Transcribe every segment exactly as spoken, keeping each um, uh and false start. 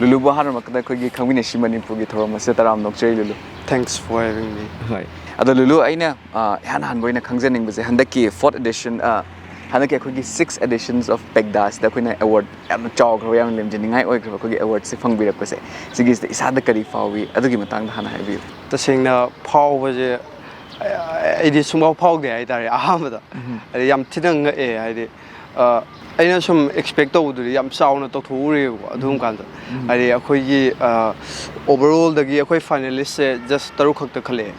ꯂꯨꯂꯨꯕꯨ ꯑꯍꯥꯟꯕꯃꯛꯇꯗ ꯑꯩꯈꯣꯏꯒꯤ ꯈꯪꯃꯤꯟꯅꯁꯤ ꯃꯅꯤꯄꯨꯔꯒꯤ ꯊꯧꯔꯝ ꯑꯁꯤꯗ ꯇꯔꯥꯝꯅ ꯑꯣꯛꯆꯔꯤ ꯂꯨꯂꯨ꯫ Thanks for having me. ꯍꯣꯏ꯫ ꯑꯗꯣ ꯂꯨꯂꯨ, ꯑꯩꯅ ꯑ, ꯏꯍꯥꯟ ꯍꯥꯟꯕ ꯑꯣꯏꯅ ꯈꯪꯖꯅꯤꯡꯕꯁꯦ, ꯍꯟꯗꯛꯀꯤ fourth edition, ꯑ, ꯍꯟꯗꯛꯀꯤ ꯑꯩꯈꯣꯏꯒꯤ six editions of PACDA ꯁꯤꯗ ꯑꯩꯈꯣꯏꯅ award ꯌꯥꯝꯅ ꯆꯥꯎꯈ꯭ꯔꯕ, ꯌꯥꯝꯅ ꯂꯦꯝꯖꯅꯤꯡꯉꯥꯏ ꯑꯣꯏꯈ꯭ꯔꯕ ꯑꯩꯈꯣꯏꯒꯤ award ꯁꯤ ꯐꯪꯕꯤꯔꯛꯄꯁꯦ, ꯁꯤꯒꯤꯁꯤꯗ ꯏꯁꯥꯗ ꯀꯔꯤ ꯐꯥꯎꯏ, ꯑꯗꯨꯒꯤ ꯃꯇꯥꯡꯗ ꯍꯥꯟꯅ ꯍꯥꯏꯕꯤꯌꯨ꯫ ꯇꯁꯦꯡꯅ ꯐꯥꯎꯕꯁꯦ ꯑꯩꯗꯤ ꯁꯨꯡꯐꯥꯎ ꯐꯥꯎꯗꯦ ꯍꯥꯏꯇꯥꯔꯦ ꯑꯍꯥꯟꯕꯗ꯫ ꯍꯥꯏꯗꯤ ꯌꯥꯝ ꯊꯤꯅ ꯉꯛꯑꯦ꯫ ꯍꯥꯏꯗꯤ ꯑ, ꯑꯩꯅ ꯁꯨꯝ expect ꯇꯧꯕꯗꯨꯗꯤ ꯌꯥꯝ ꯆꯥꯎꯅ ꯇꯧꯊꯣꯛꯎꯔꯦꯕꯀꯣ ꯑꯗꯨꯝ ꯀꯥꯟꯗ꯫ ꯍꯥꯏꯗꯤ ꯑꯩꯈꯣꯏꯒꯤ ꯑ, overall ꯗꯒꯤ ꯑꯩꯈꯣꯏ finalist ꯁꯦ just ꯇꯔꯨꯛ ꯈꯛꯇ ꯈꯜꯂꯛꯑꯦ꯫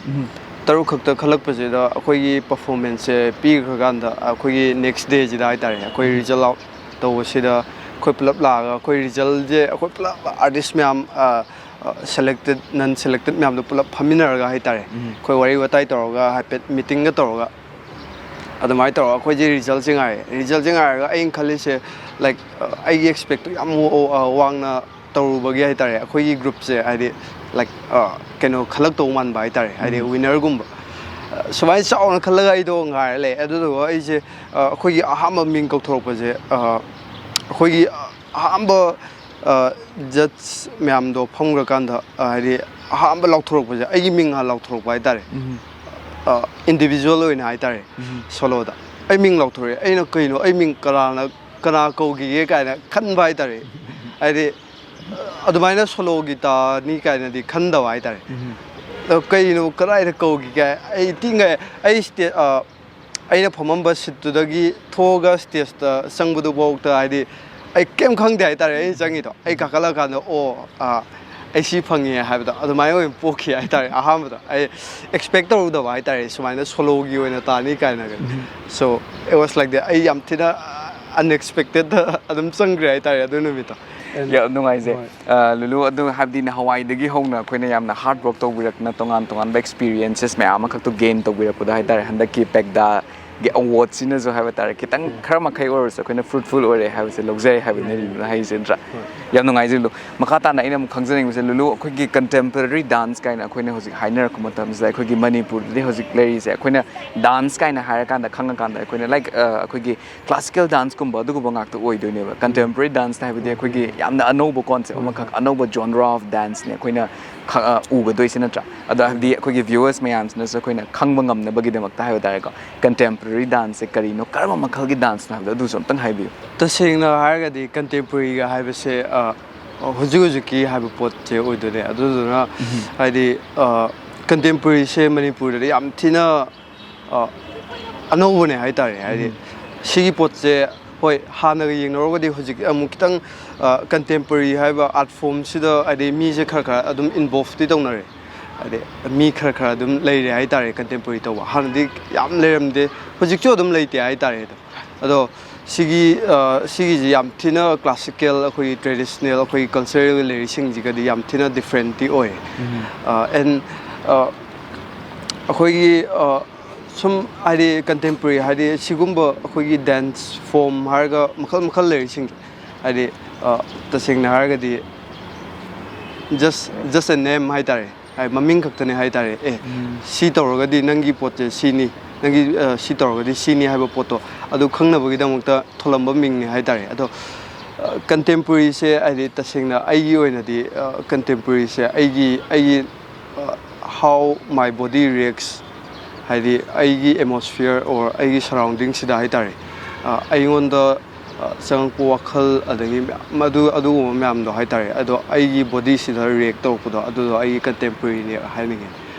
ꯇꯔꯨꯛ ꯈꯛꯇ ꯈꯜꯂꯛꯄꯁꯤꯗ ꯑꯩꯈꯣꯏꯒꯤ performance ꯁꯦ ꯄꯤꯈ꯭ꯔꯀꯥꯟꯗ ꯑꯩꯈꯣꯏꯒꯤ next day ꯁꯤꯗ ꯍꯥꯏꯇꯥꯔꯦ, ꯑꯩꯈꯣꯏ result out ꯇꯧꯕꯁꯤꯗ ꯑꯩꯈꯣꯏ ꯄꯨꯂꯞ ꯂꯥꯛꯑꯒ ꯑꯩꯈꯣꯏ result ꯁꯦ ꯑꯩꯈꯣꯏ ꯄꯨꯂꯞ artist ꯃꯌꯥꯝ ꯑ, ꯑ, selected, non selected ꯃꯌꯥꯝꯗꯣ ꯄꯨꯂꯞ ꯐꯝꯃꯤꯟꯅꯔꯒ ꯍꯥꯏꯇꯥꯔꯦ, ꯑꯩꯈꯣꯏ ꯋꯥꯔꯤ ꯋꯥꯇꯥꯏ ꯇꯧꯔꯒ ꯍꯥꯏꯐꯦꯠ meeting ꯒ ꯇꯧꯔꯒ ꯑꯗꯨꯃꯥꯏꯅ ꯇꯧꯔꯒ ꯑꯩꯈꯣꯏꯁꯦ result ꯁꯦ ꯉꯥꯏꯔꯦ꯫ Result ꯁꯦ ꯉꯥꯏꯔꯒ ꯑꯩꯅ ꯈꯜꯂꯤꯁꯦ, like, ꯑ, ꯑꯩꯒꯤ expect ꯇꯣ ꯌꯥꯝ ꯋꯥ-, ꯑ, ꯋꯥꯡꯅ ꯇꯧꯔꯨꯕꯒꯤ ꯍꯥꯏꯇꯥꯔꯦ, ꯑꯩꯈꯣꯏꯒꯤ group ꯁꯦ ꯍꯥꯏꯗꯤ, like, ꯑ, ꯀꯩꯅꯣ ꯈꯜꯂꯛꯇꯧ ꯃꯥꯟꯕ ꯍꯥꯏꯇꯥꯔꯦ, ꯍꯥꯏꯗꯤ winner ꯒꯨꯝꯕ꯫ ꯑ, ꯁꯨꯃꯥꯏꯅ ꯆꯥꯎꯅ ꯈꯜꯂꯒ ꯑꯩꯗꯣ ꯉꯥꯏꯔ ꯂꯩ꯫ ꯑꯗꯨꯗꯨꯒ ꯑꯩꯁꯦ, ꯑ, ꯑꯩꯈꯣꯏꯒꯤ ꯑꯍꯥꯟꯕ ꯃꯤꯡ ꯀꯧꯊꯣꯔꯛꯄꯁꯦ, ꯑ, ꯑꯩꯈꯣꯏꯒꯤ ꯑꯍꯥꯟꯕ, ꯑ, judge ꯃꯌꯥꯝꯗꯣ ꯐꯝꯈ꯭ꯔꯀꯥꯟꯗ, ꯑ, ꯍꯥꯏꯗꯤ ꯑꯍꯥꯟꯕ ꯂꯥꯎꯊꯣꯔꯛꯄꯁꯦ ꯑꯩꯒꯤ ꯃꯤꯡ ꯍꯥꯟꯅ ꯂꯥꯎꯊꯣꯔꯛꯄ ꯍꯥꯏꯇꯥꯔꯦ꯫ ꯑ, individual ꯑꯣꯏꯅ ꯍꯥꯏꯇꯥꯔꯦ, solo ꯗ ꯑꯩ ꯃꯤꯡ ꯂꯥꯎꯊꯣꯔꯛꯑꯦ꯫ ꯑꯩꯅ ꯀꯩꯅꯣ, ꯑꯩ ꯃꯤꯡ ꯀꯅꯥꯅ, ꯀꯅꯥ ꯀꯧꯈꯤꯒꯦ ꯀꯥꯏꯅ ꯈꯟꯕ ꯍꯥꯏꯇꯥꯔꯦ꯫ ꯍꯥꯏꯗꯤ ꯑꯗꯨꯃꯥꯏꯅ solo ꯒꯤ ꯇꯥꯅꯤ ꯀꯥꯏꯅꯗꯤ ꯈꯟꯗꯕ ꯍꯥꯏꯇꯥꯔꯦ꯫ ꯑꯗꯣ ꯀꯩꯅꯣ, ꯀꯗꯥꯏꯗ ꯀꯧꯈꯤꯒꯦ? ꯑꯩ ꯇꯤꯡꯉꯦ꯫ ꯑꯩ stage, ꯑ, ꯑꯩꯅ ꯐꯝꯃꯝꯕ seat ꯇꯨꯗꯒꯤ ꯊꯣꯛꯑꯒ stage ꯇ ꯆꯪꯕꯗꯨꯐꯥꯎꯗ ꯍꯥꯏꯗꯤ ꯑꯩ ꯀꯩꯝ ꯈꯪꯗꯦ ꯍꯥꯏꯇꯥꯔꯦ꯫ ꯑꯩ ꯆꯪꯉꯤꯗꯣ ꯑꯩ ꯀꯥꯈꯠꯂꯀꯥꯟꯗ, ꯑꯣ, ꯑ, ꯑꯩ ꯁꯤ ꯐꯪꯉꯦ ꯍꯥꯏꯕꯗꯣ ꯑꯗꯨꯃꯥꯏꯅ ꯑꯣꯏꯅ ꯄꯣꯛꯈꯤ ꯍꯥꯏꯇꯥꯔꯦ꯫ ꯑꯍꯥꯟꯕꯗ ꯑꯩ expect ꯇꯧꯔꯨꯗꯕ ꯍꯥꯏꯇꯥꯔꯦ, ꯁꯨꯃꯥꯏꯅ solo ꯒꯤ ꯑꯣꯏꯅ ꯇꯥꯅꯤ ꯀꯥꯏꯅꯒ꯫ So it was like that. ꯑꯩ ꯌꯥꯝ ꯊꯤꯅ unexpected ꯗ ꯑꯗꯨꯝ ꯆꯪꯈ꯭ꯔꯦ ꯍꯥꯏꯇꯥꯔꯦ ꯑꯗꯨ ꯅꯨꯃꯤꯠꯇꯣ꯫ ꯌꯥꯝ ꯅꯨꯡꯉꯥꯏꯖꯩ꯫ ꯍꯣꯏ꯫ ꯑ, ꯂꯨꯂꯨ, ꯑꯗꯨ ꯍꯥꯏꯕꯗꯤ ꯅꯍꯥꯟꯋꯥꯏꯗꯒꯤ ꯍꯧꯅ ꯑꯩꯈꯣꯏꯅ ꯌꯥꯝꯅ hard work ꯇꯧꯕꯤꯔꯛꯇꯅ, ꯇꯣꯉꯥꯟ ꯇꯣꯉꯥꯟꯕ experiences ꯃꯌꯥꯝ ꯑꯃꯈꯛꯇꯣ gain ꯇꯧꯕꯤꯔꯛꯄꯗꯣ ꯍꯥꯏꯇꯥꯔꯦ, ꯍꯟꯗꯛꯀꯤ PACDA ꯒꯤ ꯑꯦꯋꯥꯔꯗꯁꯤꯅꯁꯨ ꯍꯥꯏꯕ ꯇꯥꯔꯦ, ꯈꯤꯇꯪ ꯈꯔ ꯃꯈꯩ ꯑꯣꯏꯔꯁꯨ ꯑꯩꯈꯣꯏꯅ ꯐ꯭ꯔꯨꯠꯐꯨꯜ ꯑꯣꯏꯔꯦ ꯍꯥꯏꯕꯁꯦ ꯂꯧꯖꯩ ꯍꯥꯏꯕꯅꯦ ꯂꯨꯂꯨꯅ ꯍꯥꯏꯁꯦ ꯅꯠꯇ꯭ꯔꯥ? ꯌꯥꯝ ꯅꯨꯡꯉꯥꯏꯖꯩ ꯂꯨꯂꯨ꯫ ꯃꯈꯥ ꯇꯥꯅ ꯑꯩꯅ ꯑꯃꯨꯛ ꯈꯪꯖꯅꯤꯡꯕꯁꯦ, ꯂꯨꯂꯨ, ꯑꯩꯈꯣꯏꯒꯤ ꯀꯟꯇꯦꯝꯄꯔꯔꯤ ꯗꯥꯟꯁ ꯀꯥꯏꯅ ꯑꯩꯈꯣꯏꯅ ꯍꯧꯖꯤꯛ ꯍꯥꯏꯅꯔꯛꯄ ꯃꯇꯝꯁꯤꯗ, ꯑꯩꯈꯣꯏꯒꯤ ꯃꯅꯤꯄꯨꯔꯗꯗꯤ ꯍꯧꯖꯤꯛ ꯂꯩꯔꯤꯁꯦ, ꯑꯩꯈꯣꯏꯅ ꯗꯥꯟꯁ ꯀꯥꯏꯅ ꯍꯥꯏꯔꯀꯥꯟꯗ, ꯈꯪꯉꯀꯥꯟꯗ, ꯑꯩꯈꯣꯏꯅ, ꯂꯥꯏꯛ, ꯑꯩꯈꯣꯏꯒꯤ ꯀ꯭ꯂꯥꯁꯤꯀꯦꯜ ꯗꯥꯟꯁꯀꯨꯝꯕ ꯑꯗꯨꯒꯨꯝꯕ ꯉꯥꯛꯇ ꯑꯣꯏꯗꯣꯏꯅꯦꯕ꯫ ꯀꯟꯇꯦꯝꯄꯔꯔꯤ ꯗꯥꯟꯁ ꯍꯥꯏꯕꯗꯤ ꯑꯩꯈꯣꯏꯒꯤ ꯌꯥꯝꯅ ꯑꯅꯧꯕ ꯀꯣꯟꯁꯦꯞ ꯑꯃꯈꯛ, ꯑꯅꯧꯕ ꯖꯣꯟꯔꯥ ꯑꯣꯐ ꯗꯥꯟꯁꯅꯦ ꯑꯩꯈꯣꯏꯅ ꯈ-, ꯑ, ꯎꯒꯗꯣꯏꯁꯦ ꯅꯠꯇ꯭ꯔꯥ? ꯑꯗꯣ ꯍꯥꯏꯕꯗꯤ ꯑꯩꯈꯣꯏꯒꯤ ꯚ꯭ꯌꯨꯋꯔꯁ ꯃꯌꯥꯝꯁꯤꯅꯁꯨ ꯑꯩꯈꯣꯏꯅ ꯈꯪꯕ ꯉꯝꯅꯕꯒꯤꯗꯃꯛꯇ ꯍꯥꯏꯕ ꯇꯥꯔꯦꯀꯣ, ꯀꯟꯇꯦꯝꯄꯔꯔꯤ ꯗꯥꯟꯁꯁꯦ ꯀꯔꯤꯅꯣ, ꯀꯔꯝꯕ ꯃꯈꯜꯒꯤ ꯗꯥꯟꯁꯅꯣ ꯍꯥꯏꯕꯗꯣ ꯑꯗꯨꯁꯨ ꯑꯝꯇꯪ ꯍꯥꯏꯕꯤꯌꯨ꯫ ꯇꯁꯦꯡꯅ ꯍꯥꯏꯔꯒꯗꯤ ꯀꯟꯇꯦꯝꯄꯔꯔꯤꯒ ꯍꯥꯏꯕꯁꯦ, ꯑ, ꯍꯧꯖꯤꯛ ꯍꯧꯖꯤꯛꯀꯤ ꯍꯥꯏꯕ ꯄꯣꯠꯁꯦ ꯑꯣꯏꯗꯣꯏꯅꯦ꯫ ꯑꯗꯨꯗꯨꯅ ꯍꯥꯏꯗꯤ, ꯑ, ꯀꯟꯇꯦꯝꯄꯔꯔꯤꯁꯦ ꯃꯅꯤꯄꯨꯔꯗꯗꯤ ꯌꯥꯝ ꯊꯤꯅ, ꯑ, ꯑꯅꯧꯕꯅꯦ ꯍꯥꯏꯇꯥꯔꯦ꯫ ꯍꯥꯏꯗꯤ ꯁꯤꯒꯤ ꯄꯣꯠꯁꯦ, ꯍꯣꯏ, ꯍꯥꯟꯅꯒ ꯌꯦꯡꯅꯔꯨꯔꯒꯗꯤ ꯍꯧꯖꯤꯛ ꯑꯃꯨꯛ ꯈꯤꯇꯪ, ꯑ, ꯀꯟꯇꯦꯝꯄꯔꯔꯤ ꯍꯥꯏꯕ ꯑꯥꯔꯠ ꯐꯣꯝꯁꯤꯗ ꯍꯥꯏꯗꯤ ꯃꯤꯁꯦ ꯈꯔ ꯈꯔ ꯑꯗꯨꯝ ꯏꯟꯚꯣꯜꯚꯇꯤ ꯇꯧꯅꯔꯦ꯫ ꯍꯥꯏꯗꯤ ꯃꯤ ꯈꯔ ꯈꯔ ꯑꯗꯨꯝ ꯂꯩꯔꯦ ꯍꯥꯏꯇꯥꯔꯦ ꯀꯟꯇꯦꯝꯄꯔꯔꯤ ꯇꯧꯕ꯫ ꯍꯥꯟꯅꯗꯤ ꯌꯥꯝ ꯂꯩꯔꯝꯗꯦ, ꯍꯧꯖꯤꯛꯁꯨ ꯑꯗꯨꯝ ꯂꯩꯇꯦ ꯍꯥꯏꯇꯥꯔꯦ ꯑꯗꯣ꯫ ꯑꯗꯣ ꯁꯤꯒꯤ, ꯑ, ꯁꯤꯒꯤꯁꯤ ꯌꯥꯝ ꯊꯤꯅ ꯀ꯭ꯂꯥꯁꯤꯀꯦꯜ, ꯑꯩꯈꯣꯏꯒꯤ ꯇ꯭ꯔꯦꯗꯤꯁꯅꯦꯜ, ꯑꯩꯈꯣꯏꯒꯤ ꯀꯜꯆꯔꯦꯜꯒꯤ ꯂꯩꯔꯤꯁꯤꯡꯁꯤꯒꯗꯤ ꯌꯥꯝ ꯊꯤꯅ ꯗꯤꯐ꯭ꯔꯦꯟꯇꯤ ꯑꯣꯏ꯫ ꯑ, ꯑꯦꯟ, ꯑ, ꯑꯩꯈꯣꯏꯒꯤ, ꯑ, ꯁꯨꯝ ꯍꯥꯏꯗꯤ ꯀꯟꯇꯦꯝꯄꯔꯔꯤ ꯍꯥꯏꯗꯤ ꯁꯤꯒꯨꯝꯕ ꯑꯩꯈꯣꯏꯒꯤ ꯗꯦꯟꯁ ꯐꯣꯝ ꯍꯥꯏꯔꯒ ꯃꯈꯜ ꯃꯈꯜ ꯂꯩꯔꯤꯁꯤꯡꯁꯦ, ꯍꯥꯏꯗꯤ, ꯑ, ꯇꯁꯦꯡꯅ ꯍꯥꯏꯔꯒꯗꯤ just, just a name ꯍꯥꯏꯇꯥꯔꯦ꯫ ꯍꯥꯏ, ꯃꯃꯤꯡ ꯈꯛꯇꯅꯦ ꯍꯥꯏꯇꯥꯔꯦ꯫ ꯑꯦ, ꯁꯤ ꯇꯧꯔꯒꯗꯤ ꯅꯪꯒꯤ ꯄꯣꯠꯁꯦ ꯁꯤꯅꯤ, ꯅꯪꯒꯤ, ꯑ, ꯁꯤ ꯇꯧꯔꯒꯗꯤ ꯁꯤꯅꯤ ꯍꯥꯏꯕ ꯄꯣꯠꯇꯣ ꯑꯗꯨ ꯈꯪꯅꯕꯒꯤꯗꯃꯛꯇ ꯊꯣꯜꯂꯝꯕ ꯃꯤꯡꯅꯦ ꯍꯥꯏꯇꯥꯔꯦ꯫ ꯑꯗꯣ, ꯑ, ꯀꯟꯇꯦꯝꯄꯣꯔꯔꯤꯁꯦ ꯍꯥꯏꯗꯤ ꯇꯁꯦꯡꯅ ꯑꯩꯒꯤ ꯑꯣꯏꯅꯗꯤ, ꯑ, ꯀꯟꯇꯦꯝꯄꯣꯔꯔꯤꯁꯦ ꯑꯩꯒꯤ, ꯑꯩꯒꯤ, ꯑ, how my body reacts, ꯍꯥꯏꯗꯤ ꯑꯩꯒꯤ atmosphere or ꯑꯩꯒꯤ ꯁꯔꯥꯎꯟꯗꯤꯡꯁꯤꯗ ꯍꯥꯏꯇꯥꯔꯦ, ꯑ, ꯑꯩꯉꯣꯟꯗ, ꯑ, ꯆꯪꯉꯛꯄ ꯋꯥꯈꯜ, ꯑꯗꯒꯤ ꯃꯌꯥꯝ ꯑꯗꯨ, ꯑꯗꯨꯒꯨꯝꯕ ꯃꯌꯥꯝꯗꯣ ꯍꯥꯏꯇꯥꯔꯦ, ꯑꯗꯣ ꯑꯩꯒꯤ ꯕꯣꯗꯤꯁꯤꯗ ꯔꯤꯌꯦꯛ ꯇꯧꯔꯛꯄꯗꯣ ꯑꯗꯨꯗꯣ ꯑꯩꯒꯤ ꯀꯟꯇꯦꯝꯄꯣꯔꯔꯤꯅꯦ ꯍꯥꯏꯅꯤꯡꯉꯦ꯫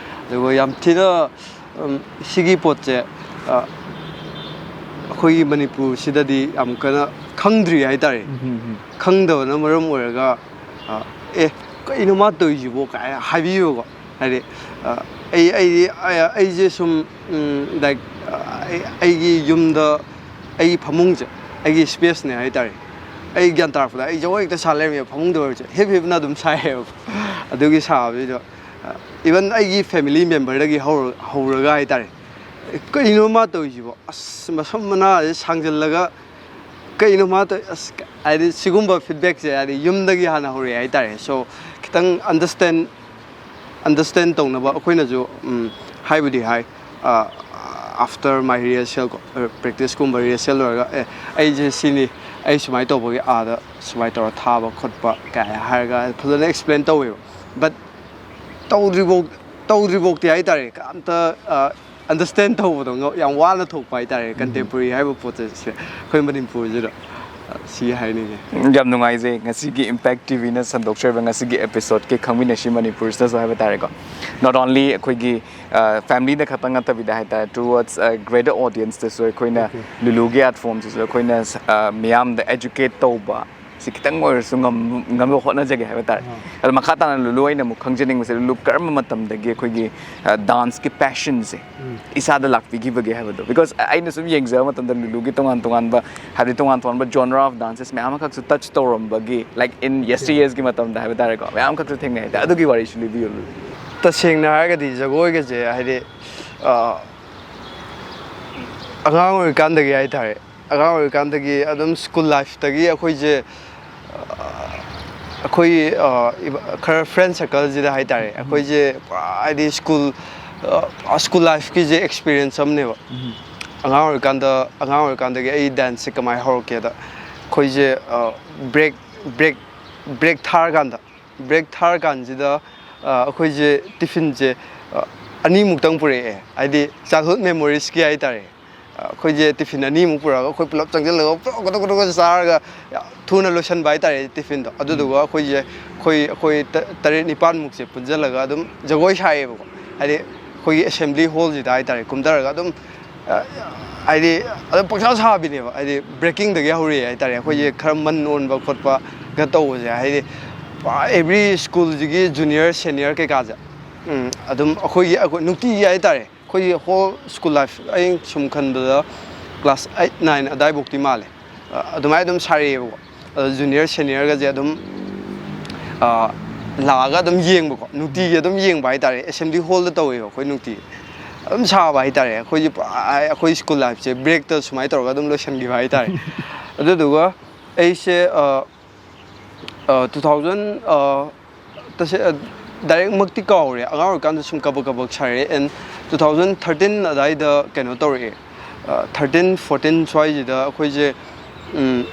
ꯑꯗꯨꯒ ꯌꯥꯝ ꯊꯤꯅ, ꯎꯝ, ꯁꯤꯒꯤ ꯄꯣꯠꯁꯦ, ꯑ, ꯑꯩꯈꯣꯏꯒꯤ ꯃꯅꯤꯄꯨꯔꯁꯤꯗꯗꯤ ꯌꯥꯝ ꯀꯟꯅ ꯈꯪꯗ꯭ꯔꯤ ꯍꯥꯏꯇꯥꯔꯦ꯫ ꯈꯪꯗꯕꯅ ꯃꯔꯝ ꯑꯣꯏꯔꯒ, ꯑ, "ꯑꯦ, ꯀꯩꯅꯣ ꯃꯥ ꯇꯧꯔꯤꯁꯤꯕꯣ?" ꯀꯥꯏꯅ ꯍꯥꯏꯕꯤꯌꯦꯕꯀꯣ꯫ ꯍꯥꯏꯗꯤ, ꯑ, ꯑꯩ, ꯑꯩꯗꯤ, ꯑ, ꯑꯩꯁꯦ ꯁꯨꯝ, ꯎꯝ, ꯂꯥꯏꯛ, ꯑ, ꯑꯩ, ꯑꯩꯒꯤ ꯌꯨꯝꯗ ꯑꯩꯒꯤ ꯐꯃꯨꯡꯁꯦ ꯑꯩꯒꯤ ꯁ꯭ꯄꯦꯁꯅꯦ ꯍꯥꯏꯇꯥꯔꯦ꯫ ꯑꯩ ꯒ꯭ꯌꯥꯟ ꯇꯥꯔꯛꯄꯗ ꯑꯩ ꯖꯒꯣꯏ ꯍꯦꯛꯇ ꯁꯥ ꯂꯩꯔꯝꯃꯦꯕ ꯐꯃꯨꯡꯗ ꯑꯣꯏꯔꯁꯨ꯫ ꯍꯤꯞ ꯍꯤꯞꯅ ꯑꯗꯨꯝ ꯁꯥꯏꯌꯦꯕ꯫ ꯑꯗꯨꯒꯤ ꯁꯥꯕꯁꯤꯗ, ꯑ, even ꯑꯩꯒꯤ ꯐꯦꯃꯤꯂꯤ ꯃꯦꯝꯕꯔꯗꯒꯤ ꯍꯧꯔ-, ꯍꯧꯔꯒ ꯍꯥꯏꯇꯥꯔꯦ꯫ "ꯀꯩꯅꯣ ꯃꯥ ꯇꯧꯔꯤꯁꯤꯕꯣ? ꯑꯁ, ꯃꯁꯝ ꯃꯅꯥꯁꯦ ꯁꯥꯡꯖꯜꯂꯒ ꯀꯩꯅꯣ ꯃꯥ ꯇꯧꯔꯤ?" ꯑꯁ, ꯍꯥꯏꯗꯤ ꯁꯤꯒꯨꯝꯕ ꯐꯤꯗꯕꯦꯛꯁꯦ ꯍꯥꯏꯗꯤ ꯌꯨꯝꯗꯒꯤ ꯍꯥꯟꯅ ꯍꯧꯔꯛꯑꯦ ꯍꯥꯏꯇꯥꯔꯦ꯫ ꯁꯣ, ꯈꯤꯇꯪ ꯑꯟꯗꯔꯁꯇꯦꯟ ꯑꯟꯗꯔꯁꯇꯦꯟ ꯇꯧꯅꯕ ꯑꯩꯈꯣꯏꯅꯁꯨ, ꯎꯝ, ꯍꯥꯏꯕꯨꯗꯤ ꯍꯥꯏ꯫ ꯑꯥꯐꯇꯔ ꯃꯥꯏ ꯔꯤꯍꯔꯁꯦꯜ ꯀꯣ, ꯄ꯭ꯔꯦꯛꯇꯤꯁꯀꯨꯝꯕ ꯔꯤꯍꯔꯁꯦꯜ ꯂꯣꯏꯔꯒ, "ꯑꯦ, ꯑꯩꯁꯦ ꯁꯤꯅꯤ, ꯑꯩ ꯁꯨꯃꯥꯏꯅ ꯇꯧꯕꯒꯤ ꯑꯥꯗ ꯁꯨꯃꯥꯏꯅ ꯇꯧꯔ ꯊꯥꯕ ꯈꯣꯠꯄ" ꯀꯥꯏ ꯍꯥꯏꯔꯒ ꯐꯖꯅ ꯑꯦꯛꯁꯄ꯭ꯂꯦꯟ ꯇꯧꯋꯦꯕ꯫ ꯕꯠ ꯇꯧꯗ꯭ꯔꯤꯐꯥꯎ ꯇꯧꯗ꯭ꯔꯤꯐꯥꯎꯇꯤ ꯍꯥꯏꯇꯥꯔꯦ, ꯀꯅꯥꯝꯇ ꯑꯟꯗꯔꯁꯇꯦꯟ ꯇꯧꯕꯗꯣ ꯉ- ꯌꯥꯝ ꯋꯥꯅ ꯊꯣꯛꯄ ꯍꯥꯏꯇꯥꯔꯦ꯫ ꯀꯟꯇꯦꯝꯄꯣꯔꯔꯤ ꯍꯥꯏꯕ ꯄꯣꯠꯁꯦ ꯑꯩꯈꯣꯏ ꯃꯅꯤꯄꯨꯔꯁꯤꯗ, ꯑ, ꯁꯤ ꯍꯥꯏꯅꯤꯡꯉꯦ꯫ ꯌꯥꯝ ꯅꯨꯡꯉꯥꯏꯖꯩ ꯉꯁꯤꯒꯤ ꯏꯝꯄꯦꯛ ꯇꯤꯚꯤꯅ ꯁꯟꯗꯣꯛꯆꯔꯤꯕ ꯉꯁꯤꯒꯤ ꯑꯦꯄꯤꯁꯣꯗꯀꯤ ꯈꯪꯃꯤꯟꯅꯁꯤ ꯃꯅꯤꯄꯨꯔꯁꯤꯗꯁꯨ ꯍꯥꯏꯕ ꯇꯥꯔꯦꯀꯣ꯫ ꯅꯣꯠ ꯑꯣꯟꯂꯤ ꯑꯩꯈꯣꯏꯒꯤ ꯐꯦꯃꯤꯂꯤꯗ ꯈꯛꯇꯪ ꯅꯠꯇꯕꯤꯗ ꯍꯥꯏꯇꯥꯔꯦ, ꯇꯨꯋꯔꯗꯁ ꯒ꯭ꯔꯦꯇꯔ ꯑꯣꯗꯤꯌꯟꯁꯇꯁꯨ ꯑꯩꯈꯣꯏꯅ ꯂꯨꯂꯨꯒꯤ ꯑꯥꯔꯠ ꯐꯣꯝꯁꯤꯁꯨ ꯑꯩꯈꯣꯏꯅ, ꯑ, ꯃꯤꯌꯥꯝꯗ ꯑꯦꯖꯨꯀꯦꯠ ꯇꯧꯕ ꯁꯤ ꯈꯤꯇꯪ ꯑꯣꯏꯔꯁꯨ ꯉꯝ- ꯉꯝꯅꯕ ꯍꯣꯠꯅꯖꯒꯦ ꯍꯥꯏꯕ ꯇꯥꯔꯦ꯫ ꯑꯗꯣ ꯃꯈꯥ ꯇꯥꯅ ꯂꯨꯂꯨ, ꯑꯩꯅ ꯑꯃꯨꯛ ꯈꯪꯖꯅꯤꯡꯕꯁꯦ, ꯂꯨꯂꯨ, ꯀꯔꯝꯕ ꯃꯇꯝꯗꯒꯤ ꯑꯩꯈꯣꯏꯒꯤ, ꯑ, ꯗꯥꯟꯁꯀꯤ ꯄꯦꯁꯟꯁꯦ ꯏꯁꯥꯗ ꯂꯥꯛꯄꯤꯈꯤꯕꯒꯦ ꯍꯥꯏꯕꯗꯣ? ꯕꯤꯀꯣꯁ ꯑꯩꯅ ꯁꯨꯝ ꯌꯦꯡꯖꯕ ꯃꯇꯝꯗ ꯂꯨꯂꯨꯒꯤ ꯇꯣꯉꯥꯟ ꯇꯣꯉꯥꯟꯕ, ꯍꯥꯏꯕꯗꯤ ꯇꯣꯉꯥꯟ ꯇꯣꯉꯥꯟꯕ ꯖꯣꯟꯔꯥ ꯑꯣꯐ ꯗꯥꯟꯁꯦꯁ ꯃꯌꯥꯝ ꯑꯃꯈꯛꯁꯨ ꯇꯆ ꯇꯧꯔꯝꯕꯒꯤ, ꯂꯥꯏꯛ ꯏꯟ ꯌꯦꯁꯇꯔ ꯌꯔꯁꯀꯤ ꯃꯇꯝꯗ ꯍꯥꯏꯕ ꯇꯥꯔꯦꯀꯣ, ꯃꯌꯥꯝ ꯑꯃꯈꯛꯁꯨ ꯊꯦꯡꯅꯩ ꯍꯥꯏꯇꯥꯔꯦ꯫ ꯑꯗꯨꯒꯤ ꯋꯥꯔꯤꯁꯨ ꯂꯤꯕꯤꯌꯨ ꯂꯨꯂꯨ꯫ ꯇꯁꯦꯡꯅ ꯍꯥꯏꯔꯒꯗꯤ ꯖꯒꯣꯏꯒꯁꯦ ꯍꯥꯏꯗꯤ, ꯑ, ꯑꯉꯥꯡ ꯑꯣꯏꯔꯤꯀꯥꯟꯗꯒꯤ ꯍꯥꯏꯇꯥꯔꯦ, ꯑꯉꯥꯡ ꯑꯣꯏꯔꯤꯀꯥꯟꯗꯒꯤ ꯑꯗꯨꯝ ꯁ꯭ꯀꯨꯜ ꯂꯥꯏꯐꯇꯒꯤ ꯑꯩꯈꯣꯏꯁꯦ, ꯑ, ꯑꯩꯈꯣꯏ, ꯑ, ꯏꯕ- ꯈꯔ ꯐ꯭ꯔꯦꯟ ꯁꯔꯀꯜꯁꯤꯗ ꯍꯥꯏꯇꯥꯔꯦ, ꯑꯩꯈꯣꯏꯁꯦ ꯄꯨꯔꯥ ꯍꯥꯏꯗꯤ ꯁ꯭ꯀꯨꯜ, ꯑ, ꯁ꯭ꯀꯨꯜ ꯂꯥꯏꯐꯀꯤꯁꯦ ꯑꯦꯛꯁꯄꯤꯔꯤꯌꯦꯟꯁ ꯑꯃꯅꯦꯕ꯫ ꯑꯉꯥꯡ ꯑꯣꯏꯔꯤꯀꯥꯟꯗ, ꯑꯉꯥꯡ ꯑꯣꯏꯔꯤꯀꯥꯟꯗꯒꯤ ꯑꯩ ꯗꯥꯟꯁꯁꯦ ꯀꯃꯥꯏꯅ ꯍꯧꯔꯛꯀꯦꯗ, ꯑꯩꯈꯣꯏꯁꯦ, ꯑ, ꯕ꯭ꯔꯦꯛ ꯕ꯭ꯔꯦꯛ ꯕ꯭ꯔꯦꯛ ꯊꯥꯔꯀꯥꯟꯗ, ꯕ꯭ꯔꯦꯛ ꯊꯥꯔꯀꯥꯟꯁꯤꯗ, ꯑ, ꯑꯩꯈꯣꯏꯁꯦ ꯇꯤꯐꯤꯟꯁꯦ, ꯑ, ꯑꯅꯤꯃꯨꯛꯇꯪ ꯄꯨꯔꯛꯑꯦ, ꯍꯥꯏꯗꯤ ꯆꯥꯏꯜꯍꯨꯗ ꯃꯦꯃꯣꯔꯤꯁꯀꯤ ꯍꯥꯏꯇꯥꯔꯦ꯫ ꯑ, ꯑꯩꯈꯣꯏꯁꯦ ꯇꯤꯐꯤꯟ ꯑꯅꯤꯃꯨꯛ ꯄꯨꯔꯛꯑꯒ ꯑꯩꯈꯣꯏ ꯄꯨꯂꯞ ꯆꯪꯁꯤꯜꯂꯒ ꯄꯨꯂꯞ ꯀꯣꯇꯣꯛ ꯀꯣꯇꯣꯛ ꯆꯥꯔꯒ ꯌꯥꯝ ꯊꯨꯅ ꯂꯣꯏꯁꯤꯟꯕ ꯍꯥꯏꯇꯥꯔꯦ ꯇꯤꯐꯤꯟꯗꯣ꯫ ꯑꯗꯨꯗꯨꯒ ꯑꯩꯈꯣꯏꯁꯦ, ꯑꯩꯈꯣꯏ ꯑꯩꯈꯣꯏ ꯇ- ꯇꯔꯦꯠ ꯅꯤꯄꯥꯟꯃꯨꯛꯁꯦ ꯄꯨꯟꯁꯤꯜꯂꯒ ꯑꯗꯨꯝ ꯖꯒꯣꯏ ꯁꯥꯏꯌꯦꯕꯀꯣ꯫ ꯍꯥꯏꯗꯤ ꯑꯩꯈꯣꯏꯒꯤ ꯑꯦꯁꯦꯝꯕ꯭ꯂꯤ ꯍꯣꯜꯁꯤꯗ ꯍꯥꯏꯇꯥꯔꯦ, ꯀꯨꯝꯊꯔꯒ ꯑꯗꯨꯝ, ꯑ, ꯍꯥꯏꯗꯤ ꯑꯗꯨꯝ ꯄꯪꯁꯥ ꯁꯥꯕꯤꯅꯦꯕ꯫ ꯍꯥꯏꯗꯤ ꯕ꯭ꯔꯦꯛꯀꯤꯡꯗꯒꯤ ꯍꯧꯔꯛꯑꯦ ꯍꯥꯏꯇꯥꯔꯦ, ꯑꯩꯈꯣꯏꯁꯦ ꯈꯔ ꯃꯟ ꯑꯣꯟꯕ ꯈꯣꯠꯄꯒ ꯇꯧꯕꯁꯦ꯫ ꯍꯥꯏꯗꯤ ꯑꯦꯕ꯭ꯔꯤ ꯁ꯭ꯀꯨꯜꯁꯤꯒꯤ ꯖꯨꯅꯤꯌꯔ ꯁꯦꯅꯤꯌꯔ ꯀꯩꯀꯥꯁꯦ, ꯎꯝ, ꯑꯗꯨꯝ ꯑꯩꯈꯣꯏꯒꯤ ꯑꯩꯈꯣꯏ ꯅꯨꯡꯇꯤꯒꯤ ꯍꯥꯏꯇꯥꯔꯦ, ꯑꯩꯈꯣꯏꯒꯤ ꯍꯣꯜ ꯁ꯭ꯀꯨꯜ ꯂꯥꯏꯐ ꯑꯩꯅ ꯁꯨꯝ ꯈꯟꯕꯗ ꯀ꯭ꯂꯥꯁ ꯑꯩꯠ ꯅꯥꯏꯟ ꯑꯗꯥꯏꯐꯥꯎꯇꯤ ꯃꯥꯜꯂꯦ꯫ ꯑ, ꯑꯗꯨꯃꯥꯏꯅ ꯑꯗꯨꯝ ꯁꯥꯔꯛꯑꯦꯕꯀꯣ꯫ ꯑꯗꯣ ꯖꯨꯅꯤꯌꯔ ꯁꯦꯅꯤꯌꯔꯒꯁꯦ ꯑꯗꯨꯝ, ꯑ, ꯂꯥꯛꯑꯒ ꯑꯗꯨꯝ ꯌꯦꯡꯕꯀꯣ, ꯅꯨꯡꯇꯤꯒꯤ ꯑꯗꯨꯝ ꯌꯦꯡꯕ ꯍꯥꯏꯇꯥꯔꯦ꯫ ꯑꯦꯁꯦꯝꯕ꯭ꯂꯤ ꯍꯣꯜꯗ ꯇꯧꯋꯦꯕ ꯑꯩꯈꯣꯏ ꯅꯨꯡꯇꯤꯒꯤ꯫ ꯑꯗꯨꯝ ꯁꯥꯕ ꯍꯥꯏꯇꯥꯔꯦ꯫ ꯑꯩꯈꯣꯏꯁꯦ ꯄꯨꯔꯥ, ꯑꯩꯈꯣꯏ ꯁ꯭ꯀꯨꯜ ꯂꯥꯏꯐꯁꯦ ꯕ꯭ꯔꯦꯛꯇ ꯁꯨꯃꯥꯏꯅ ꯇꯧꯔꯒ ꯑꯗꯨꯝ ꯂꯣꯏꯁꯤꯟꯈꯤꯕ ꯍꯥꯏꯇꯥꯔꯦ꯫ ꯑꯗꯨꯗꯨꯒ ꯑꯩꯁꯦ ꯇꯨ ꯊꯥꯎꯖꯟ ꯇꯁꯦꯡ ꯗꯥꯏꯔꯦꯛꯃꯛꯇꯤ ꯀꯥꯎꯔꯦ, ꯑꯉꯥꯡ ꯑꯣꯏꯔꯤꯀꯥꯟꯗ ꯁꯨꯝ ꯀꯕꯛ ꯀꯕꯛ ꯁꯥꯔꯛꯑꯦ꯫ ꯑꯦꯟ ꯇꯨ ꯊꯥꯎꯖꯟ ꯊꯥꯔꯇꯤꯟ ꯑꯗꯥꯏꯗ ꯀꯩꯅꯣ ꯇꯧꯔꯛꯑꯦ꯫ ꯊꯥꯔꯇꯤꯟ ꯐꯣꯔꯇꯤꯟ ꯁ꯭ꯋꯥꯏꯁꯤꯗ ꯑꯩꯈꯣꯏꯁꯦ, ꯎꯝ,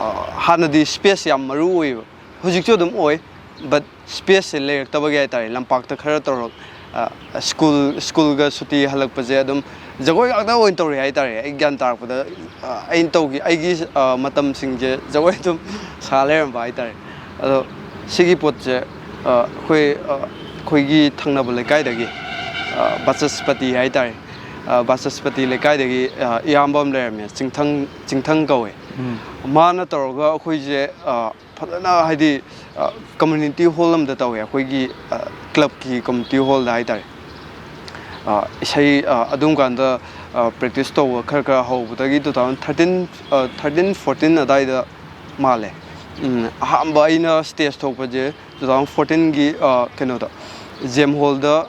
ꯑ, ꯍꯥꯟꯅꯗꯤ ꯁ꯭ꯄꯦꯁ ꯌꯥꯝ ꯃꯔꯨ ꯑꯣꯏꯌꯦꯕ, ꯍꯧꯖꯤꯛꯁꯨ ꯑꯗꯨꯝ ꯑꯣꯏ, ꯕꯠ ꯁ꯭ꯄꯦꯁꯁꯦ ꯂꯩꯔꯛꯇꯕꯒꯤ ꯍꯥꯏꯇꯥꯔꯦ꯫ ꯂꯝꯄꯥꯛꯇ ꯈꯔ ꯇꯧꯔꯛ, ꯑ, ꯁ꯭ꯀꯨꯜ, ꯁ꯭ꯀꯨꯜꯒ ꯁꯨꯇꯤ ꯍꯜꯂꯛꯄꯁꯦ ꯑꯗꯨꯝ ꯖꯒꯣꯏ ꯉꯥꯛꯇ ꯑꯣꯏꯅ ꯇꯧꯔꯛꯑꯦ ꯍꯥꯏꯇꯥꯔꯦ꯫ ꯑꯩ ꯒ꯭ꯌꯥꯟ ꯇꯥꯔꯛꯄꯗ, ꯑ, ꯑꯩꯅ ꯇꯧꯈꯤ, ꯑꯩꯒꯤ, ꯑ, ꯃꯇꯝꯁꯤꯡꯁꯦ ꯖꯒꯣꯏ ꯑꯗꯨꯝ ꯁꯥ ꯂꯩꯔꯝꯕ ꯍꯥꯏꯇꯥꯔꯦ꯫ ꯑꯗꯣ ꯁꯤꯒꯤ ꯄꯣꯠꯁꯦ, ꯑ, ꯑꯩꯈꯣꯏ, ꯑ, ꯑꯩꯈꯣꯏꯒꯤ ꯊꯪꯅꯕ ꯂꯩꯀꯥꯏꯗꯒꯤ, ꯑ, ꯕꯥꯆꯁꯄꯇꯤ ꯍꯥꯏꯇꯥꯔꯦ, ꯑ, ꯕꯥꯆꯁꯄꯇꯤ ꯂꯩꯀꯥꯏꯗꯒꯤ, ꯑ, ꯏꯌꯥꯝꯕ ꯑꯃ ꯂꯩꯔꯝꯃꯦ, ꯆꯤꯡꯊꯪ, ꯆꯤꯡꯊꯪ ꯀꯧꯋꯦ꯫ ꯎꯝ꯫ ꯃꯥꯅ ꯇꯧꯔꯒ ꯑꯩꯈꯣꯏꯁꯦ, ꯑ, ꯐꯖꯅ, ꯍꯥꯏꯗꯤ, ꯑ, ꯀꯝꯃ꯭ꯌꯨꯅꯤꯇꯤ ꯍꯣꯜ ꯑꯃꯗ ꯇꯧꯋꯦ, ꯑꯩꯈꯣꯏꯒꯤ, ꯑ, ꯀ꯭ꯂꯕꯀꯤ ꯀꯝꯃ꯭ꯌꯨꯅꯤꯇꯤ ꯍꯣꯜꯗ ꯍꯥꯏꯇꯥꯔꯦ꯫ ꯑ, ꯏꯁꯩ, ꯑ, ꯑꯗꯨꯝ ꯀꯥꯟꯗ, ꯑ, ꯄ꯭ꯔꯦꯛꯇꯤꯁ ꯇꯧꯕ ꯈꯔ ꯈꯔ ꯍꯧꯕꯗꯒꯤ ꯇꯨ ꯊꯥꯎꯖꯟ ꯊꯥꯔꯇꯤꯟ, ꯑ, ꯊꯥꯔꯇꯤꯟ ꯐꯣꯔꯇꯤꯟ ꯑꯗꯥꯏꯗ ꯃꯥꯜꯂꯦ꯫ ꯎꯝ, ꯑꯍꯥꯟꯕ ꯑꯩꯅ ꯁ꯭ꯇꯦꯖ ꯊꯣꯛꯄꯁꯦ ꯇꯨ ꯊꯥꯎꯖꯟ ꯐꯣꯔꯇꯤꯟꯒꯤ, ꯑ, ꯀꯩꯅꯣꯗ, ꯖꯦꯝ ꯍꯣꯜꯗ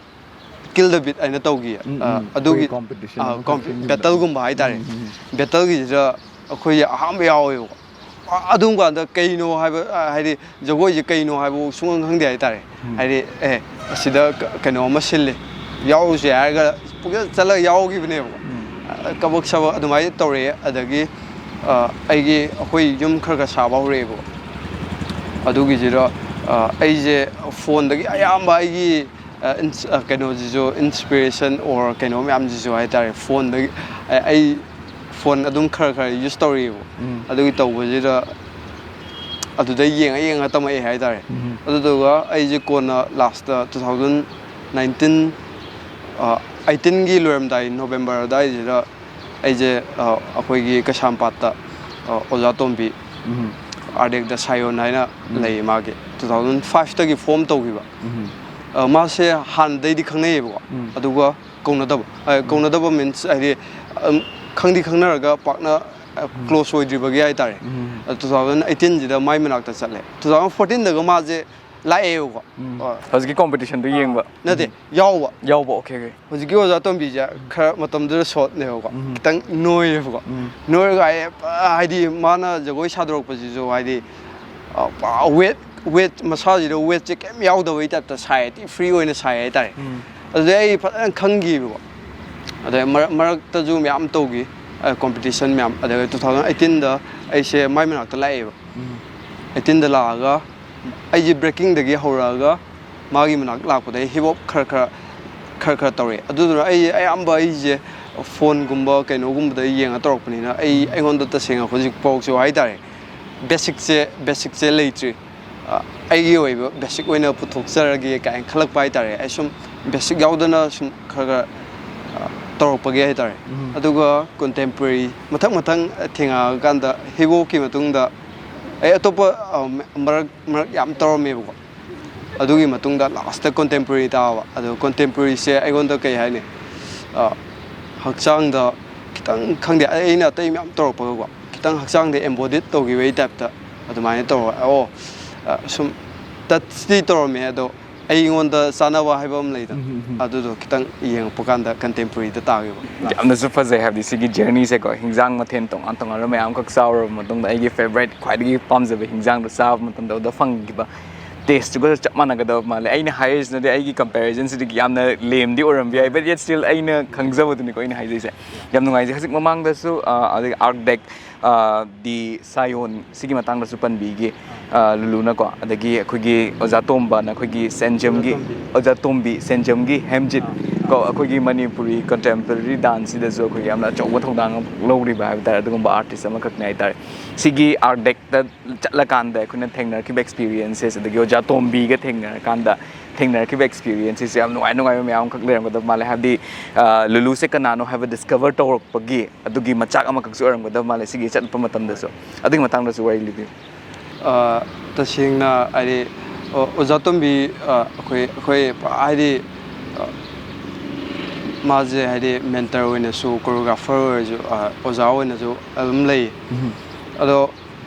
ꯀꯤꯜ ꯗ ꯕꯤꯠ ꯍꯥꯏꯅ ꯇꯧꯈꯤꯌꯦ꯫ ꯎꯝ, ꯑ, ꯎꯝ꯫ ꯑꯗꯨꯒꯤ, ꯑꯩꯈꯣꯏ ꯀꯝꯄꯤꯇꯤꯁꯟ ꯑ, ꯑꯃꯈꯛ ꯀꯝ-, ꯁꯤꯟꯈꯤꯕꯗꯣ꯫ ꯕꯦꯇꯜꯒꯨꯝꯕ ꯍꯥꯏꯇꯥꯔꯦ꯫ ꯎꯝ, ꯎꯝ, ꯎꯝ꯫ ꯕꯦꯇꯜꯒꯤꯁꯤꯗ ꯑꯩꯈꯣꯏꯁꯦ ꯑꯍꯥꯟꯕ ꯌꯥꯎꯋꯦꯕꯀꯣ꯫ ꯑ-, ꯑꯗꯨꯝ ꯀꯥꯟꯗ ꯀꯩꯅꯣ ꯍꯥꯏꯕ, ꯑ, ꯍꯥꯏꯗꯤ ꯖꯒꯣꯏꯁꯦ ꯀꯩꯅꯣ ꯍꯥꯏꯕ ꯁꯨꯡꯈꯪ ꯈꯪꯗꯦ ꯍꯥꯏꯇꯥꯔꯦ꯫ ꯎꯝ꯫ ꯍꯥꯏꯗꯤ, "ꯑꯦ, ꯑꯁꯤꯗ ꯀ-, ꯀꯩꯅꯣ ꯑꯃ ꯁꯤꯜꯂꯤ, ꯌꯥꯎꯔꯨꯁꯦ" ꯍꯥꯏꯔꯒ ꯄꯨꯡꯆꯠ ꯆꯠꯂꯒ ꯌꯥꯎꯈꯤꯕꯅꯦꯕꯀꯣ꯫ ꯎꯝ꯫ ꯑ, ꯀꯕꯛ ꯁꯕꯛ ꯑꯗꯨꯃꯥꯏꯅ ꯇꯧꯔꯛꯑꯦ꯫ ꯑꯗꯒꯤ, ꯑ, ꯑꯩꯒꯤ, ꯑꯩꯈꯣꯏ ꯌꯨꯝ ꯈꯔ ꯈꯔ ꯁꯥꯕ ꯍꯧꯔꯛꯑꯦꯕꯀꯣ꯫ ꯑꯗꯨꯒꯤꯁꯤꯗ, ꯑ, ꯑꯩꯁꯦ ꯐꯣꯟꯗꯒꯤ ꯑꯌꯥꯝꯕ ꯑꯩꯒꯤ, ꯑ, ꯏꯟꯁ-, ꯑ, ꯀꯩꯅꯣꯁꯤꯁꯨ, ꯏꯟꯁꯄꯤꯔꯦꯁꯟ ꯑꯣꯔ ꯀꯩꯅꯣ ꯃꯌꯥꯝꯁꯤꯁꯨ ꯍꯥꯏꯇꯥꯔꯦ, ꯐꯣꯟꯗꯒꯤ, ꯑ-, ꯑꯩ ꯐꯣꯟ ꯑꯗꯨꯝ ꯈꯔ ꯈꯔ ꯌꯨꯁ ꯇꯧꯔꯛꯑꯦꯕ꯫ ꯎꯝ꯫ ꯑꯗꯨꯒꯤ ꯇꯧꯕꯁꯤꯗ ꯑꯗꯨꯗ ꯌꯦꯡꯉ ꯌꯦꯡꯉ ꯇꯝꯃꯛꯑꯦ ꯍꯥꯏꯇꯥꯔꯦ꯫ ꯎꯝ꯫ ꯑꯗꯨꯗꯨꯒ ꯑꯩꯁꯦ ꯀꯣꯟꯅ ꯂꯥꯁꯇ ꯇꯨ ꯊꯥꯎꯖꯟ ꯅꯥꯏꯟꯇꯤꯟ, ꯑ, ꯑꯩꯠꯇꯤꯟꯒꯤ ꯂꯣꯏꯔꯝꯗꯥꯏ ꯅꯣꯕꯦꯝꯕꯔ ꯑꯗꯨꯋꯥꯏꯁꯤꯗ ꯑꯩꯁꯦ, ꯑ, ꯑꯩꯈꯣꯏꯒꯤ ꯀꯩꯁꯥꯝꯄꯥꯠꯇ, ꯑ, ꯑꯣꯖꯥ ꯇꯣꯝꯕꯤ, ꯎꯝ꯫ ꯑꯥꯔꯗꯦꯛꯗ ꯁꯥꯏꯌꯣꯟ ꯍꯥꯏꯅ, ꯎꯝ꯫ ꯂꯩꯌꯦ꯫ ꯃꯥꯒꯤ ꯇꯨ ꯊꯥꯎꯖꯟ ꯐꯥꯏꯚꯇꯒꯤ ꯐꯣꯝ ꯇꯧꯈꯤꯕ꯫ ꯎꯝ꯫ ꯑ, ꯃꯥꯁꯦ ꯍꯥꯟꯅꯗꯩꯗꯤ ꯈꯪꯅꯩꯌꯦꯕꯀꯣ꯫ ꯎꯝ꯫ ꯑꯗꯨꯒ ꯀꯧꯅꯗꯕ, ꯑ, ꯎꯝ꯫ ꯀꯧꯅꯗꯕ ꯃꯤꯟꯁ ꯍꯥꯏꯗꯤ, ꯑꯝ, ꯈꯪꯗꯤ ꯈꯪꯅꯔꯒ ꯄꯥꯛꯅ, ꯑ, ꯎꯝ꯫ ꯀ꯭ꯂꯣꯁ ꯑꯣꯏꯗ꯭ꯔꯤꯕꯒꯤ ꯍꯥꯏꯇꯥꯔꯦ꯫ ꯎꯝ꯫ ꯑ, ꯇꯨ ꯊꯥꯎꯖꯟ ꯑꯩꯠꯇꯤꯟꯁꯤꯗ ꯃꯥꯏ ꯃꯅꯥꯛꯇ ꯆꯠꯂꯦ꯫ ꯇꯨ ꯊꯥꯎꯖꯟ ꯐꯣꯔꯇꯤꯟꯗꯒ ꯃꯥꯁꯦ ꯂꯥꯛꯑꯦꯕꯀꯣ꯫ ꯎꯝ꯫ ꯑ, ꯍꯧꯖꯤꯛꯀꯤ ꯀꯣꯝꯄꯤꯇꯤꯁꯟꯗꯨ ꯌꯦꯡꯕ꯫ ꯅꯠꯇꯦ, ꯌꯥꯎꯕ꯫ ꯌꯥꯎꯕ, ꯑꯣꯀꯦ, ꯑꯣꯀꯦ꯫ ꯍꯧꯖꯤꯛꯀꯤ ꯑꯣꯖꯥ ꯇꯣꯝꯕꯤꯁꯦ ꯈꯔ ꯃꯇꯝꯗꯨꯗ ꯁꯣꯔꯠꯅꯦꯕꯀꯣ, ꯎꯝ꯫ ꯈꯤꯇꯪ ꯅꯣꯏꯔꯦꯕꯀꯣ꯫ ꯎꯝ꯫ ꯅꯣꯏꯔꯒ ꯑꯩ ꯄꯨꯔꯥ ꯍꯥꯏꯗꯤ ꯃꯥꯅ ꯖꯒꯣꯏ ꯁꯥꯗꯣꯔꯛꯄꯁꯤꯁꯨ ꯍꯥꯏꯗꯤ, ꯑ, ꯄꯨꯔꯥ ꯋꯦꯠ ꯋꯦꯠ ꯃꯁꯥꯁꯤꯗ ꯋꯦꯠꯁꯦ ꯀꯩꯝ ꯌꯥꯎꯗꯕꯩ ꯇꯥꯏꯞꯇ ꯁꯥꯏ, ꯊꯤ ꯐ꯭ꯔꯤ ꯑꯣꯏꯅ ꯁꯥꯏ ꯍꯥꯏꯇꯥꯔꯦ꯫ ꯎꯝ꯫ ꯑꯗꯨꯗꯩ ꯑꯩ ꯐꯖꯅ ꯈꯪꯈꯤꯕꯀꯣ꯫ ꯑꯗꯩ ꯃꯔꯛ ꯃꯔꯛꯇꯁꯨ ꯃꯌꯥꯝ ꯇꯧꯈꯤ, ꯀꯣꯝꯄꯤꯇꯤꯁꯟ ꯃꯌꯥꯝ꯫ ꯑꯗꯨꯒ ꯇꯨ ꯊꯥꯎꯖꯟ ꯑꯩꯠꯇꯤꯟꯗ ꯑꯩꯁꯦ ꯃꯥꯏ ꯃꯅꯥꯛꯇ ꯂꯥꯛꯑꯦꯕ꯫ ꯎꯝ꯫ ꯑꯩꯠꯇꯤꯟꯗ ꯂꯥꯛꯑꯒ ꯑꯩꯁꯦ ꯕ꯭ꯔꯦꯀꯤꯡꯗꯒꯤ ꯍꯧꯔꯛꯑꯒ ꯃꯥꯒꯤ ꯃꯅꯥꯛ ꯂꯥꯛꯄꯗ ꯑꯩ ꯍꯤꯞ ꯍꯣꯞ ꯈꯔ ꯈꯔ ꯈꯔ ꯈꯔ ꯇꯧꯔꯛꯑꯦ꯫ ꯑꯗꯨꯗꯨꯅ ꯑꯩ ꯑꯌꯥꯝꯕ ꯑꯩꯁꯦ ꯐꯣꯟꯒꯨꯝꯕ ꯀꯩꯅꯣꯒꯨꯝꯕꯗ ꯌꯦꯡꯉ ꯇꯧꯔꯛꯄꯅꯤꯅ ꯑꯩ, ꯑꯩꯉꯣꯟꯗ ꯇꯁꯦꯡꯅ ꯍꯧꯖꯤꯛꯐꯥꯎꯁꯨ ꯍꯥꯏꯇꯥꯔꯦ, ꯕꯦꯁꯤꯛꯁꯦ ꯕꯦꯁꯤꯛꯁꯦ ꯂꯩꯇ꯭ꯔꯤ꯫ ꯑ, ꯑꯩꯒꯤ ꯑꯣꯏꯕ ꯕꯦꯁꯤꯛ ꯑꯣꯏꯅ ꯄꯨꯊꯣꯛꯆꯔꯒꯦ ꯀꯥꯏꯅ ꯈꯜꯂꯛꯄ ꯍꯥꯏꯇꯥꯔꯦ꯫ ꯑꯩ ꯁꯨꯝ ꯕꯦꯁꯤꯛ ꯌꯥꯎꯗꯅ ꯁꯨꯝ ꯈꯔ ꯈꯔ, ꯑ, ꯇꯧꯔꯛꯄꯒꯤ ꯍꯥꯏꯇꯥꯔꯦ꯫ ꯎꯝ꯫ ꯑꯗꯨꯒ ꯀꯣꯟꯇꯦꯝꯄꯣꯔꯦꯔꯤ ꯃꯊꯪ ꯃꯊꯪ ꯊꯦꯡꯉꯛꯑꯀꯥꯟꯗ ꯍꯤꯞ ꯍꯣꯞꯀꯤ ꯃꯇꯨꯡꯗ ꯑꯩ ꯑꯇꯣꯞꯄ, ꯑ, ꯃꯔꯛ ꯃꯔꯛ ꯌꯥꯝ ꯇꯧꯔꯝꯃꯦꯕꯀꯣ꯫ ꯑꯗꯨꯒꯤ ꯃꯇꯨꯡꯗ ꯂꯥꯁꯇ ꯀꯣꯟꯇꯦꯝꯄꯣꯔꯦꯔꯤ ꯇꯥꯕ꯫ ꯑꯗꯣ ꯀꯣꯟꯇꯦꯝꯄꯣꯔꯦꯔꯤꯁꯦ ꯑꯩꯉꯣꯟꯗ ꯀꯩ ꯍꯥꯏꯅꯤ, ꯑ, ꯍꯛꯆꯥꯡꯗ ꯈꯤꯇꯪ, ꯈꯪꯗꯦ, ꯑꯩꯅ ꯑꯇꯩ ꯃꯌꯥꯝ ꯇꯧꯔꯛꯄꯒꯀꯣ, ꯈꯤꯇꯪ ꯍꯛꯆꯥꯡꯗ ꯑꯦꯝꯕꯣꯗꯤꯠ ꯇꯧꯈꯤꯕꯒꯤ ꯇꯥꯏꯞꯇ ꯑꯗꯨꯃꯥꯏꯅ ꯇꯧꯔꯒ, ꯑꯣ, ꯑ, ꯁꯨꯝ ꯇꯠꯁꯇꯤ ꯇꯧꯔꯝꯃꯦ, ꯑꯗꯣ ꯑꯩꯉꯣꯟꯗ ꯆꯥꯅꯕ ꯍꯥꯏꯕ ꯑꯃ ꯂꯩꯗꯅ, ꯎꯝ, ꯎꯝ, ꯎꯝ꯫ ꯑꯗꯨꯗꯣ ꯈꯤꯇꯪ ꯌꯦꯡꯉꯛꯄ ꯀꯥꯟꯗ ꯀꯟꯇꯦꯝꯄꯣꯔꯦꯔꯤꯗ ꯇꯥꯈꯤꯕ꯫ ꯌꯥꯝꯅꯁꯨ ꯐꯖꯩ, ꯍꯥꯏꯕꯗꯤ ꯁꯤꯒꯤ ꯖꯔꯅꯤꯁꯦꯀꯣ, ꯍꯤꯟꯖꯥꯡ ꯃꯊꯦꯜ ꯇꯣꯉꯥꯟ ꯇꯣꯉꯥꯟꯕ ꯃꯌꯥꯝ ꯑꯃꯈꯛ ꯆꯥꯔꯨꯔꯕ ꯃꯇꯨꯡꯗ ꯑꯩꯒꯤ ꯐꯦꯕꯣꯔꯥꯏꯠ, ꯈ꯭ꯋꯥꯏꯗꯒꯤ ꯄꯥꯝꯖꯕ ꯍꯤꯟꯖꯥꯡꯗꯣ ꯆꯥꯕ ꯃꯇꯝꯗ ꯑꯗꯨꯗ ꯐꯪꯈꯤꯕ ꯇꯦꯁꯇꯨꯒ ꯆꯞ ꯃꯥꯟꯅꯒꯗꯕ ꯃꯥꯜꯂꯦ꯫ ꯑꯩꯅ ꯍꯥꯏꯔꯤꯁꯤꯅꯗꯤ ꯑꯩꯒꯤ ꯀꯝꯄꯦꯔꯤꯖꯟꯁꯤꯗꯤ ꯌꯥꯝꯅ ꯂꯦꯝꯗꯤ ꯑꯣꯏꯔꯝꯕ ꯌꯥꯏ, but yet still ꯑꯩꯅ ꯈꯪꯖꯕꯗꯨꯅꯤꯀꯣ ꯑꯩꯅ ꯍꯥꯏꯖꯩꯁꯦ꯫ ꯌꯥꯝ ꯅꯨꯡꯉꯥꯏꯖꯩ꯫ ꯍꯧꯖꯤꯛ ꯃꯃꯥꯡꯗꯁꯨ, ꯑ, ꯑꯗꯒꯤ ꯑꯥꯔꯛꯗꯦꯛ, ꯑ, ꯗꯤ ꯁꯥꯌꯣꯟ ꯁꯤꯒꯤ ꯃꯇꯥꯡꯗꯁꯨ ꯄꯟꯕꯤꯒꯦ, ꯑ, ꯂꯨꯂꯨꯅꯀꯣ, ꯑꯗꯒꯤ ꯑꯩꯈꯣꯏꯒꯤ ꯑꯣꯖꯥ ꯇꯣꯝꯕꯅ ꯑꯩꯈꯣꯏꯒꯤ ꯁꯦꯟꯖꯝꯒꯤ, ꯑꯣꯖꯥ ꯇꯣꯝꯕꯤ, ꯁꯦꯟꯖꯝꯒꯤ ꯍꯦꯝꯖꯤꯠ ꯀꯣ, ꯑꯩꯈꯣꯏꯒꯤ ꯃꯅꯤꯄꯨꯔꯤ ꯀꯟꯇꯦꯝꯄꯣꯔꯦꯔꯤ ꯗꯥꯟꯁꯁꯤꯗꯁꯨ ꯑꯩꯈꯣꯏꯒꯤ ꯌꯥꯝꯅ ꯑꯆꯧꯕ ꯊꯧꯗꯥꯡ ꯑꯃ ꯂꯧꯔꯤꯕ ꯍꯥꯏꯕ ꯇꯥꯔꯦ, ꯑꯗꯨꯒꯨꯝꯕ ꯑꯥꯔꯇꯤꯁ ꯑꯃꯈꯛꯅꯤ ꯍꯥꯏ ꯇꯥꯔꯦ꯫ ꯁꯤꯒꯤ ꯑꯥꯔꯛꯗꯦꯛꯇ ꯆꯠꯂꯀꯥꯟꯗ ꯑꯩꯈꯣꯏꯅ ꯊꯦꯡꯅꯔꯛꯈꯤꯕ ꯑꯦꯛꯁꯄꯤꯔꯤꯌꯦꯟꯁꯦꯁ, ꯑꯗꯒꯤ ꯑꯣꯖꯥ ꯇꯣꯝꯕꯤꯒ ꯊꯦꯡꯅꯔꯀꯥꯟꯗ ꯊꯦꯡꯅꯔꯛꯈꯤꯕ ꯑꯦꯛꯁꯄꯤꯔꯤꯌꯦꯟꯁꯦꯁ ꯌꯥꯝ ꯅꯨꯡꯉꯥꯏ ꯅꯨꯡꯉꯥꯏꯕ ꯃꯌꯥꯝ ꯑꯃꯈꯛ ꯂꯩꯔꯝꯒꯗꯕ ꯃꯥꯜꯂꯦ꯫ ꯍꯥꯏꯕꯗꯤ, ꯑ, ꯂꯨꯂꯨꯁꯦ ꯀꯅꯥꯅꯣ ꯍꯥꯏꯕ ꯗꯤꯁꯀꯚꯔ ꯇꯧꯔꯛꯄꯒꯤ ꯑꯗꯨꯒꯤ ꯃꯆꯥꯛ ꯑꯃꯈꯛꯁꯨ ꯑꯣꯏꯔꯝꯒꯗꯕ ꯃꯥꯜꯂꯦ ꯁꯤꯒꯤ ꯆꯠꯄ ꯃꯇꯝꯗꯁꯨ꯫ ꯑꯗꯨꯒꯤ ꯃꯇꯥꯡꯗꯁꯨ ꯋꯥꯔꯤ ꯂꯤꯕꯤꯌꯨ꯫ ꯑ, ꯇꯁꯦꯡꯅ ꯍꯥꯏꯗꯤ, ꯑꯣ-, ꯑꯣꯖꯥ ꯇꯣꯝꯕꯤ, ꯑ, ꯑꯩꯈꯣꯏ, ꯑꯩꯈꯣꯏ ꯄꯨꯔꯥ ꯍꯥꯏꯗꯤ, ꯑ, ꯃꯥꯁꯦ ꯍꯥꯏꯗꯤ ꯃꯦꯟꯇꯔ ꯑꯣꯏꯅꯁꯨ, ꯀꯣꯔꯤꯌꯣꯒ꯭ꯔꯥꯐꯔ ꯑꯣꯏꯔꯁꯨ, ꯑ, ꯑꯣꯖꯥ ꯑꯣꯏꯅꯁꯨ ꯑꯗꯨꯝ ꯂꯩ꯫ ꯑꯗꯣ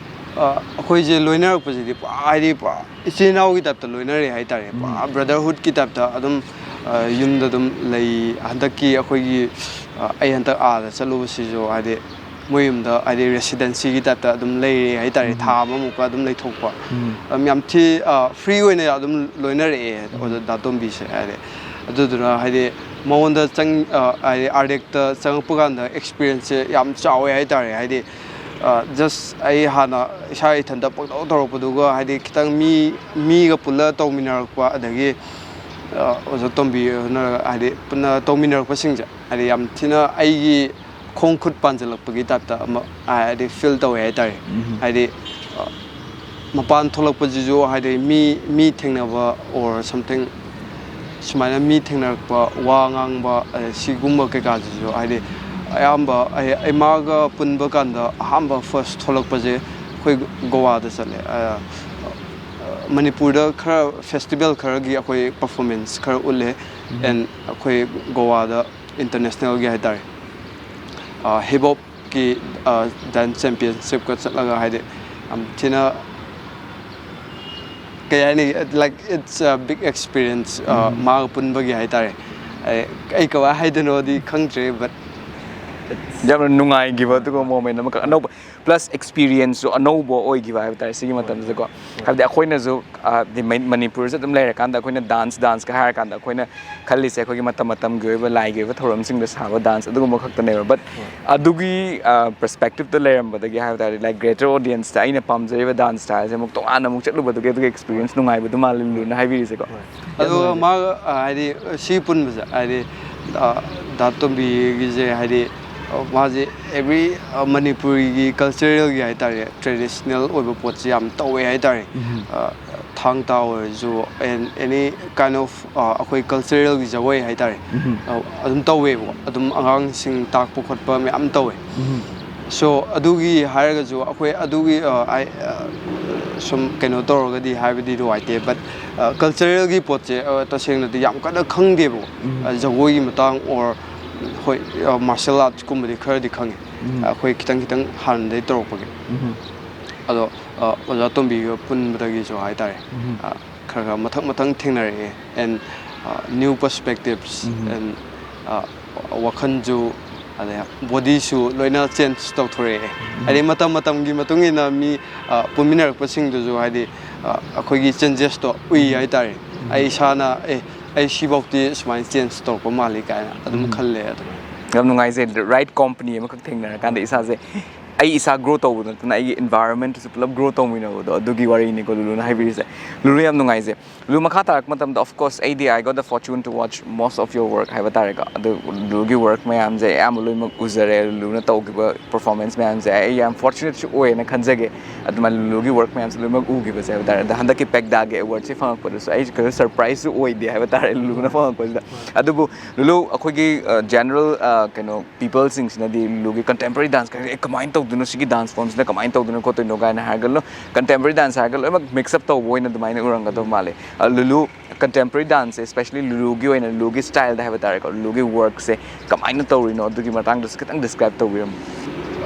ꯑ, ꯑꯩꯈꯣꯏꯁꯦ ꯂꯣꯏꯅꯔꯛꯄꯁꯤꯗꯤ ꯄꯨꯔꯥ, ꯍꯥꯏꯗꯤ, ꯄꯨꯔꯥ ꯏꯆꯤꯜ ꯏꯅꯥꯎꯒꯤ ꯇꯥꯏꯞꯇ ꯂꯣꯏꯅꯔꯦ ꯍꯥꯏꯇꯥꯔꯦ꯫ ꯄꯨꯔꯥ ꯎꯝ꯫ Brotherhoodꯀꯤ ꯇꯥꯏꯞꯇ ꯑꯗꯨꯝ, ꯑ, ꯌꯨꯝꯗ ꯑꯗꯨꯝ ꯂꯩ꯫ ꯍꯟꯗꯛꯀꯤ ꯑꯩꯈꯣꯏꯒꯤ, ꯑ, ꯑꯩ ꯍꯟꯗꯛ ꯑꯥꯗ ꯆꯠꯂꯨꯕꯁꯤꯁꯨ, ꯍꯥꯏꯗꯤ, ꯃꯣꯏ ꯌꯨꯝꯗ, ꯍꯥꯏꯗꯤ, residencyꯒꯤ ꯇꯥꯏꯞꯇ ꯑꯗꯨꯝ ꯂꯩꯔꯦ ꯍꯥꯏꯇꯥꯔꯦ꯫ ꯎꯝ꯫ ꯊꯥ ꯑꯃꯃꯨꯛꯀ ꯑꯗꯨꯝ ꯂꯩꯊꯣꯛꯄ꯫ ꯎꯝ꯫ ꯑꯗꯨꯝ ꯌꯥꯝ ꯊꯤ, ꯑ, free ꯑꯣꯏꯅ ꯑꯗꯨꯝ ꯂꯣꯏꯅꯔꯛꯑꯦ, ꯎꯝ꯫ ꯑꯣꯖꯥ ꯗꯥ ꯇꯣꯝꯕꯤꯁꯦ꯫ ꯍꯥꯏꯗꯤ, ꯑꯗꯨꯗꯨꯅ, ꯍꯥꯏꯗꯤ, ꯃꯉꯣꯟꯗ ꯆꯪ-, ꯑ, ꯍꯥꯏꯗꯤ, Ardecꯇ ꯆꯪꯉꯛꯄ ꯀꯥꯟꯗ experienceꯁꯦ ꯌꯥꯝ ꯆꯥꯎꯋꯦ ꯍꯥꯏꯇꯥꯔꯦ꯫ ꯍꯥꯏꯗꯤ, ꯑ, just ꯑꯩ ꯍꯥꯟꯅ ꯏꯁꯥ ꯏꯊꯟꯇ ꯄꯪꯇꯧ ꯇꯧꯔꯛꯄꯗꯨꯒ, ꯍꯥꯏꯗꯤ, ꯈꯤꯇꯪ ꯃꯤ, ꯃꯤꯒ ꯄꯨꯜꯂ ꯇꯧꯃꯤꯟꯅꯔꯛꯄ, ꯑꯗꯒꯤ, ꯑ, ꯑꯣꯖꯥ ꯇꯣꯝꯕꯤ ꯍꯣꯏꯅ, ꯍꯥꯏꯗꯤ, ꯄꯨꯟꯅ ꯇꯧꯃꯤꯟꯅꯔꯛꯄꯁꯤꯡꯁꯦ, ꯍꯥꯏꯗꯤ, ꯌꯥꯝ ꯊꯤꯅ ꯑꯩꯒꯤ ꯈꯣꯡ ꯈꯨꯠ ꯄꯥꯟꯁꯤꯜꯂꯛꯄꯒꯤ ꯇꯥꯏꯞꯇ ꯑꯃ, ꯍꯥꯏꯗꯤ, feel ꯇꯧꯋꯦ ꯍꯥꯏꯇꯥꯔꯦ꯫ ꯎꯝ꯫ ꯍꯥꯏꯗꯤ, ꯑ, ꯃꯄꯥꯟ ꯊꯣꯛꯂꯛꯄꯁꯤꯁꯨ, ꯍꯥꯏꯗꯤ, ꯃꯤ, ꯃꯤ ꯊꯦꯡꯅꯕ or something, ꯁꯨꯃꯥꯏꯅ ꯃꯤ ꯊꯦꯡꯅꯔꯛꯄ, ꯋꯥ ꯉꯥꯡꯕ, ꯑ, ꯁꯤꯒꯨꯝꯕ ꯀꯩꯀꯥꯁꯤꯁꯨ, ꯍꯥꯏꯗꯤ, ꯑꯌꯥꯝꯕ ꯑꯩ, ꯏꯃꯥꯒ ꯄꯨꯟꯕ ꯀꯥꯟꯗ ꯑꯍꯥꯟꯕ first ꯊꯣꯛꯂꯛꯄꯁꯦ ꯑꯩꯈꯣꯏ ꯒꯣꯋꯥꯗ ꯆꯠꯂꯦ꯫ ꯑ, ꯃꯅꯤꯄꯨꯔꯗ ꯈꯔ festival ꯈꯔꯒꯤ ꯑꯩꯈꯣꯏ performance ꯈꯔ ꯎꯠꯂꯦ꯫ ꯎꯝ꯫ And ꯑꯩꯈꯣꯏ ꯒꯣꯋꯥꯗ internationalꯒꯤ ꯍꯥꯏꯇꯥꯔꯦ, ꯑ, hip hopꯀꯤ, ꯑ, dance championshipꯀ ꯆꯠꯂꯒ, ꯍꯥꯏꯗꯤ, ꯌꯥꯝ ꯊꯤꯅ, ꯀꯩ ꯍꯥꯏꯅꯤ, like, it's a big experience, ꯑ, ꯎꯝ꯫ ꯃꯥꯒ ꯄꯨꯟꯕꯒꯤ ꯍꯥꯏꯇꯥꯔꯦ꯫ ꯑꯩ, ꯑꯩ ꯀꯃꯥꯏ ꯍꯥꯏꯗꯣꯏꯅꯣꯗꯤ ꯈꯪꯗ꯭ꯔꯦ, but it's ꯌꯥꯝꯅ ꯅꯨꯡꯉꯥꯏꯈꯤꯕ ꯑꯗꯨꯒꯨꯝꯕ moment ꯑꯃꯈꯛ, ꯑꯅꯧꯕ, plus experienceꯁꯨ ꯑꯅꯧꯕ ꯑꯣꯏꯈꯤꯕ ꯍꯥꯏꯕ ꯇꯥꯔꯦ ꯁꯤꯒꯤ ꯃꯇꯝꯁꯤꯗꯀꯣ꯫ ꯍꯥꯏꯕꯗꯤ ꯑꯩꯈꯣꯏꯅꯁꯨ, ꯑ, ꯗꯤ ꯃꯩ-, ꯃꯅꯤꯄꯨꯔꯁꯦ ꯑꯗꯨꯝ ꯂꯩꯔꯀꯥꯟꯗ ꯑꯩꯈꯣꯏꯅ dance, danceꯀ ꯍꯥꯏꯔꯀꯥꯟꯗ ꯑꯩꯈꯣꯏꯅ ꯈꯜꯂꯤꯁꯦ ꯑꯩꯈꯣꯏꯒꯤ ꯃꯇꯝ ꯃꯇꯝꯒꯤ ꯑꯣꯏꯕ ꯂꯥꯏꯒꯤ ꯑꯣꯏꯕ ꯊꯧꯔꯝꯁꯤꯡꯗ ꯁꯥꯕ dance ꯑꯗꯨꯒꯨꯝꯕ ꯈꯛꯇꯅꯦꯕ꯫ But ꯍꯣꯏ꯫ ꯑꯗꯨꯒꯤ, ꯑ, perspectiveꯇ ꯂꯩꯔꯝꯕꯗꯒꯤ ꯍꯥꯏꯕ ꯇꯥꯔꯗꯤ, like, greater audienceꯇ ꯑꯩꯅ ꯄꯥꯝꯖꯔꯤꯕ danceꯇ ꯍꯥꯏꯁꯦ ꯑꯃꯨꯛ ꯇꯣꯉꯥꯟꯅ ꯑꯃꯨꯛ ꯆꯠꯂꯨꯕꯗꯨꯒꯤ ꯑꯗꯨꯒꯤ experience ꯍꯣꯏ꯫ ꯅꯨꯡꯉꯥꯏꯕꯗꯨ ꯃꯥꯜꯂꯦ ꯂꯨꯅ ꯍꯥꯏꯕꯤꯔꯤꯁꯦꯀꯣ꯫ ꯍꯣꯏ꯫ ꯑꯗꯨꯒ ꯃꯥꯒ, ꯑ, ꯍꯥꯏꯗꯤ, ꯁꯤ ꯄꯨꯟꯕꯁꯦ, ꯍꯥꯏꯗꯤ, ꯑ, ꯗꯥ ꯇꯣꯝꯕꯤꯒꯤꯁꯦ, ꯍꯥꯏꯗꯤ, ꯑ, ꯃꯥꯁꯦ every, ꯑ, ꯃꯅꯤꯄꯨꯔꯤꯒꯤ culturalꯒꯤ ꯍꯥꯏꯇꯥꯔꯦ, traditional ꯑꯣꯏꯕ ꯄꯣꯠꯁꯦ ꯌꯥꯝ ꯇꯧꯋꯦ ꯍꯥꯏꯇꯥꯔꯦ꯫ ꯎꯝ꯫ ꯑ, ꯊꯥꯡ ꯇꯥ ꯑꯣꯏꯔꯁꯨ, and any kind of, ꯑ, ꯑꯩꯈꯣꯏ culturalꯒꯤ ꯖꯒꯣꯏ ꯍꯥꯏꯇꯥꯔꯦ, ꯎꯝ꯫ ꯑ, ꯑꯗꯨꯝ ꯇꯧꯋꯦꯕꯀꯣ꯫ ꯑꯗꯨꯝ ꯑꯉꯥꯡꯁꯤꯡ ꯇꯥꯛꯄ ꯈꯣꯠꯄ ꯃꯌꯥꯝ ꯇꯧꯋꯦ꯫ ꯎꯝ꯫ So, ꯑꯗꯨꯒꯤ ꯍꯥꯏꯔꯒꯁꯨ ꯑꯩꯈꯣꯏ ꯑꯗꯨꯒꯤ, ꯑ, ꯑꯥꯏ-, ꯑ, ꯁꯨꯝ ꯀꯩꯅꯣ ꯇꯧꯔꯒꯗꯤ ꯍꯥꯏꯕꯗꯤ ꯅꯨꯡꯉꯥꯏꯇꯦ, but, ꯑ, culturalꯒꯤ ꯄꯣꯠꯁꯦ, ꯑ, ꯇꯁꯦꯡꯅꯗꯤ ꯌꯥꯝ ꯀꯟꯅ ꯈꯪꯗꯦꯕꯀꯣ꯫ ꯎꯝ꯫ ꯑ, ꯖꯒꯣꯏꯒꯤ ꯃꯇꯥꯡ or, ꯍꯣꯏ, ꯑ, martial artsꯀꯨꯝꯕꯗꯤ ꯈꯔꯗꯤ ꯈꯪꯉꯦ꯫ ꯎꯝ꯫ ꯑꯩꯈꯣꯏ ꯈꯤꯇꯪ ꯈꯤꯇꯪ ꯍꯥꯟꯅꯗꯩ ꯇꯧꯔꯛꯄꯒꯤ꯫ ꯎꯝ꯫ ꯑꯗꯣ ꯑ, ꯑꯣꯖꯥ ꯇꯣꯝꯕꯤꯒ ꯄꯨꯟꯕꯗꯒꯤꯁꯨ ꯍꯥꯏꯇꯥꯔꯦ, ꯑ, ꯈꯔ ꯈꯔ ꯃꯊꯪ ꯃꯊꯪ ꯊꯦꯡꯅꯔꯛꯑꯦ꯫ And new perspectives and ꯑ, ꯋꯥꯈꯜꯁꯨ, ꯑꯗꯩ ꯕꯣꯗꯤꯁꯨ ꯂꯣꯏꯅ ꯆꯦꯟꯖ ꯇꯧꯊꯣꯔꯛꯑꯦ꯫ ꯍꯥꯏꯗꯤ ꯃꯇꯝ ꯃꯇꯝꯒꯤ ꯃꯇꯨꯡ ꯏꯟꯅ ꯃꯤ ꯑ, ꯄꯨꯟꯃꯤꯟꯅꯔꯛꯄꯁꯤꯡꯗꯨꯁꯨ ꯍꯥꯏꯗꯤ ꯑ, ꯑꯩꯈꯣꯏꯒꯤ ꯆꯦꯟꯖꯦꯁꯇꯣ ꯎꯏ ꯍꯥꯏꯇꯥꯔꯦ꯫ ꯑꯩ ꯏꯁꯥꯅ ꯑꯦ ꯑꯩ ꯁꯤꯐꯧꯇꯤ ꯁꯨꯃꯥꯏꯅ ꯆꯦꯟꯖ ꯇꯧꯔꯛꯄ ꯃꯥꯜꯂꯤ ꯀꯥꯏꯅ ꯑꯗꯨꯝ ꯈꯜꯂꯦ꯫ ꯑꯗꯨꯃꯥꯏꯅ ꯌꯥꯝ ꯅꯨꯡꯉꯥꯏꯖꯩ꯫ ꯔꯥꯏꯠ ꯀꯣꯝꯄꯅꯤ ꯑꯃꯈꯛ ꯊꯦꯡꯅꯔꯀꯥꯟꯗ ꯏꯁꯥꯁꯦ ꯑꯩ ꯏꯁꯥ ꯒ꯭ꯔꯣ ꯇꯧꯕꯗ ꯅꯠꯇꯅ ꯑꯩꯒꯤ ꯏꯟꯚꯥꯏꯔꯣꯟꯃꯦꯟꯠꯁꯨ ꯄꯨꯂꯞ ꯒ꯭ꯔꯣ ꯇꯧꯃꯤꯟꯅꯕꯗꯣ ꯑꯗꯨꯒꯤ ꯋꯥꯔꯤꯅꯤꯀꯣ ꯂꯨꯂꯨꯅ ꯍꯥꯏꯕꯤꯔꯤꯁꯦ꯫ ꯂꯨꯂꯨ, ꯌꯥꯝ ꯅꯨꯡꯉꯥꯏꯖꯩ꯫ ꯂꯨꯂꯨ, ꯃꯈꯥ ꯇꯥꯔꯛꯄ ꯃꯇꯝꯗ, of course, ꯑꯩꯗꯤ I got the fortune to watch most of your work ꯍꯥꯏꯕ ꯇꯥꯔꯦꯀꯣ꯫ ꯑꯗꯨ ꯂꯨꯂꯨꯒꯤ ꯋꯥꯔꯛ ꯃꯌꯥꯝꯁꯦ ꯑꯌꯥꯝꯕ ꯂꯣꯏꯅꯃꯛ ꯎꯖꯔꯦ꯫ ꯂꯨꯂꯨꯅ ꯇꯧꯈꯤꯕ ꯄꯔꯐꯣꯔꯃꯦꯟꯁ ꯃꯌꯥꯝꯁꯦ ꯑꯩ ꯌꯥꯝ ꯐꯣꯔꯆꯨꯅꯦꯠꯁꯨ ꯑꯣꯏꯌꯦꯅ ꯈꯟꯖꯒꯦ꯫ ꯑꯗꯨꯃꯥꯏꯅ ꯂꯨꯂꯨꯒꯤ ꯋꯥꯔꯛ ꯃꯌꯥꯝꯁꯦ ꯂꯣꯏꯅꯃꯛ ꯎꯈꯤꯕꯁꯦ ꯍꯥꯏꯕ ꯇꯥꯔꯦ꯫ ꯑꯗ ꯍꯟꯗꯛꯀꯤ ꯄꯦꯛꯗꯥꯒꯤ ꯑꯦꯋꯥꯔꯗꯁꯦ ꯐꯪꯉꯛꯄꯗꯁꯨ ꯑꯩ ꯀꯩꯁꯨ ꯁꯔꯄ꯭ꯔꯥꯏꯖꯁꯨ ꯑꯣꯏꯗꯦ ꯍꯥꯏꯕ ꯇꯥꯔꯦ ꯂꯨꯂꯨꯅ ꯐꯪꯉꯛꯄꯁꯤꯗ꯫ ꯑꯗꯨꯕꯨ ꯂꯨꯂꯨ, ꯑꯩꯈꯣꯏꯒꯤ ꯖꯦꯅꯔꯦꯜ ꯀꯩꯅꯣ ꯄꯤꯄꯜꯁꯤꯡꯁꯤꯅꯗꯤ ꯂꯨꯂꯨꯒꯤ ꯀꯟꯇꯦꯝꯄꯔꯔꯤ ꯗꯥꯟꯁ ꯀꯥꯏꯁꯦ ꯑꯦ ꯀꯃꯥꯏꯅ ꯇꯧꯗꯣꯏꯅꯣ, ꯁꯤꯒꯤ ꯗꯥꯟꯁ ꯐꯣꯝꯁꯤꯅ ꯀꯃꯥꯏꯅ ꯇꯧꯗꯣꯏꯅꯣ ꯈꯣꯠꯇꯣꯏꯅꯣ ꯀꯥꯏꯅ ꯍꯥꯏꯔꯒ ꯂꯣꯏ ꯀꯟꯇꯦꯝꯄꯔꯔꯤ ꯗꯥꯟꯁ ꯍꯥꯏꯔꯒ ꯂꯣꯏꯅꯃꯛ ꯃꯤꯛꯁ ꯑꯞ ꯇꯧꯕ ꯑꯣꯏꯅ ꯑꯗꯨꯃꯥꯏꯅ ꯎꯔꯝꯒꯗꯧ ꯃꯥꯜꯂꯦ꯫ ꯑ, ꯂꯨꯂꯨ ꯀꯟꯇꯦꯝꯄꯔꯔꯤ ꯗꯥꯟꯁꯁꯦ, especially ꯂꯨꯂꯨꯒꯤ ꯑꯣꯏꯅ, ꯂꯨꯂꯨꯒꯤ ꯁ꯭ꯇꯥꯏꯜꯗ ꯍꯥꯏꯕ ꯇꯥꯔꯦꯀꯣ, ꯂꯨꯂꯨꯒꯤ ꯋꯥꯔꯛꯁꯦ ꯀꯃꯥꯏꯅ ꯇꯧꯔꯤꯅꯣ, ꯑꯗꯨꯒꯤ ꯃꯇꯥꯡꯗꯁꯨ ꯈꯤꯇꯪ ꯗꯤꯁꯀ꯭ꯔꯥꯏꯕ ꯇꯧꯕꯤꯔꯝꯃꯨ꯫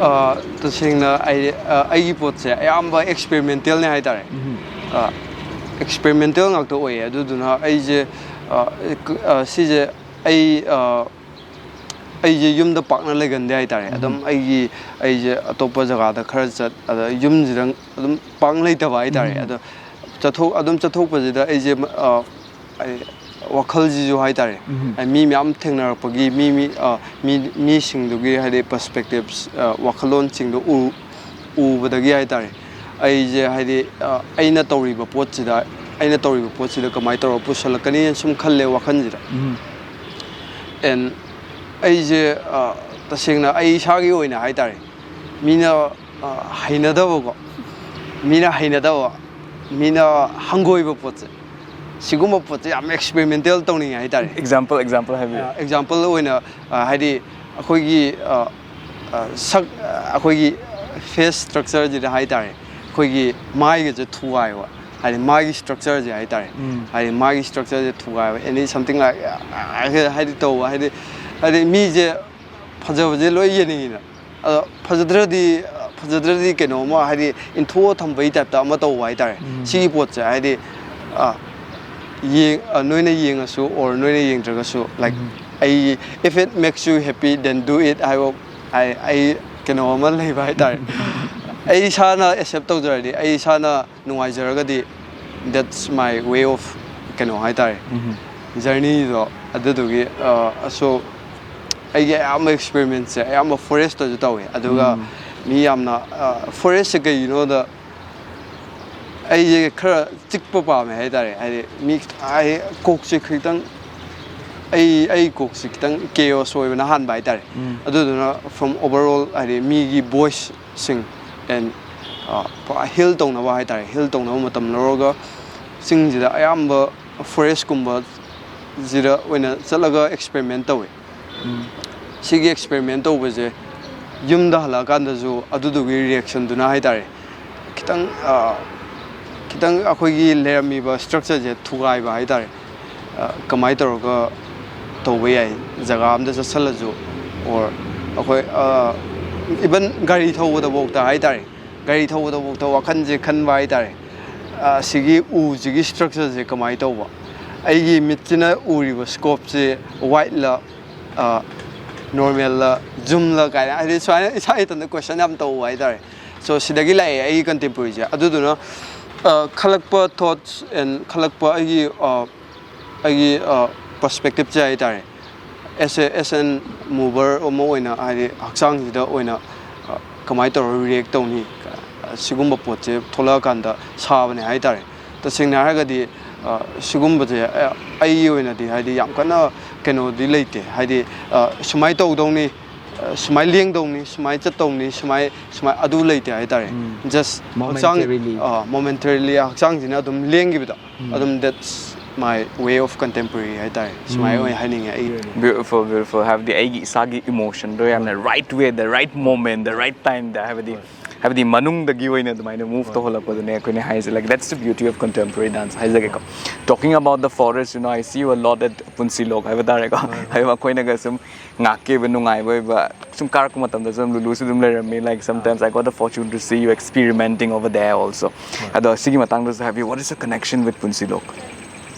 ꯑ, ꯇꯁꯦꯡꯅ ꯑꯩ ꯑ, ꯑꯩꯒꯤ ꯄꯣꯠꯁꯦ ꯑꯌꯥꯝꯕ ꯑꯦꯛꯁꯄꯦꯔꯤꯃꯦꯟꯇꯦꯜꯅꯦ ꯍꯥꯏꯇꯥꯔꯦ꯫ ꯑꯦꯛꯁꯄꯦꯔꯤꯃꯦꯟꯇꯦꯜ ꯉꯥꯛꯇ ꯑꯣꯏꯌꯦ꯫ ꯑꯗꯨꯗꯨꯅ ꯑꯩꯁꯦ ꯑ, ꯁꯤꯁꯦ ꯑꯩ ꯑ, ꯑꯩꯁꯦ ꯌꯨꯝꯗ ꯄꯥꯛꯅ ꯂꯩꯒꯟꯗꯦ ꯍꯥꯏꯇꯥꯔꯦ꯫ ꯑꯗꯨꯝ ꯑꯩꯒꯤ ꯑꯩꯁꯦ ꯑꯇꯣꯞꯄ ꯖꯒꯥꯗ ꯈꯔ ꯆꯠ, ꯑꯗ ꯌꯨꯝꯁꯤꯗ ꯑꯗꯨꯝ ꯄꯥꯛꯅ ꯂꯩꯇꯕ ꯍꯥꯏꯇꯥꯔꯦ꯫ ꯑꯗꯣ ꯆꯠꯊꯣꯛ ꯑꯗꯨꯝ ꯆꯠꯊꯣꯛꯄꯁꯤꯗ ꯑꯩꯁꯦ ꯑ, ꯑꯩ ꯋꯥꯈꯜꯁꯤꯁꯨ ꯍꯥꯏꯇꯥꯔꯦ, ꯑꯩ ꯃꯤ ꯃꯌꯥꯝ ꯊꯦꯡꯅꯔꯛꯄꯒꯤ, ꯃꯤ ꯃꯤ ꯑ, ꯃꯤ ꯃꯤꯁꯤꯡꯗꯨꯒꯤ ꯍꯥꯏꯗꯤ ꯄꯔꯁꯄꯦꯛꯇꯤꯞꯁ, ꯋꯥꯈꯜꯂꯣꯟꯁꯤꯡꯗꯣ ꯎ ꯎꯕꯗꯒꯤ ꯍꯥꯏꯇꯥꯔꯦ, ꯑꯩꯁꯦ ꯍꯥꯏꯗꯤ ꯑ, ꯑꯩꯅ ꯇꯧꯔꯤꯕ ꯄꯣꯠꯁꯤꯗ ꯑꯩꯅ ꯇꯧꯔꯤꯕ ꯄꯣꯠꯁꯤꯗ ꯀꯃꯥꯏꯅ ꯇꯧꯔꯒ ꯄꯨꯁꯜꯂꯛꯀꯅꯤꯅ ꯁꯨꯝ ꯈꯜꯂꯦ ꯋꯥꯈꯜꯁꯤꯗ꯫ ꯑꯦꯟ ꯑꯩꯁꯦ ꯑ, ꯇꯁꯦꯡꯅ ꯑꯩ ꯏꯁꯥꯒꯤ ꯑꯣꯏꯅ ꯍꯥꯏꯇꯥꯔꯦ, ꯃꯤꯅ ꯑ, ꯍꯩꯅꯗꯕꯀꯣ, ꯃꯤꯅ ꯍꯩꯅꯗꯕ, ꯃꯤꯅ ꯍꯪꯒꯣꯏꯕ ꯄꯣꯠꯁꯦ, ꯁꯤꯒꯨꯝꯕ ꯄꯣꯠꯁꯦ ꯌꯥꯝ ꯑꯦꯛꯁꯄꯦꯔꯤꯃꯦꯟꯇꯦꯜ ꯇꯧꯅꯤꯡꯉꯦ ꯍꯥꯏꯇꯥꯔꯦ꯫ ꯑꯦꯛꯖꯥꯝꯄꯜ ꯑꯦꯛꯖꯥꯝꯄꯜ ꯍꯥꯏꯕꯤꯌꯨ꯫ ꯑꯦꯛꯖꯥꯝꯄꯜ ꯑꯣꯏꯅ ꯑ, ꯍꯥꯏꯗꯤ ꯑꯩꯈꯣꯏꯒꯤ ꯑ, ꯑ, ꯁꯛ ꯑ, ꯑꯩꯈꯣꯏꯒꯤ ꯐꯦꯁ ꯁ꯭ꯇ꯭ꯔꯛꯆꯔꯁꯤꯗ ꯍꯥꯏꯇꯥꯔꯦ, ꯑꯩꯈꯣꯏꯒꯤ ꯃꯥꯏꯒꯁꯦ ꯊꯨꯒꯥꯏꯕ, ꯍꯥꯏꯗꯤ ꯃꯥꯒꯤ ꯁ꯭ꯇ꯭ꯔꯛꯆꯔꯁꯦ ꯍꯥꯏꯇꯥꯔꯦ꯫ ꯍꯥꯏꯗꯤ ꯃꯥꯒꯤ ꯁ꯭ꯇ꯭ꯔꯛꯆꯔꯁꯦ ꯊꯨꯒꯥꯏꯕ, ꯑꯦꯅꯤ ꯁꯝꯊꯤꯡ ꯂꯥꯏꯛ ꯍꯥꯏꯗꯤ ꯇꯧꯕ, ꯍꯥꯏꯗꯤ ꯍꯥꯏꯗꯤ ꯃꯤꯁꯦ ꯐꯖꯕꯁꯦ ꯂꯣꯏ ꯌꯦꯡꯅꯤꯡꯉꯤꯗ꯫ ꯑꯗꯣ ꯐꯖꯗ꯭ꯔꯗꯤ ꯐꯖꯗ꯭ꯔꯗꯤ ꯀꯩꯅꯣꯝꯃ ꯍꯥꯏꯗꯤ ꯏꯟꯊꯣꯛꯑ ꯊꯝꯕꯒꯤ ꯇꯥꯏꯞꯇ ꯑꯃ ꯇꯧꯕ ꯍꯥꯏꯇꯥꯔꯦ꯫ ꯁꯤꯒꯤ ꯄꯣꯠꯁꯦ ꯍꯥꯏꯗꯤ ꯑ, ꯌꯦꯡ ꯑ, ꯅꯣꯏꯅ ꯌꯦꯡꯉꯁꯨ or ꯅꯣꯏꯅ ꯌꯦꯡꯗ꯭ꯔꯒꯁꯨ, like, ꯑꯩ "If it makes you happy, then do it" ꯍꯥꯏꯕ ꯑꯩ ꯑꯩ ꯀꯩꯅꯣ ꯑꯃ ꯂꯩꯕ ꯍꯥꯏꯇꯥꯔꯦ꯫ ꯑꯩ ꯏꯁꯥꯅ accept ꯇꯧꯖꯔꯗꯤ, ꯑꯩ ꯏꯁꯥꯅ ꯅꯨꯡꯉꯥꯏꯖꯔꯒꯗꯤ, that's my way of ꯀꯩꯅꯣ ꯍꯥꯏꯇꯥꯔꯦ, journey ꯗꯣ꯫ ꯑꯗꯨꯗꯨꯒꯤ ꯑ, ꯑꯁꯣ ꯑꯩꯒꯤ ꯑꯌꯥꯝꯕ experiment ꯁꯦ ꯑꯌꯥꯝꯕ forest ꯇꯁꯨ ꯇꯧꯋꯦ꯫ ꯑꯗꯨꯒ ꯃꯤ ꯌꯥꯝꯅ ꯑ, forest ꯁꯦ ꯀꯩꯒꯤꯅꯣꯗ ꯑꯩꯁꯦ ꯈꯔ ꯆꯤꯛꯄ ꯄꯥꯝꯃꯦ ꯍꯥꯏꯇꯥꯔꯦ꯫ ꯍꯥꯏꯗꯤ ꯃꯤ ꯈꯤꯇꯪ, ꯍꯥꯏꯗꯤ ꯀꯣꯛꯁꯦ ꯈꯤꯇꯪ, ꯑꯩ ꯑꯩ ꯀꯣꯛꯁꯦ ꯈꯤꯇꯪ chaos ꯑꯣꯏꯕꯅ ꯍꯥꯟꯕ ꯍꯥꯏꯇꯥꯔꯦ꯫ ꯑꯗꯨꯗꯨꯅ from overall ꯍꯥꯏꯗꯤ ꯃꯤꯒꯤ voice ꯁꯤꯡ and ꯄꯨꯔꯥ heal ꯇꯧꯅꯕ ꯍꯥꯏꯇꯥꯔꯦ, heal ꯇꯧꯅꯕ ꯃꯇꯝ ꯂꯧꯔꯒ ꯆꯤꯡꯁꯤꯗ ꯑꯌꯥꯝꯕ forest ꯀꯨꯝꯕꯁꯤꯗ ꯑꯣꯏꯅ ꯆꯠꯂꯒ experiment ꯇꯧꯋꯦ꯫ ꯁꯤꯒꯤ experiment ꯇꯧꯕꯁꯦ ꯌꯨꯝꯗ ꯍꯜꯂꯛꯑꯀꯥꯟꯗꯁꯨ ꯑꯗꯨꯗꯨꯒꯤ reaction ꯗꯨꯅ ꯍꯥꯏꯇꯥꯔꯦ, ꯈꯤꯇꯪ ꯑ, ꯈꯤꯇꯪ ꯑꯩꯈꯣꯏꯒꯤ ꯂꯩꯔꯝꯃꯤꯕ structure ꯁꯦ ꯊꯨꯒꯥꯏꯕ ꯍꯥꯏꯇꯥꯔꯦ꯫ ꯑ, ꯀꯃꯥꯏꯅ ꯇꯧꯔꯒ ꯇꯧꯕ ꯌꯥꯏ, ꯖꯒꯥ ꯑꯝꯗ ꯆꯠꯁꯜꯂꯁꯨ, or ꯑꯩꯈꯣꯏ ꯑ, even ꯒꯥꯔꯤ ꯊꯧꯕꯗꯐꯥꯎꯗ ꯍꯥꯏꯇꯥꯔꯦ, ꯒꯥꯔꯤ ꯊꯧꯕꯗꯐꯥꯎꯗ ꯋꯥꯈꯜꯁꯦ ꯈꯟꯕ ꯍꯥꯏꯇꯥꯔꯦ꯫ ꯑ, ꯁꯤꯒꯤ ꯎꯁꯤꯒꯤ structure ꯁꯦ ꯀꯃꯥꯏꯅ ꯇꯧꯕ, ꯑꯩꯒꯤ ꯃꯤꯠꯁꯤꯅ ꯎꯔꯤꯕ scope ꯁꯦ wide ꯂ, ꯑ, normal ꯂ, zoom ꯂ ꯀꯥꯏꯅ, ꯍꯥꯏꯗꯤ ꯁꯨꯃꯥꯏꯅ ꯏꯁꯥ ꯏꯊꯟꯇ question ꯌꯥꯝ ꯇꯧꯕ ꯍꯥꯏꯇꯥꯔꯦ꯫ So ꯁꯤꯗꯒꯤ ꯂꯥꯛꯑꯦ ꯑꯩꯒꯤ contemporary ꯁꯦ꯫ ꯑꯗꯨꯗꯨꯅ ꯑ, ꯈꯜꯂꯛꯄ thoughts and ꯈꯜꯂꯛꯄ ꯑꯩꯒꯤ ꯑ, ꯑꯩꯒꯤ ꯑ, perspective ꯁꯦ ꯍꯥꯏꯇꯥꯔꯦ, as a, as an mover ꯑꯃ ꯑꯣꯏꯅ, ꯍꯥꯏꯗꯤ ꯍꯛꯆꯥꯡꯁꯤꯗ ꯑꯣꯏꯅ ꯑ, ꯀꯃꯥꯏꯅ ꯇꯧꯔꯒ react ꯇꯧꯅꯤ, ꯑ, ꯁꯤꯒꯨꯝꯕ ꯄꯣꯠꯁꯦ ꯊꯣꯛꯂꯛꯑꯀꯥꯟꯗ ꯁꯥꯕꯅꯦ ꯍꯥꯏꯇꯥꯔꯦ꯫ ꯇꯁꯦꯡꯅ ꯍꯥꯏꯔꯒꯗꯤ ꯑ, ꯁꯤꯒꯨꯝꯕꯁꯦ ꯑ, ꯑꯩꯒꯤ ꯑꯣꯏꯅꯗꯤ ꯍꯥꯏꯗꯤ ꯌꯥꯝ ꯀꯟꯅ ꯀꯩꯅꯣꯗꯤ ꯂꯩꯇꯦ꯫ ꯍꯥꯏꯗꯤ ꯑ, ꯁꯨꯃꯥꯏꯅ ꯇꯧꯗꯧꯅꯤ, ꯑ, ꯁꯨꯃꯥꯏꯅ ꯂꯦꯡꯗꯧꯅꯤ, ꯁꯨꯃꯥꯏꯅ ꯆꯠꯇꯧꯅꯤ, ꯁꯨꯃꯥꯏ ꯁꯨꯃꯥꯏ ꯑꯗꯨ ꯂꯩꯇꯦ ꯍꯥꯏꯇꯥꯔꯦ꯫ Just ꯍꯛꯆꯥꯡ, momentarily꯫ ꯑ, momentarily ꯍꯛꯆꯥꯡꯁꯤꯅ ꯑꯗꯨꯝ ꯂꯦꯡꯈꯤꯕꯗꯣ, ꯑꯗꯨꯝ that's my way of contemporary ꯍꯥꯏꯇꯥꯔꯦ꯫ ꯁꯨꯃꯥꯏꯅ ꯑꯣꯏꯅ ꯍꯥꯏꯅꯤꯡꯉꯦ ꯑꯩ꯫ Beautiful, beautiful. ꯍꯥꯏꯕꯗꯤ ꯑꯩꯒꯤ ꯏꯁꯥꯒꯤ emotion ꯗꯣ ꯌꯥꯝꯅ right way, the right moment, the right time ꯗ, ꯍꯥꯏꯕꯗꯤ ꯍꯥꯏꯕꯗꯤ ꯃꯅꯨꯡꯗꯒꯤ ꯑꯣꯏꯅ ꯑꯗꯨꯃꯥꯏꯅ ꯃꯨꯚ ꯇꯧꯍꯜꯂꯛꯄꯗꯨꯅꯦ ꯑꯩꯈꯣꯏꯅ ꯍꯥꯏꯁꯦ, like, that's the beauty of contemporary dance ꯍꯥꯏꯖꯒꯦꯀꯣ. Talking about the forest, you know, I see you a lot at ꯄꯨꯟꯁꯤꯂꯣꯛ ꯍꯥꯏꯕ ꯇꯥꯔꯦꯀꯣ. ꯍꯥꯏꯕ ꯑꯩꯈꯣꯏꯅꯒ ꯁꯨꯝ ꯉꯥꯛꯀꯤ ꯑꯣꯏꯕ ꯅꯨꯡꯉꯥꯏꯕ ꯑꯣꯏꯕ ꯁꯨꯝ ꯀꯥꯔꯛꯄ ꯃꯇꯝꯗ ꯁꯨꯝ ꯂꯨꯂꯨꯁꯨ ꯑꯗꯨꯝ ꯂꯩꯔꯝꯃꯤ, like, sometimes I got the fortune to see you experimenting over there also. ꯑꯗꯣ ꯁꯤꯒꯤ ꯃꯇꯥꯡꯗꯁꯨ ꯍꯥꯏꯕꯤꯌꯨ, what is the connection with ꯄꯨꯟꯁꯤꯂꯣꯛ?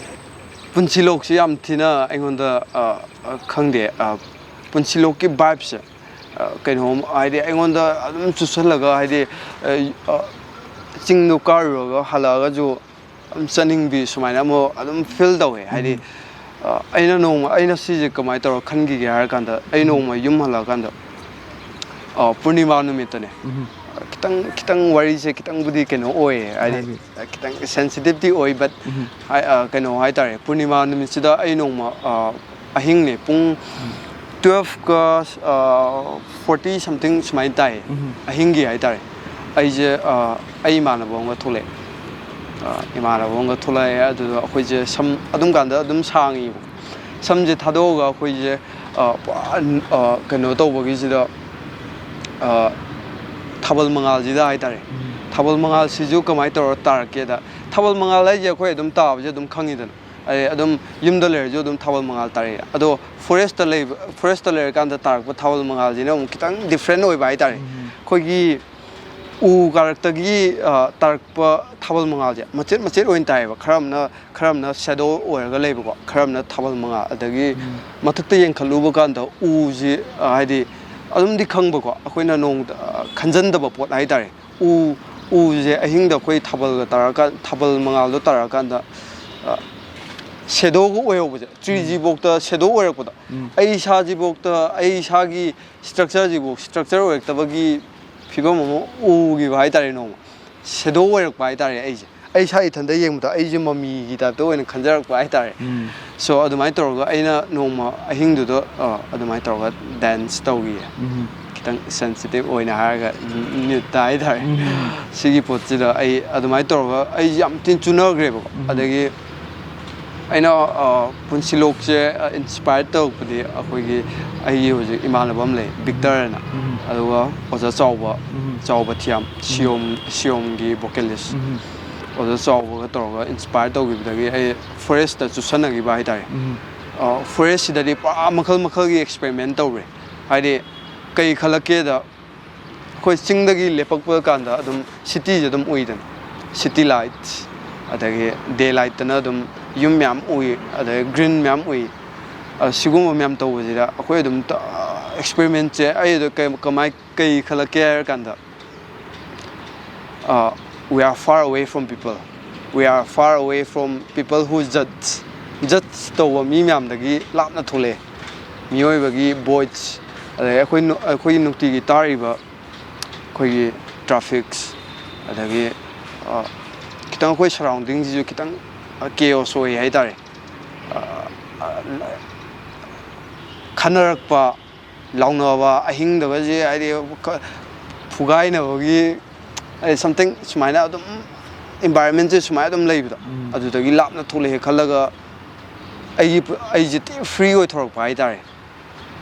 ꯄꯨꯟꯁꯤꯂꯣꯛꯁꯤ ꯌꯥꯝ ꯊꯤꯅ ꯑꯩꯉꯣꯟꯗ, ꯑ, ꯑ, ꯈꯪꯗꯦ, ꯑ, ꯄꯨꯟꯁꯤꯂꯣꯛꯀꯤ ꯚꯥꯏꯕꯁꯦ, ꯑ, ꯀꯩꯅꯣꯝ ꯍꯥꯏꯗꯤ ꯑꯩꯉꯣꯟꯗ ꯑꯗꯨꯝ ꯆꯨꯁꯜꯂꯒ, ꯍꯥꯏꯗꯤ, ꯑ, ꯑ, ꯆꯤꯡꯗꯣ ꯀꯥꯔꯨꯔꯒ ꯍꯜꯂꯛꯑꯒꯁꯨ ꯑꯗꯨꯝ ꯆꯠꯅꯤꯡꯕꯤ ꯁꯨꯃꯥꯏꯅ ꯑꯃ ꯑꯗꯨꯝ ꯐꯤꯜ ꯇꯧꯋꯦ. ꯍꯥꯏꯗꯤ, ꯑ, ꯑꯩꯅ ꯅꯣꯡꯃ, ꯑꯩꯅ ꯁꯤꯁꯦ ꯀꯃꯥꯏꯅ ꯇꯧꯔ ꯈꯟꯈꯤꯒꯦ ꯍꯥꯏꯔ ꯀꯥꯟꯗ, ꯑꯩ ꯅꯣꯡꯃ ꯌꯨꯝ ꯍꯜꯂꯛꯑꯀꯥꯟꯗ, ꯑ, ꯄꯨꯔꯅꯤꯃꯥ ꯅꯨꯃꯤꯠꯇꯅꯦ. ꯈꯤꯇꯪ, ꯈꯤꯇꯪ ꯋꯥꯔꯤꯁꯦ ꯈꯤꯇꯪꯕꯨꯗꯤ ꯀꯩꯅꯣ ꯑꯣꯏꯌꯦ, ꯍꯥꯏꯗꯤ, ꯍꯥꯏꯕꯤꯌꯨ. ꯈꯤꯇꯪ ꯁꯦꯟꯁꯤꯇꯤꯞꯇꯤ ꯑꯣꯏ, ꯕꯠ ꯀꯩꯅꯣ ꯍꯥꯏꯇꯥꯔꯦ, ꯄꯨꯔꯅꯤꯃꯥ ꯅꯨꯃꯤꯠꯁꯤꯗ ꯑꯩ ꯅꯣꯡꯃ, ꯑ, ꯑꯍꯤꯡꯅꯦ, ꯄꯨꯡ ꯇꯨꯋꯦꯜꯐꯀ ꯐꯣꯔꯇꯤ ꯁꯝꯊꯤꯡ ꯁꯨꯃꯥꯏꯅ ꯇꯥꯏꯌꯦ, ꯑꯍꯤꯡꯒꯤ ꯍꯥꯏꯇꯥꯔꯦ. ꯑꯩꯁꯦ, ꯑ, ꯑꯩ ꯏꯃꯥꯟꯅꯕ ꯑꯃꯒ ꯊꯣꯛꯂꯛꯑꯦ. ꯑ, ꯏꯃꯥꯟꯅꯕ ꯑꯃꯒ ꯊꯣꯛꯂꯛꯑꯦ, ꯑꯗꯨꯗ ꯑꯩꯈꯣꯏꯁꯦ ꯁꯝ ꯑꯗꯨꯝ ꯀꯥꯟꯗ ꯑꯗꯨꯝ ꯁꯥꯡꯉꯤꯕ. ꯁꯝꯁꯦ ꯊꯥꯗꯣꯛꯑꯒ ꯑꯩꯈꯣꯏꯁꯦ, ꯑ, ꯄꯨꯔꯥ, ꯑ, ꯀꯩꯅꯣ ꯇꯧꯕꯒꯤꯁꯤꯗ, ꯑ, ꯊꯥꯕꯜ ꯃꯉꯥꯜꯁꯤꯗ ꯍꯥꯏꯇꯥꯔꯦ. ꯊꯥꯕꯜ ꯃꯉꯥꯜꯁꯤꯁꯨ ꯀꯃꯥꯏꯅ ꯇꯧꯔ ꯇꯥꯔꯛꯀꯦꯗ, ꯊꯥꯕꯜ ꯃꯉꯥꯜ ꯍꯥꯏꯁꯦ ꯑꯩꯈꯣꯏ ꯑꯗꯨꯝ ꯇꯥꯕꯁꯦ ꯑꯗꯨꯝ ꯈꯪꯉꯤꯗꯅ, ꯑꯗꯩ ꯑꯗꯨꯝ ꯌꯨꯝꯗ ꯂꯩꯔꯁꯨ ꯑꯗꯨꯝ ꯊꯥꯕꯜ ꯃꯉꯥꯜ ꯇꯥꯔꯛꯑꯦ. ꯑꯗꯣ ꯐꯣꯔꯦꯁꯇ ꯂꯩꯕ, ꯐꯣꯔꯦꯁꯇ ꯂꯩꯔꯀꯥꯟꯗ ꯇꯥꯔꯛꯄ ꯊꯥꯕꯜ ꯃꯉꯥꯜꯁꯤꯅ ꯑꯃꯨꯛ ꯈꯤꯇꯪ ꯗꯤꯐ꯭ꯔꯦꯟ ꯑꯣꯏꯕ ꯍꯥꯏꯇꯥꯔꯦ. ꯑꯩꯈꯣꯏꯒꯤ ꯎ ꯀꯥꯔꯛꯇꯒꯤ, ꯑ, ꯇꯥꯔꯛꯄ ꯊꯥꯕꯜ ꯃꯉꯥꯜꯁꯦ ꯃꯆꯦꯠ ꯃꯆꯦꯠ ꯑꯣꯏꯅ ꯇꯥꯏꯌꯦꯕ. ꯈꯔ ꯑꯃꯅ, ꯈꯔ ꯑꯃꯅ ꯁꯦꯗꯣ ꯑꯣꯏꯔꯒ ꯂꯩꯕꯀꯣ, ꯈꯔ ꯑꯃꯅ ꯊꯥꯕꯜ ꯃꯉꯥꯜ, ꯑꯗꯒꯤ ꯃꯊꯛꯇ ꯌꯦꯡꯈꯠꯂꯨꯕ ꯀꯥꯟꯗ ꯎꯁꯤ, ꯑ, ꯍꯥꯏꯗꯤ ꯑꯗꯨꯝꯗꯤ ꯈꯪꯕꯀꯣ, ꯑꯩꯈꯣꯏꯅ ꯅꯣꯡꯃꯗ, ꯑ, ꯈꯟꯖꯟꯗꯕ ꯄꯣꯠ ꯍꯥꯏꯇꯥꯔꯦ. ꯎ, ꯎꯁꯦ ꯑꯍꯤꯡꯗ ꯑꯩꯈꯣꯏ ꯊꯥꯕꯜꯒ ꯇꯥꯔꯀꯥꯟ, ꯊꯥꯕꯜ ꯃꯉꯥꯜꯗꯣ ꯇꯥꯔꯀꯥꯟꯗ, ꯑ, ꯁꯦꯗꯣꯒ ꯑꯣꯏꯍꯧꯕꯁꯦ, ꯇ꯭ꯔꯤꯁꯤꯐꯥꯎꯗ ꯁꯦꯗꯣ ꯑꯣꯏꯔꯛꯄꯗꯣ, ꯑꯩ ꯏꯁꯥꯁꯤꯐꯥꯎꯗ, ꯑꯩ ꯏꯁꯥꯒꯤ ꯁ꯭ꯇ꯭ꯔꯛꯆꯔꯁꯤꯐꯥꯎ ꯁ꯭ꯇ꯭ꯔꯛꯆꯔ ꯑꯣꯏꯔꯛꯇꯕꯒꯤ ꯐꯤꯕꯝ ꯑꯃ ꯎꯈꯤꯕ ꯍꯥꯏꯇꯥꯔꯦ. ꯅꯣꯡꯃ ꯁꯦꯗꯣ ꯑꯣꯏꯔꯛꯄ ꯍꯥꯏꯇꯥꯔꯦ. ꯑꯩꯁꯦ, ꯑꯩ ꯏꯁꯥ ꯏꯊꯟꯇ ꯌꯦꯡꯕꯗ ꯑꯩꯁꯦ ꯃꯃꯤꯒꯤ ꯇꯥꯏꯞꯇ ꯑꯣꯏꯅ ꯈꯟꯖꯔꯛꯄ ꯍꯥꯏꯇꯥꯔꯦ. ꯁꯣ ꯑꯗꯨꯃꯥꯏꯅ ꯇꯧꯔꯒ ꯑꯩꯅ ꯅꯣꯡꯃ ꯑꯍꯤꯡꯗꯨꯗ, ꯑ, ꯑꯗꯨꯃꯥꯏꯅ ꯇꯧꯔꯒ ꯗꯥꯟꯁ ꯇꯧꯈꯤꯌꯦ. ꯈꯤꯇꯪ ꯁꯦꯟꯁꯤꯇꯤꯞ ꯑꯣꯏꯅ ꯍꯥꯏꯔꯒ, ꯅ꯭ꯌꯨꯠꯇ ꯍꯥꯏꯇꯥꯔꯦ. ꯁꯤꯒꯤ ꯄꯣꯠꯁꯤꯗ ꯑꯩ ꯑꯗꯨꯃꯥꯏꯅ ꯇꯧꯔꯒ ꯑꯩ ꯌꯥꯝ ꯊꯤꯅ ꯆꯨꯅꯈ꯭ꯔꯦꯕꯀꯣ. ꯑꯗꯒꯤ ꯑꯩꯅ ꯄꯨꯟꯁꯤꯂꯣꯛꯁꯦ ꯏꯟꯁꯄꯥꯌꯔ ꯇꯧꯔꯛꯄꯗꯤ ꯑꯩꯈꯣꯏꯒꯤ, ꯑꯩꯒꯤ ꯍꯧꯖꯤꯛ ꯏꯃꯥꯟꯅꯕ ꯑꯃ ꯂꯩ, ꯕꯤꯛꯇꯔ ꯍꯥꯏꯅ꯫ ꯑꯗꯨꯒ ꯑꯣꯖꯥ ꯆꯥꯎꯕ, ꯆꯥꯎꯕ ꯊꯤꯌꯥꯝ, ꯁꯤꯌꯣꯝ, ꯁꯤꯌꯣꯝꯒꯤ ꯚꯣꯀꯦꯂꯤꯁ꯫ ꯑꯣꯖꯥ ꯆꯥꯎꯕꯒ ꯇꯧꯔꯒ ꯏꯟꯁꯄꯥꯌꯔ ꯇꯧꯈꯤꯕꯗꯒꯤ ꯑꯩ ꯐꯣꯔꯦꯁꯇ ꯆꯨꯁꯟꯅꯈꯤꯕ ꯍꯥꯏꯇꯥꯔꯦ꯫ ꯐꯣꯔꯦꯁꯁꯤꯗꯗꯤ ꯄꯨꯔꯥ ꯃꯈꯜ ꯃꯈꯜꯒꯤ ꯑꯦꯛꯁꯄꯦꯔꯤꯃꯦꯟ ꯇꯧꯔꯦ꯫ ꯍꯥꯏꯗꯤ, ꯀꯩ ꯈꯜꯂꯛꯀꯦꯗ, ꯑꯩꯈꯣꯏ ꯆꯤꯡꯗꯒꯤ ꯂꯦꯞꯄꯛꯄ ꯀꯥꯟꯗ ꯑꯗꯨꯝ ꯁꯤꯇꯤꯁꯦ ꯑꯗꯨꯝ ꯎꯏꯗꯅ, ꯁꯤꯇꯤ ꯂꯥꯏꯠꯁ, ꯑꯗꯒꯤ ꯗꯦ ꯂꯥꯏꯠꯇꯅ ꯑꯗꯨꯝ ꯌꯨꯝ ꯃꯌꯥꯝ ꯎꯏ, ꯑꯗꯒꯤ ꯒ꯭ꯔꯤꯟ ꯃꯌꯥꯝ ꯎꯏ꯫ ꯑ, ꯁꯤꯒꯨꯝꯕ ꯃꯌꯥꯝ ꯇꯧꯕꯁꯤꯗ ꯑꯩꯈꯣꯏ ꯑꯗꯨꯝ ꯇ-, ꯑꯦꯛꯁꯄꯦꯔꯤꯃꯦꯟꯁꯦ ꯑꯩ ꯑꯗꯨ ꯀꯩ-, ꯀꯃꯥꯏ-, ꯀꯩ ꯈꯜꯂꯛꯀꯦ ꯍꯥꯏꯔ ꯀꯥꯟꯗ, uh, we are far away from people, we are far away from people who judge, judge ꯇꯧꯕ ꯃꯤ ꯃꯌꯥꯝꯗꯒꯤ ꯂꯥꯞꯅ ꯊꯣꯛꯂꯛꯑꯦ꯫ ꯃꯤꯑꯣꯏꯕꯒꯤ ꯚꯣꯏꯁ, ꯑꯗꯒꯤ ꯑꯩꯈꯣꯏ ꯅꯨ-, ꯑꯩꯈꯣꯏꯒꯤ ꯅꯨꯡꯇꯤꯒꯤ ꯇꯥꯔꯤꯕ ꯑꯩꯈꯣꯏꯒꯤ ꯇ꯭ꯔꯥꯐꯤꯛꯁ, ꯑꯗꯒꯤ, ꯑ, ꯈꯤꯇꯪ ꯑꯩꯈꯣꯏ ꯁꯔꯥꯎꯟꯗꯤꯡꯁꯤꯁꯨ ꯈꯤꯇꯪ ꯀꯦꯑꯣꯁ ꯑꯣꯏ ꯍꯥꯏꯇꯥꯔꯦ꯫ ꯑ, ꯑ, ꯈꯟꯅꯔꯛꯄ, ꯂꯥꯎꯅꯕ, ꯑꯍꯤꯡꯗꯒꯁꯦ, ꯍꯥꯏꯗꯤ, ꯀ-, ꯐꯨꯒꯥꯏꯅꯕꯒꯤ, ꯍꯥꯏꯗꯤ, ꯁꯝꯊꯤꯡ ꯁꯨꯃꯥꯏꯅ ꯑꯗꯨꯝ, ꯏꯟꯚꯥꯏꯔꯣꯟꯃꯦꯟꯁꯦ ꯁꯨꯃꯥꯏꯅ ꯑꯗꯨꯝ ꯂꯩꯕꯗꯣ, ꯑꯗꯨꯗꯒꯤ ꯂꯥꯞꯅ ꯊꯣꯛꯂꯛꯑꯦ ꯈꯜꯂꯒ ꯑꯩꯒꯤ ꯄꯨ-, ꯑꯩꯁꯦ ꯊꯤ ꯐ꯭ꯔꯤ ꯑꯣꯏꯊꯣꯔꯛꯄ ꯍꯥꯏꯇꯥꯔꯦ꯫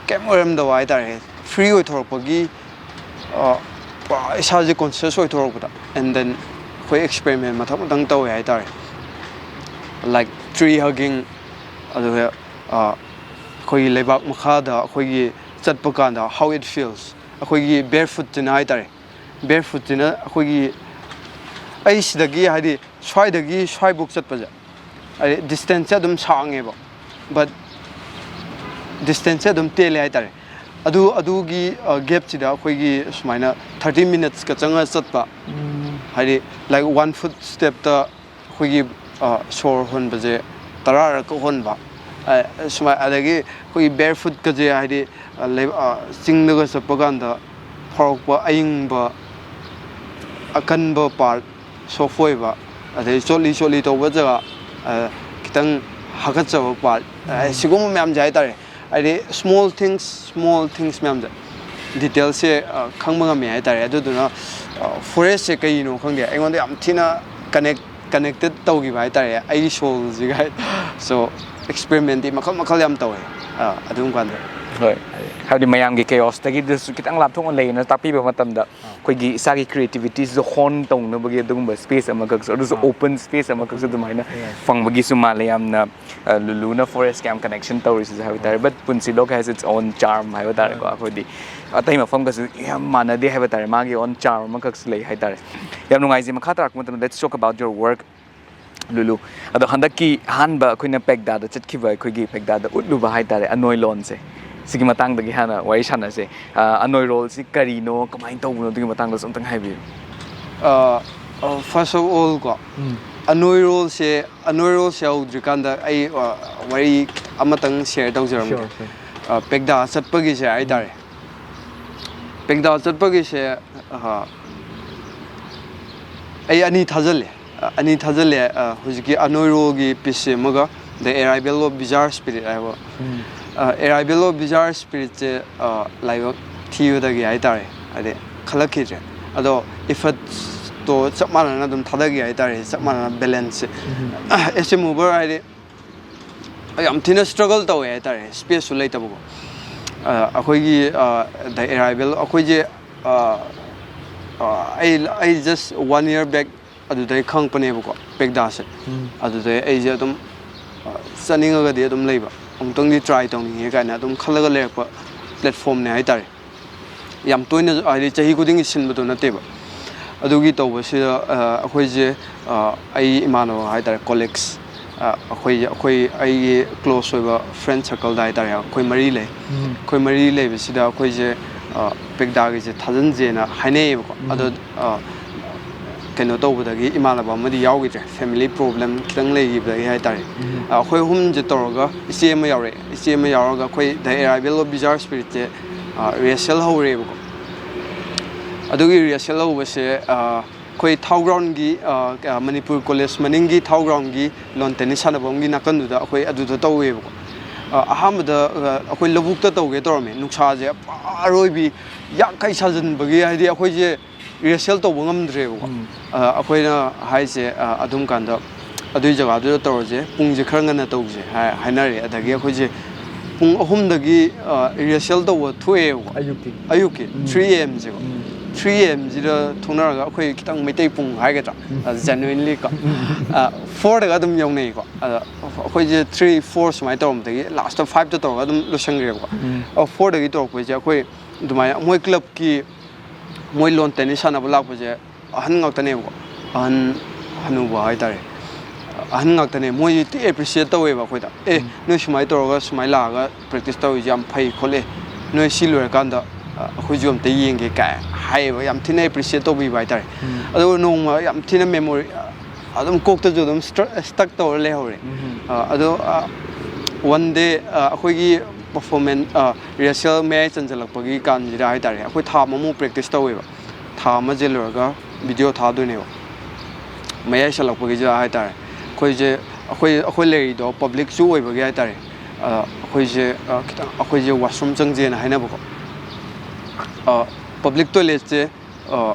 ꯀꯩꯝ ꯑꯣꯏꯔꯝꯗꯕ ꯍꯥꯏꯇꯥꯔꯦ꯫ ꯐ꯭ꯔꯤ ꯑꯣꯏꯊꯣꯔꯛꯄꯒꯤ, ꯑ, ꯄꯨꯔꯥ ꯏꯁꯥꯁꯦ ꯀꯣꯟꯁꯤꯌꯁ ꯑꯣꯏꯊꯣꯔꯛꯄꯗ, and then ꯑꯩꯈꯣꯏ ꯑꯦꯛꯁꯄꯦꯔꯤꯃꯦꯟ ꯃꯊꯪ ꯃꯊꯪ ꯇꯧꯋꯦ ꯍꯥꯏꯇꯥꯔꯦ꯫ Like tree hugging, ꯑꯗꯨꯒ, ꯑ, ꯑꯩꯈꯣꯏꯒꯤ ꯂꯩꯕꯥꯛ ꯃꯈꯥꯗ ꯑꯩꯈꯣꯏꯒꯤ ꯆꯠꯄ ꯀꯥꯟꯗ how it feels, ꯑꯩꯈꯣꯏꯒꯤ ꯕꯦꯔ ꯐꯨꯠꯁꯤꯅ ꯍꯥꯏꯇꯥꯔꯦ, ꯕꯦꯔ ꯐꯨꯠꯁꯤꯅ ꯑꯩꯈꯣꯏꯒꯤ, ꯑꯩ ꯁꯤꯗꯒꯤ, ꯍꯥꯏꯗꯤ, ꯁ꯭ꯋꯥꯏꯗꯒꯤ ꯁ꯭ꯋꯥꯏꯐꯧ ꯆꯠꯄꯁꯦ, ꯍꯥꯏꯗꯤ, ꯗꯤꯁꯇꯦꯟꯁꯁꯦ ꯑꯗꯨꯝ ꯁꯥꯡꯉꯦꯕ, ꯕꯠ ꯗꯤꯁꯇꯦꯟꯁꯁꯦ ꯑꯗꯨꯝ ꯇꯦꯜꯂꯦ ꯍꯥꯏꯇꯥꯔꯦ꯫ ꯑꯗꯨ, ꯑꯗꯨꯒꯤ, ꯑ, ꯒꯦꯞꯁꯤꯗ ꯑꯩꯈꯣꯏꯒꯤ ꯁꯨꯃꯥꯏꯅ ꯊꯥꯔꯇꯤ ꯃꯤꯅꯠꯁꯀ ꯆꯪꯉ ꯆꯠꯄ, ꯍꯥꯏꯗꯤ, ꯂꯥꯏꯛ, ꯋꯥꯟ ꯐꯨꯠ ꯁ꯭ꯇꯦꯞꯇ ꯑꯩꯈꯣꯏꯒꯤ, ꯑ, ꯁꯣꯔ ꯍꯣꯟꯕꯁꯦ ꯇꯔꯥꯔꯛꯀ ꯍꯣꯟꯕ, ꯑ, ꯁꯨꯃꯥꯏ-, ꯑꯗꯒꯤ ꯑꯩꯈꯣꯏꯒꯤ ꯕꯦꯔ ꯐꯨꯠꯀꯁꯦ, ꯍꯥꯏꯗꯤ, ꯑ, ꯂꯩ-, ꯑ, ꯆꯤꯡꯗꯒ ꯆꯠꯄ ꯀꯥꯟꯗ ꯐꯥꯎꯔꯛꯄ ꯑꯏꯪꯕ, ꯑꯀꯟꯕ ꯄꯥꯔꯠ, ꯁꯣꯐ ꯑꯣꯏꯕ, ꯑꯗꯩ ꯆꯣꯠꯂꯤ ꯆꯣꯠꯂꯤ ꯇꯧꯕ ꯖꯒꯥ, ꯑ, ꯈꯤꯇꯪ ꯍꯥꯀꯠꯆꯕ ꯄꯥꯔꯠ, ꯑ, ꯁꯤꯒꯨꯝꯕ ꯃꯌꯥꯝꯁꯦ ꯍꯥꯏꯇꯥꯔꯦ꯫ ꯍꯥꯏꯗꯤ, ꯁ꯭ꯃꯣꯜ ꯊꯤꯡꯁ, ꯁ꯭ꯃꯣꯜ ꯊꯤꯡꯁ ꯃꯌꯥꯝꯁꯦ, ꯗꯤꯇꯦꯜꯁꯁꯦ, ꯑ, ꯈꯪꯕ ꯉꯝꯃꯦ ꯍꯥꯏꯇꯥꯔꯦ꯫ ꯑꯗꯨꯗꯨꯅ, ꯑ, ꯐꯣꯔꯦꯁꯁꯦ ꯀꯩꯒꯤꯅꯣ ꯈꯪꯗꯦ, ꯑꯩꯉꯣꯟꯗ ꯌꯥꯝ ꯊꯤꯅ ꯀꯅꯦꯛ ꯀꯅꯦꯛꯇꯦꯠ ꯇꯧꯈꯤꯕ ꯍꯥꯏꯇꯥꯔꯦ ꯑꯩꯒꯤ ꯁꯣꯜꯁꯤꯒ꯫ ꯁꯣ ꯑꯦꯛꯁꯄꯦꯔꯤꯃꯦꯟꯗꯤ ꯃꯈꯜ ꯃꯈꯜ ꯌꯥꯝ ꯇꯧꯋꯦ꯫ ꯑꯥ, ꯑꯗꯨꯝ ꯀꯥꯟꯗ꯫ ꯍꯣꯏ, ꯍꯥꯏꯕꯗꯤ ꯃꯌꯥꯝꯒꯤ ꯀꯦꯑꯣꯁꯇꯒꯤꯗꯁꯨ ꯈꯤꯇꯪ ꯂꯥꯞꯊꯣꯛꯅ ꯂꯩꯌꯦꯅ ꯇꯥꯛꯄꯤꯕ ꯃꯇꯝꯗ ꯑꯩꯈꯣꯏꯒꯤ ꯏꯁꯥꯒꯤ ꯀ꯭ꯔꯤꯌꯦꯇꯤꯕꯤꯇꯤꯁꯤꯁꯨ ꯍꯣꯟ ꯇꯧꯅꯕꯒꯤ ꯑꯗꯨꯒꯨꯝꯕ ꯁ꯭ꯄꯦꯁ ꯑꯃꯈꯛꯁꯨ, ꯑꯗꯨꯁꯨ ꯑꯣꯄꯟ ꯁ꯭ꯄꯦꯁ ꯑꯃꯈꯛꯁꯨ ꯑꯗꯨꯃꯥꯏꯅ ꯐꯪꯕꯒꯤꯁꯨ ꯃꯥꯜꯂꯦ꯫ ꯌꯥꯝꯅ ꯑ, ꯂꯨꯂꯨꯅ ꯐꯣꯔꯦꯁ ꯀꯌꯥꯝ ꯀꯅꯦꯛꯁꯟ ꯇꯧꯔꯤꯁꯤꯁꯨ ꯍꯥꯏꯕ ꯇꯥꯔꯦ꯫ But ꯄꯨꯟꯁꯤꯂꯣꯛ has its own charm ꯍꯥꯏꯕ ꯇꯥꯔꯦꯀꯣ꯫ ꯑꯩꯈꯣꯏꯗꯤ ꯑꯇꯩ ꯃꯐꯝꯒꯁꯨ ꯌꯥꯝ ꯃꯥꯟꯅꯗꯦ ꯍꯥꯏꯕ ꯇꯥꯔꯦ, ꯃꯥꯒꯤ own charm ꯑꯃꯈꯛꯁꯨ ꯂꯩ ꯍꯥꯏ ꯇꯥꯔꯦ꯫ ꯌꯥꯝ ꯅꯨꯡꯉꯥꯏꯖꯩ꯫ ꯃꯈꯥ ꯇꯥꯔꯛꯄ ꯃꯇꯝꯗ let's talk about your work, ꯂꯨꯂꯨ꯫ ꯑꯗꯣ ꯍꯟꯗꯛꯀꯤ ꯑꯍꯥꯟꯕ ꯑꯩꯈꯣꯏꯅ ꯄꯦꯛꯗꯥꯗ ꯆꯠꯈꯤꯕ, ꯑꯩꯈꯣꯏꯒꯤ ꯄꯦꯛꯗꯥꯗ ꯎꯠꯂꯨꯕ ꯍꯥꯏ ꯇꯥꯔꯦ, ꯑꯅꯣꯏ ꯂꯣꯟꯁꯦ, ꯁꯤꯒꯤ ꯃꯇꯥꯡꯗꯒꯤ ꯍꯥꯟꯅ ꯋꯥꯔꯤ ꯁꯥꯟꯅꯁꯦ꯫ ꯑ, ꯑꯅꯣꯏꯔꯣꯜꯁꯤ ꯀꯔꯤꯅꯣ, ꯀꯃꯥꯏꯅ ꯇꯧꯕꯅꯣ, ꯑꯗꯨꯒꯤ ꯃꯇꯥꯡꯗꯁꯨ ꯑꯝꯇꯪ ꯍꯥꯏꯕꯤꯌꯨ꯫ ꯐꯥꯔꯁ ꯑꯣꯐ ꯑꯣꯜ ꯀꯣ, ꯑꯅꯣꯏꯔꯣꯜꯁꯦ, ꯑꯅꯣꯏꯔꯣꯜꯁꯦ ꯍꯧꯗ꯭ꯔꯤꯀꯥꯟꯗ ꯑꯩ, ꯑ, ꯋꯥꯔꯤ ꯑꯃꯇꯪ ꯁꯤꯌꯔ ꯇꯧꯖꯔꯝꯒꯦ꯫ Sure, sure. ꯑ, ꯄꯦꯛꯗꯥ ꯆꯠꯄꯒꯤꯁꯦ ꯍꯥꯏꯇꯥꯔꯦ꯫ ꯄꯦꯛꯗꯥ ꯆꯠꯄꯒꯤꯁꯦ, ꯑ, ꯑꯩ ꯑꯅꯤ ꯊꯥꯖꯤꯜꯂꯦ꯫ ꯑ, ꯑꯅꯤ ꯊꯥꯖꯤꯜꯂꯦ꯫ ꯑ, ꯍꯧꯖꯤꯛꯀꯤ ꯑꯅꯣꯏꯔꯣꯜꯒꯤ ꯄꯤꯁꯁꯦ ꯑꯃꯒ, The Arrival of Bizarre Spirit ꯍꯥꯏꯕ꯫ ꯑ, Arrival of Bizarre Spiritꯁꯦ, ꯑ, ꯂꯥꯏꯕꯛ ꯊꯤꯕꯗꯒꯤ ꯍꯥꯏꯇꯥꯔꯦ, ꯍꯥꯏꯗꯤ ꯈꯜꯂꯛꯈꯤꯗ꯭ꯔꯦ꯫ ꯑꯗꯣ ꯏꯐꯠꯇꯣ ꯆꯞ ꯃꯥꯟꯅꯅ ꯑꯗꯨꯝ ꯊꯥꯗꯈꯤ ꯍꯥꯏꯇꯥꯔꯦ, ꯆꯞ ꯃꯥꯟꯅꯅ ꯕꯦꯂꯦꯟꯁꯁꯦ꯫ As a mover ꯍꯥꯏꯗꯤ ꯌꯥꯝ ꯊꯤꯅ ꯁ꯭ꯇ꯭ꯔꯒꯜ ꯇꯧꯋꯦ ꯍꯥꯏꯇꯥꯔꯦ, ꯁ꯭ꯄꯦꯁꯁꯨ ꯂꯩꯇꯕꯀꯣ꯫ ꯑ, ꯑꯩꯈꯣꯏꯒꯤ, ꯑ, The Arrival, ꯑꯩꯈꯣꯏꯁꯦ, ꯑ, ꯑ, ꯑꯩ, ꯑꯩ just one year back ꯑꯗꯨꯗꯩ ꯈꯪꯉꯛꯄꯅꯦꯕꯀꯣ, ꯄꯦꯛꯗꯥꯁꯦ꯫ ꯑꯗꯨꯗꯩ ꯑꯩꯁꯦ ꯑꯗꯨꯝ, ꯑ, ꯆꯠꯅꯤꯡꯉꯒꯗꯤ ꯑꯗꯨꯝ ꯂꯩꯕ, ꯑꯃꯨꯛꯇꯪꯗꯤ ꯇ꯭ꯔꯥꯏ ꯇꯧꯅꯤꯡꯉꯦ ꯀꯥꯏꯅ ꯑꯗꯨꯝ ꯈꯜꯂꯒ ꯂꯩꯔꯛꯄ ꯄ꯭ꯂꯦꯠꯐꯣꯝꯅꯦ ꯍꯥꯏꯇꯥꯔꯦ꯫ ꯌꯥꯝ ꯇꯣꯏꯅ, ꯍꯥꯏꯗꯤ ꯆꯍꯤ ꯈꯨꯗꯤꯡꯒꯤ ꯁꯤꯟꯕꯗꯣ ꯅꯠꯇꯦꯕ꯫ ꯑꯗꯨꯒꯤ ꯇꯧꯕꯁꯤꯗ, ꯑ, ꯑꯩꯈꯣꯏꯁꯦ, ꯑ, ꯑꯩ ꯏꯃꯥꯟꯅꯕ ꯍꯥꯏꯇꯥꯔꯦ, ꯀꯣꯂꯤꯛꯁ, ꯑ, ꯑꯩꯈꯣꯏ, ꯑꯩꯈꯣꯏ, ꯑꯩꯒꯤ ꯀ꯭ꯂꯣꯁ ꯑꯣꯏꯕ ꯐ꯭ꯔꯦꯟ ꯁꯔꯀꯜꯗ ꯍꯥꯏꯇꯥꯔꯦ, ꯑꯩꯈꯣꯏ ꯃꯔꯤ ꯂꯩ꯫ ꯑꯩꯈꯣꯏ ꯃꯔꯤ ꯂꯩꯕꯁꯤꯗ ꯑꯩꯈꯣꯏꯁꯦ, ꯑ, ꯄꯦꯛꯗꯥꯒꯤꯁꯦ ꯊꯥꯖꯤꯟꯁꯦꯅ ꯍꯥꯏꯅꯩꯌꯦꯕꯀꯣ꯫ ꯑꯗꯣ, ꯑ, ꯀꯩꯅꯣ ꯇꯧꯕꯗꯒꯤ ꯏꯃꯥꯟꯅꯕ ꯑꯃꯗꯤ ꯌꯥꯎꯈꯤꯗ꯭ꯔꯦ, ꯐꯦꯃꯤꯂꯤ ꯄ꯭ꯔꯣꯕ꯭ꯂꯦꯝ ꯈꯤꯇꯪ ꯂꯩꯈꯤꯕꯗꯒꯤ ꯍꯥꯏꯇꯥꯔꯦ꯫ ꯑ, ꯑꯩꯈꯣꯏ ꯑꯍꯨꯝꯁꯦ ꯇꯧꯔꯒ ꯏꯆꯦ ꯑꯃ ꯌꯥꯎꯔꯛꯑꯦ꯫ ꯏꯆꯦ ꯑꯃ ꯌꯥꯎꯔꯒ ꯑꯩꯈꯣꯏ The Arrival of Bizarre Spiritꯁꯦ, ꯑ, ꯔꯤꯍꯔꯁꯦꯜ ꯍꯧꯔꯦꯕꯀꯣ꯫ ꯑꯗꯨꯒꯤ ꯔꯤꯍꯔꯁꯦꯜ ꯍꯧꯕꯁꯦ, ꯑ, ꯑꯩꯈꯣꯏ ꯊꯥꯎ ꯒ꯭ꯔꯥꯎꯟꯒꯤ, ꯑ, ꯃꯅꯤꯄꯨꯔ ꯀꯣꯂꯦꯖ ꯃꯅꯤꯡꯒꯤ ꯊꯥꯎ ꯒ꯭ꯔꯥꯎꯟꯒꯤ ꯂꯣꯟ ꯇꯦꯅꯤꯁ ꯁꯥꯟꯅꯐꯝꯒꯤ ꯅꯥꯀꯟꯗꯨꯗ ꯑꯩꯈꯣꯏ ꯑꯗꯨꯗ ꯇꯧꯋꯦꯕꯀꯣ꯫ ꯑ, ꯑꯍꯥꯟꯕꯗ, ꯑ, ꯑꯩꯈꯣꯏ ꯂꯧꯕꯨꯛꯇ ꯇꯧꯒꯦ ꯇꯧꯔꯝꯃꯦ꯫ ꯅꯨꯡꯁꯥꯁꯦ ꯄꯨꯔꯥ ꯑꯔꯣꯏꯕꯤ ꯌꯥꯡꯈꯩ ꯁꯥꯖꯤꯟꯕꯒꯤ, ꯍꯥꯏꯗꯤ ꯑꯩꯈꯣꯏꯁꯦ ꯔꯤꯍꯔꯁꯦꯜ ꯇꯧꯕ ꯉꯝꯗ꯭ꯔꯦꯕꯀꯣ꯫ ꯑ, ꯑꯩꯈꯣꯏꯅ ꯍꯥꯏꯁꯦ, ꯑ, ꯑꯗꯨꯝ ꯀꯥꯟꯗ ꯑꯗꯨꯒꯤ ꯖꯒꯥꯗꯨꯗ ꯇꯧꯔꯁꯦ, ꯄꯨꯡꯁꯦ ꯈꯔ ꯉꯟꯅ ꯇꯧꯁꯦ ꯍꯥꯏ-, ꯍꯥꯏꯅꯔꯦ꯫ ꯑꯗꯒꯤ ꯑꯩꯈꯣꯏꯁꯦ ꯄꯨꯡ ꯑꯍꯨꯝꯗꯒꯤ, ꯑ, ꯔꯤꯍꯔꯁꯦꯜ ꯇꯧꯕ ꯊꯣꯛꯑꯦꯕꯀꯣ꯫ ꯑꯌꯨꯛꯀꯤ? ꯑꯌꯨꯛꯀꯤ ꯎꯝ. ꯊ꯭ꯔꯤ ꯑꯦ ꯑꯦꯝꯁꯦꯀꯣ. ꯎꯝ. ꯊ꯭ꯔꯤ ꯑꯦ ꯑꯦꯝꯁꯤꯗ ꯊꯣꯛꯅꯔꯒ ꯑꯩꯈꯣꯏ ꯈꯤꯇꯪ ꯃꯩꯇꯩ ꯄꯨꯡ ꯍꯥꯏꯒꯗ꯭ꯔꯥ, ꯎꯝ. ꯑ, ꯖꯦꯅ꯭ꯋꯤꯟꯂꯤ ꯀꯣ, ꯑ, ꯐꯣꯔꯗꯒ ꯑꯗꯨꯝ ꯌꯧꯅꯩꯀꯣ꯫ ꯑꯗ ꯑꯩꯈꯣꯏꯁꯦ ꯊ꯭ꯔꯤ, ꯐꯣꯔ ꯁꯨꯃꯥꯏꯅ ꯇꯧꯔꯝꯕꯗꯒꯤ ꯂꯥꯁꯇ ꯐꯥꯏꯚꯇ ꯇꯧꯔꯒ ꯑꯗꯨꯝ ꯂꯣꯏꯁꯟꯈ꯭ꯔꯦꯕꯀꯣ꯫ ꯎꯝ. ꯑ, ꯐꯣꯔꯗꯒꯤ ꯇꯧꯔꯛꯄꯁꯦ ꯑꯩꯈꯣꯏ ꯑꯗꯨꯃꯥꯏꯅ ꯃꯣꯏ ꯀ꯭ꯂꯕꯀꯤ ꯃꯣꯏ ꯂꯣꯟ ꯇꯦꯅꯤꯁ ꯁꯥꯟꯅꯕ ꯂꯥꯛꯄꯁꯦ ꯑꯍꯟ ꯉꯥꯛꯇꯅꯦꯕꯀꯣ꯫ ꯑꯍꯟ, ꯍꯅꯨꯕ ꯍꯥꯏꯇꯥꯔꯦ꯫ ꯑꯍꯟ ꯉꯥꯛꯇꯅꯦ꯫ ꯃꯣꯏꯁꯦ ꯊꯤ ꯑꯦꯄ꯭ꯔꯤꯁꯤꯌꯦꯠ ꯇꯧꯋꯦꯕ ꯑꯩꯈꯣꯏꯗ꯫ "ꯑꯦ, ꯎꯝ. ꯅꯣꯏ ꯁꯨꯃꯥꯏꯅ ꯇꯧꯔꯒ ꯁꯨꯃꯥꯏꯅ ꯂꯥꯛꯑꯒ ꯄ꯭ꯔꯦꯛꯇꯤꯁ ꯇꯧꯔꯤꯁꯦ ꯌꯥꯝ ꯐꯩ ꯈꯣꯠꯂꯦ꯫ ꯅꯣꯏ ꯁꯤ ꯂꯣꯏꯔꯀꯥꯟꯗ, ꯑ, ꯑꯩꯈꯣꯏꯁꯨ ꯑꯝꯇ ꯌꯦꯡꯒꯦ" ꯀꯥꯏ ꯍꯥꯏꯌꯦꯕ꯫ ꯌꯥꯝ ꯊꯤꯅ ꯑꯦꯄ꯭ꯔꯤꯁꯤꯌꯦꯠ ꯇꯧꯕꯤꯕ ꯍꯥꯏꯇꯥꯔꯦ꯫ ꯎꯝ. ꯑꯗꯨꯒ ꯅꯣꯡꯃ ꯌꯥꯝ ꯊꯤꯅ ꯃꯦꯃꯣꯔꯤ, ꯑꯗꯨꯝ ꯀꯣꯛꯇꯁꯨ ꯑꯗꯨꯝ ꯁ꯭ꯇꯛ ꯇꯧꯔ ꯂꯩꯍꯧꯔꯦ꯫ ꯎꯝ. ꯑ, ꯑꯗꯣ, ꯑ, ꯋꯥꯟ ꯗꯦ, ꯑ, ꯑꯩꯈꯣꯏꯒꯤ ꯄꯔꯐꯣꯔꯃꯦꯟꯁ, ꯑ, ꯔꯤꯍꯔꯁꯦꯜ ꯃꯌꯥꯏ ꯆꯟꯁꯤꯜꯂꯛꯄꯒꯤ ꯀꯥꯟꯁꯤꯗ ꯍꯥꯏꯇꯥꯔꯦ, ꯑꯩꯈꯣꯏ ꯊꯥ ꯑꯃꯃꯨꯛ ꯄ꯭ꯔꯦꯛꯇꯤꯁ ꯇꯧꯋꯦꯕ꯫ ꯊꯥ ꯑꯃ ꯆꯦꯜꯂꯨꯔꯒ ꯚꯤꯗꯤꯑꯣ ꯊꯥꯗꯣꯏꯅꯦꯕ꯫ ꯃꯌꯥꯏ ꯆꯜꯂꯛꯄꯒꯤꯁꯤꯗ ꯍꯥꯏꯇꯥꯔꯦ, ꯑꯩꯈꯣꯏꯁꯦ, ꯑꯩꯈꯣꯏ, ꯑꯩꯈꯣꯏ ꯂꯩꯔꯤꯗꯣ ꯄꯕ꯭ꯂꯤꯛꯁꯨ ꯑꯣꯏꯕꯒꯤ ꯍꯥꯏꯇꯥꯔꯦ, ꯑ, ꯑꯩꯈꯣꯏꯁꯦ, ꯑ, ꯈꯤꯇꯪ ꯑꯩꯈꯣꯏꯁꯦ ꯋꯥꯁꯔꯨꯝ ꯆꯪꯁꯦꯅ ꯍꯥꯏꯅꯕꯀꯣ꯫ ꯑ, ꯄꯕ꯭ꯂꯤꯛ ꯇꯣꯏꯂꯦꯠꯁꯦ, ꯑ,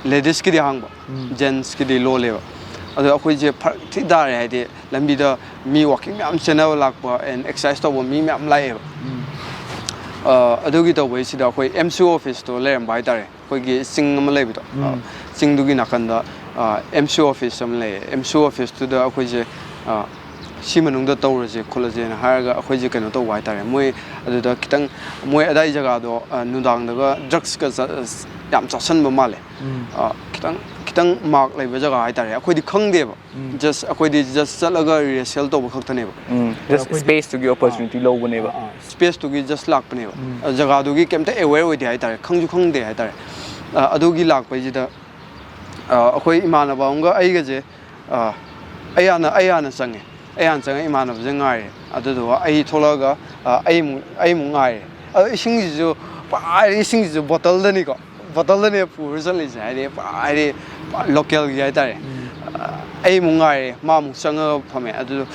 ꯂꯦꯗꯤꯁꯀꯤꯗꯤ ꯍꯥꯡꯕ, ꯎꯝ. ꯖꯦꯟꯁꯀꯤꯗꯤ ꯂꯣꯜꯂꯦꯕ꯫ ꯑꯗꯣ ꯑꯩꯈꯣꯏꯁꯦ ꯐꯔꯛ ꯊꯤ ꯇꯥꯔꯦ, ꯍꯥꯏꯗꯤ ꯂꯝꯕꯤꯗ ꯃꯤ ꯋꯥꯀꯤꯡ ꯃꯌꯥꯝ ꯆꯦꯟꯅꯕ ꯂꯥꯛꯄ and exercise ꯇꯧꯕ ꯃꯤ ꯃꯌꯥꯝ ꯂꯥꯛꯑꯦꯕ꯫ ꯎꯝ. ꯑ, ꯑꯗꯨꯒꯤ ꯇꯧꯕꯩꯁꯤꯗ ꯑꯩꯈꯣꯏ ꯑꯦꯝ ꯁꯤ ꯑꯣ ꯑꯣꯐꯤꯁꯇꯣ ꯂꯩꯔꯝꯕ ꯍꯥꯏꯇꯥꯔꯦ꯫ ꯑꯩꯈꯣꯏꯒꯤ ꯆꯤꯡ ꯑꯃ ꯂꯩꯕꯗꯣ, ꯎꯝ. ꯆꯤꯡꯗꯨꯒꯤ ꯅꯥꯀꯟꯗ, ꯑ, ꯑꯦꯝ ꯁꯤ ꯑꯣꯐꯤꯁ ꯑꯃ ꯂꯩꯌꯦ꯫ ꯑꯦꯝ ꯁꯤ ꯑꯣꯐꯤꯁꯇꯨꯗ ꯑꯩꯈꯣꯏꯁꯦ, ꯑ, ꯁꯤ ꯃꯅꯨꯡꯗ ꯇꯧꯔꯁꯦ ꯈꯣꯠꯂꯁꯦꯅ ꯍꯥꯏꯔꯒ ꯑꯩꯈꯣꯏꯁꯦ ꯀꯩꯅꯣ ꯇꯧꯕ ꯍꯥꯏꯇꯥꯔꯦ꯫ ꯃꯣꯏ ꯑꯗꯨꯗ ꯈꯤꯇꯪ, ꯃꯣꯏ ꯑꯗꯥꯏ ꯖꯒꯥꯗꯣ, ꯑ, ꯅꯨꯡꯗꯥꯡꯗꯒ ꯗ꯭ꯔꯛꯁꯀ ꯆ-, ꯌꯥꯝ ꯆꯥꯁꯟꯕ ꯃꯥꯜꯂꯦ꯫ ꯎꯝ. ꯑ, ꯈꯤꯇꯪ, ꯈꯤꯇꯪ ꯃꯥꯔꯛ ꯂꯩꯕ ꯖꯒꯥ ꯍꯥꯏꯇꯥꯔꯦ꯫ ꯑꯩꯈꯣꯏꯗꯤ ꯈꯪꯗꯦꯕ꯫ ꯎꯝ. Just, ꯑꯩꯈꯣꯏꯗꯤ just ꯆꯠꯂꯒ ꯔꯤꯍꯔꯁꯦꯜ ꯇꯧꯕ ꯈꯛꯇꯅꯦꯕ꯫ ꯎꯝ. Just ꯑꯩꯈꯣꯏꯗꯤ space ꯇꯨꯒꯤ opportunity ꯂꯧꯕꯅꯦꯕ꯫ ꯑꯥ, ꯑꯥ, space ꯇꯨꯒꯤ just ꯂꯥꯛꯄꯅꯦꯕ꯫ ꯎꯝ. ꯑ, ꯖꯒꯥꯗꯨꯒꯤ ꯀꯩꯝꯇ aware ꯑꯣꯏꯗꯦ ꯍꯥꯏꯇꯥꯔꯦ, ꯈꯪꯁꯨ ꯈꯪꯗꯦ ꯍꯥꯏꯇꯥꯔꯦ꯫ ꯑ, ꯑꯗꯨꯒꯤ ꯂꯥꯛꯄꯩꯁꯤꯗ, ꯑ, ꯑꯩꯈꯣꯏ ꯏꯃꯥꯟꯅꯕ ꯑꯃꯒ ꯑꯩꯒꯁꯦ, ꯑ, ꯑꯩ ꯍꯥꯟꯅ, ꯑꯩ ꯍꯥꯟꯅ ꯆꯪꯉꯦ꯫ ꯑꯩ ꯍꯥꯟꯅ ꯆꯪꯉꯒ ꯏꯃꯥꯟꯅꯕꯁꯦ ꯉꯥꯏꯔꯦ꯫ ꯑꯗꯨꯗꯨꯒ ꯑꯩ ꯊꯣꯛꯂꯛꯑꯒ, ꯑ, ꯑꯩꯃꯨꯛ, ꯑꯩꯃꯨꯛ ꯉꯥꯏꯔꯦ꯫ ꯑꯗꯣ ꯏꯁꯤꯡꯁꯤꯁꯨ ꯄꯨꯔꯥ, ꯍꯥꯏꯗꯤ ꯏꯁꯤꯡꯁꯤꯁꯨ ꯕꯣꯇꯜꯗꯅꯤꯀꯣ, ꯕꯣꯇꯜꯗꯅꯦ ꯄꯨꯔ ꯆꯠꯂꯤꯁꯦ, ꯍꯥꯏꯗꯤ ꯄꯨꯔꯥ, ꯍꯥꯏꯗꯤ ꯄꯨꯔꯥ ꯂꯣꯀꯦꯜꯒꯤ ꯍꯥꯏꯇꯥꯔꯦ꯫ ꯎꯝ. ꯑ, ꯑꯩꯃꯨꯛ ꯉꯥꯏꯔꯦ, ꯃꯥꯃꯨꯛ ꯆꯪꯉꯒ ꯐꯝꯃꯦ꯫ ꯑꯗꯨ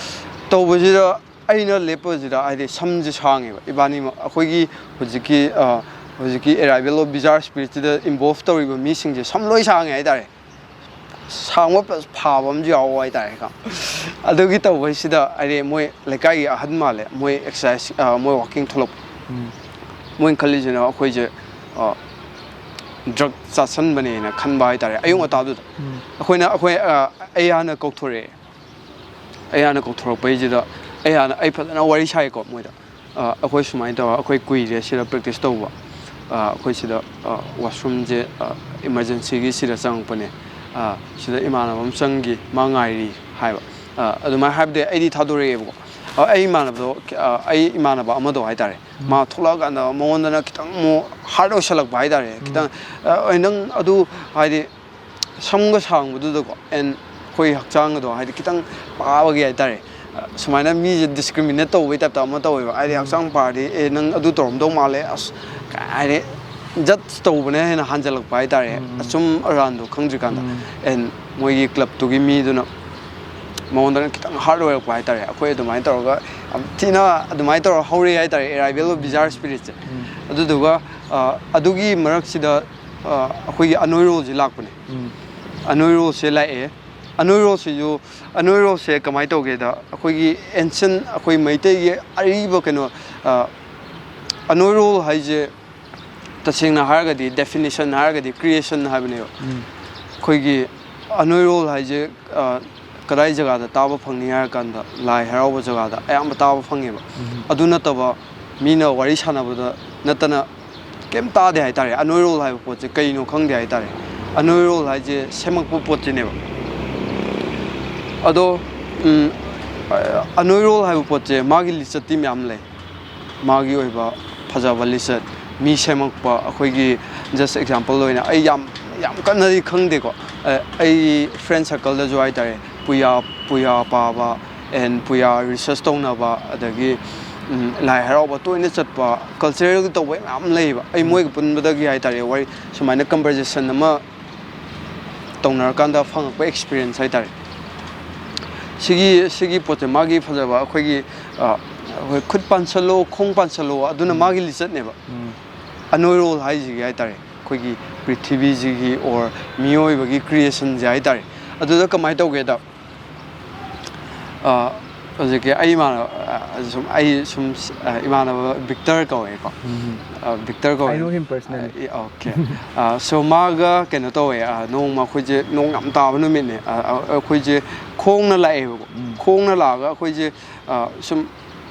ꯇꯧꯕꯁꯤꯗ ꯑꯩꯅ ꯂꯦꯞꯄꯁꯤꯗ, ꯍꯥꯏꯗꯤ ꯁꯝꯁꯦ ꯁꯥꯡꯉꯦꯕ ꯏꯕꯥꯅꯤꯃꯛ꯫ ꯑꯩꯈꯣꯏꯒꯤ ꯍꯧꯖꯤꯛꯀꯤ, ꯑ, ꯍꯧꯖꯤꯛꯀꯤ Arrival of Bizarre Spiritꯁꯤꯗ involve ꯇꯧꯔꯤꯕ ꯃꯤꯁꯤꯡꯁꯦ ꯁꯝ ꯂꯣꯏ ꯁꯥꯡꯉꯦ ꯍꯥꯏꯇꯥꯔꯦ꯫ ꯁꯥꯡꯕ plus ꯐꯥꯕ ꯑꯃꯁꯨ ꯌꯥꯎꯕ ꯍꯥꯏꯇꯥꯔꯦꯀꯣ꯫ ꯑꯗꯨꯒꯤ ꯇꯧꯕꯁꯤꯗ ꯍꯥꯏꯗꯤ ꯃꯣꯏ ꯂꯩꯀꯥꯏꯒꯤ ꯑꯍꯟ ꯃꯥꯜꯂꯦ, ꯃꯣꯏ exercise, ꯑ, ꯃꯣꯏ walking ꯊꯣꯛꯂꯛꯄ꯫ ꯎꯝ꯫ ꯃꯣꯏꯅ ꯈꯜꯂꯤꯁꯤꯅ ꯑꯩꯈꯣꯏꯁꯦ, ꯑ, drug ꯆꯥꯁꯟꯕꯅꯦꯅ ꯈꯟꯕ ꯍꯥꯏꯇꯥꯔꯦ, ꯑꯌꯨꯛ ꯉꯟꯇꯥꯗꯨꯗ꯫ ꯎꯝ꯫ ꯑꯩꯈꯣꯏꯅ, ꯑꯩꯈꯣꯏ, ꯑ, ꯑꯩ ꯍꯥꯟꯅ ꯀꯧꯊꯣꯔꯛꯑꯦ꯫ ꯑꯩ ꯍꯥꯟꯅ ꯀꯧꯊꯣꯔꯛꯄꯩꯁꯤꯗ ꯑꯩ ꯍꯥꯟꯅ, ꯑꯩ ꯐꯖꯅ ꯋꯥꯔꯤ ꯁꯥꯏꯀꯣ ꯃꯣꯏꯗ꯫ "ꯑ, ꯑꯩꯈꯣꯏ ꯁꯨꯃꯥꯏꯅ ꯇꯧꯔ ꯑꯩꯈꯣꯏ ꯀꯨꯏꯔꯦ ꯁꯤꯗ practice ꯇꯧꯕ꯫ ꯑ, ꯑꯩꯈꯣꯏ ꯁꯤꯗ, ꯑ, washroomꯁꯦ, ꯑ, emergencyꯒꯤ ꯁꯤꯗ ꯆꯪꯉꯛꯄꯅꯦ꯫ ꯑ, ꯁꯤꯗ ꯏꯃꯥꯟꯅꯕ ꯑꯃ ꯆꯪꯈꯤ, ꯃꯥ ꯉꯥꯏꯔꯤ" ꯍꯥꯏꯕ꯫ ꯑ, ꯑꯗꯨꯃꯥꯏꯅ ꯍꯥꯏꯕꯗꯤ ꯑꯩꯗꯤ ꯊꯥꯗꯣꯔꯛꯑꯦꯕꯀꯣ꯫ ꯑ, ꯑꯩ ꯏꯃꯥꯟꯅꯕꯗꯣ, ꯑ, ꯑꯩ ꯏꯃꯥꯟꯅꯕ ꯑꯃꯗꯣ ꯍꯥꯏꯇꯥꯔꯦ, ꯎꯝ꯫ ꯃꯥ ꯊꯣꯛꯂꯛꯑꯀꯥꯟꯗ ꯃꯉꯣꯟꯗꯅ ꯈꯤꯇꯪ ꯑꯃꯨꯛ hard ꯑꯣꯏꯁꯜꯂꯛꯄ ꯍꯥꯏꯇꯥꯔꯦ꯫ ꯎꯝ꯫ ꯈꯤꯇꯪ, "ꯑ, ꯑ, ꯅꯪ ꯑꯗꯨ ꯍꯥꯏꯗꯤ ꯁꯝꯒ ꯁꯥꯡꯕꯗꯨꯗꯀꯣ, and ꯑꯩꯈꯣꯏ ꯍꯛꯆꯥꯡꯒꯗꯣ ꯍꯥꯏꯗꯤ ꯈꯤꯇꯪ ꯄꯥꯕꯒꯤ ꯍꯥꯏꯇꯥꯔꯦ, ꯑ, ꯁꯨꯃꯥꯏꯅ ꯃꯤꯁꯦ discriminate ꯇꯧꯕꯒꯤ typeꯇ ꯑꯃ ꯇꯧꯋꯦꯕ꯫ ꯍꯥꯏꯗꯤ ꯎꯝ꯫ ꯍꯛꯆꯥꯡ ꯄꯥꯔꯗꯤ, "ꯑꯦ, ꯅꯪ ꯑꯗꯨ ꯇꯧꯔꯝꯗꯧ ꯃꯥꯜꯂꯦ, ꯑꯁ, ꯀꯥꯏ ꯍꯥꯏꯗꯤ," judge ꯇꯧꯕꯅ ꯍꯦꯟꯅ ꯍꯟꯖꯜꯂꯛꯄ ꯍꯥꯏꯇꯥꯔꯦ, ꯎꯝ, ꯎꯝ꯫ ꯑꯆꯨꯝ ꯑꯔꯥꯟꯗꯣ ꯈꯪꯗ꯭ꯔꯤꯀꯥꯟꯗ꯫ ꯎꯝ꯫ And ꯃꯣꯏꯒꯤ clubꯇꯨꯒꯤ ꯃꯤꯗꯨꯅ ꯃꯉꯣꯟꯗꯅ ꯈꯤꯇꯪ hard ꯑꯣꯏꯔꯛꯄ ꯍꯥꯏꯇꯥꯔꯦ꯫ ꯑꯩꯈꯣꯏ ꯑꯗꯨꯃꯥꯏꯅ ꯇꯧꯔꯒ ꯌꯥꯝ ꯊꯤꯅ ꯑꯗꯨꯃꯥꯏꯅ ꯇꯧꯔꯒ ꯍꯧꯔꯛꯑꯦ ꯍꯥꯏꯇꯥꯔꯦ, Arrival of Bizarre Spiritꯁꯦ꯫ ꯎꯝ꯫ ꯑꯗꯨꯗꯨꯒ, ꯑ, ꯑꯗꯨꯒꯤ ꯃꯔꯛꯁꯤꯗ, ꯑ, ꯑꯩꯈꯣꯏꯒꯤ ꯑꯅꯣꯏꯔꯣꯜꯁꯦ ꯂꯥꯛꯄꯅꯦ꯫ ꯎꯝ꯫ ꯑꯅꯣꯏꯔꯣꯜꯁꯦ ꯂꯥꯛꯑꯦ꯫ ꯑꯅꯣꯏꯔꯣꯜꯁꯤꯁꯨ, ꯑꯅꯣꯏꯔꯣꯜꯁꯦ ꯀꯃꯥꯏꯅ ꯇꯧꯒꯦꯗ, ꯑꯩꯈꯣꯏꯒꯤ ancient, ꯑꯩꯈꯣꯏ ꯃꯩꯇꯩꯒꯤ ꯑꯔꯤꯕ ꯀꯩꯅꯣ, ꯑ, ꯑꯅꯣꯏꯔꯣꯜ ꯍꯥꯏꯁꯦ ꯇꯁꯦꯡꯅ ꯍꯥꯏꯔꯒꯗꯤ, definition ꯍꯥꯏꯔꯒꯗꯤ creation ꯍꯥꯏꯕꯅꯦꯕ꯫ ꯎꯝ꯫ ꯑꯩꯈꯣꯏꯒꯤ ꯑꯅꯣꯏꯔꯣꯜ ꯍꯥꯏꯁꯦ, ꯑ, ꯀꯗꯥꯏ ꯖꯒꯥꯗ ꯇꯥꯕ ꯐꯪꯅꯤ ꯍꯥꯏꯔꯀꯥꯟꯗ, ꯂꯥꯏ ꯍꯔꯥꯎꯕ ꯖꯒꯥꯗ ꯑꯌꯥꯝꯕ ꯇꯥꯕ ꯐꯪꯉꯦꯕ꯫ ꯎꯝ꯫ ꯑꯗꯨ ꯅꯠꯇꯕ ꯃꯤꯅ ꯋꯥꯔꯤ ꯁꯥꯟꯅꯕꯗ ꯅꯠꯇꯅ ꯀꯩꯝ ꯇꯥꯗꯦ ꯍꯥꯏꯇꯥꯔꯦ꯫ ꯑꯅꯣꯏꯔꯣꯜ ꯍꯥꯏꯕ ꯄꯣꯠꯁꯦ ꯀꯩꯅꯣ ꯈꯪꯗꯦ ꯍꯥꯏꯇꯥꯔꯦ꯫ ꯑꯅꯣꯏꯔꯣꯜ ꯍꯥꯏꯁꯦ ꯁꯦꯝꯃꯛꯄ ꯄꯣꯠꯁꯤꯅꯦꯕ꯫ ꯑꯗꯣ, ꯎꯝ, ꯑꯅꯣꯏꯔꯣꯜ ꯍꯥꯏꯕ ꯄꯣꯠꯁꯦ ꯃꯥꯒꯤ ꯂꯤꯆꯠꯇꯤ ꯃꯌꯥꯝ ꯂꯩ꯫ ꯃꯥꯒꯤ ꯑꯣꯏꯕ ꯐꯖꯕ ꯂꯤꯆꯠ, ꯃꯤ ꯁꯦꯝꯃꯛꯄ, ꯑꯩꯈꯣꯏꯒꯤ just example ꯑꯣꯏꯅ ꯑꯩ ꯌꯥꯝ, ꯌꯥꯝ ꯀꯟꯅꯗꯤ ꯈꯪꯗꯦꯀꯣ꯫ ꯑ, ꯑꯩ friend circleꯗꯁꯨ ꯍꯥꯏꯇꯥꯔꯦ, ꯄꯨꯌꯥ, ꯄꯨꯌꯥ ꯄꯥꯕ and ꯄꯨꯌꯥ research ꯇꯧꯅꯕ, ꯑꯗꯒꯤ, ꯎꯝ, ꯂꯥꯏ ꯍꯔꯥꯎꯕ ꯇꯣꯏꯅ ꯆꯠꯄ, culturalꯒꯤ ꯇꯧꯕ ꯃꯌꯥꯝ ꯂꯩꯌꯦꯕ꯫ ꯑꯩ ꯎꯝ꯫ ꯃꯣꯏꯒ ꯄꯨꯟꯕꯗꯒꯤ ꯍꯥꯏꯇꯥꯔꯦ, ꯋꯥꯔꯤ ꯁꯨꯃꯥꯏꯅ conversation ꯑꯃ ꯇꯧꯅꯔꯀꯥꯟꯗ ꯐꯪꯉꯛꯄ experience ꯍꯥꯏꯇꯥꯔꯦ꯫ ꯁꯤꯒꯤ, ꯁꯤꯒꯤ ꯄꯣꯠꯁꯦ ꯃꯥꯒꯤ ꯐꯖꯕ ꯑꯩꯈꯣꯏꯒꯤ, ꯑ, ꯑꯩꯈꯣꯏ ꯈꯨꯠ ꯄꯥꯟꯁꯜꯂꯣ, ꯈꯣꯡ ꯄꯥꯟꯁꯜꯂꯣ, ꯑꯗꯨꯅ ꯎꯝ꯫ ꯃꯥꯒꯤ ꯂꯤꯆꯠꯅꯦꯕ꯫ ꯎꯝ꯫ ꯑꯅꯣꯏꯔꯣꯜ ꯍꯥꯏꯁꯤꯒꯤ ꯍꯥꯏꯇꯥꯔꯦ, ꯑꯩꯈꯣꯏꯒꯤ ꯄ꯭ꯔꯤꯊꯤꯕꯤꯁꯤꯒꯤ or ꯃꯤꯑꯣꯏꯕꯒꯤ creationꯁꯦ ꯍꯥꯏꯇꯥꯔꯦ꯫ ꯑꯗꯨꯗ ꯀꯃꯥꯏꯅ ꯇꯧꯒꯦꯗ, ꯑ, ꯍꯧꯖꯤꯛꯀꯤ ꯑꯩ ꯏꯃꯥꯟꯅꯕ, ꯑ, ꯁꯨꯝ, ꯑꯩ ꯁꯨꯝ, ꯑ, ꯏꯃꯥꯟꯅꯕ ꯕꯤꯛꯇꯔ ꯀꯧꯋꯦꯀꯣ꯫ ꯎꯝ꯫ ꯑ, ꯕꯤꯛꯇꯔ ꯀꯧꯋꯦ꯫ I know him personally. ꯑ, okay. ꯑ, so ꯃꯥꯒ ꯀꯩꯅꯣ ꯇꯧꯋꯦ, ꯑ, ꯅꯣꯡꯃ ꯑꯩꯈꯣꯏꯁꯦ ꯅꯣꯡ ꯌꯥꯝ ꯇꯥꯕ ꯅꯨꯃꯤꯠꯅꯦ꯫ ꯑ, ꯑ, ꯑꯩꯈꯣꯏꯁꯦ ꯈꯣꯡꯅ ꯂꯥꯛꯑꯦꯕꯀꯣ꯫ ꯎꯝ꯫ ꯈꯣꯡꯅ ꯂꯥꯛꯑꯒ ꯑꯩꯈꯣꯏꯁꯦ, ꯑ, ꯁꯨꯝ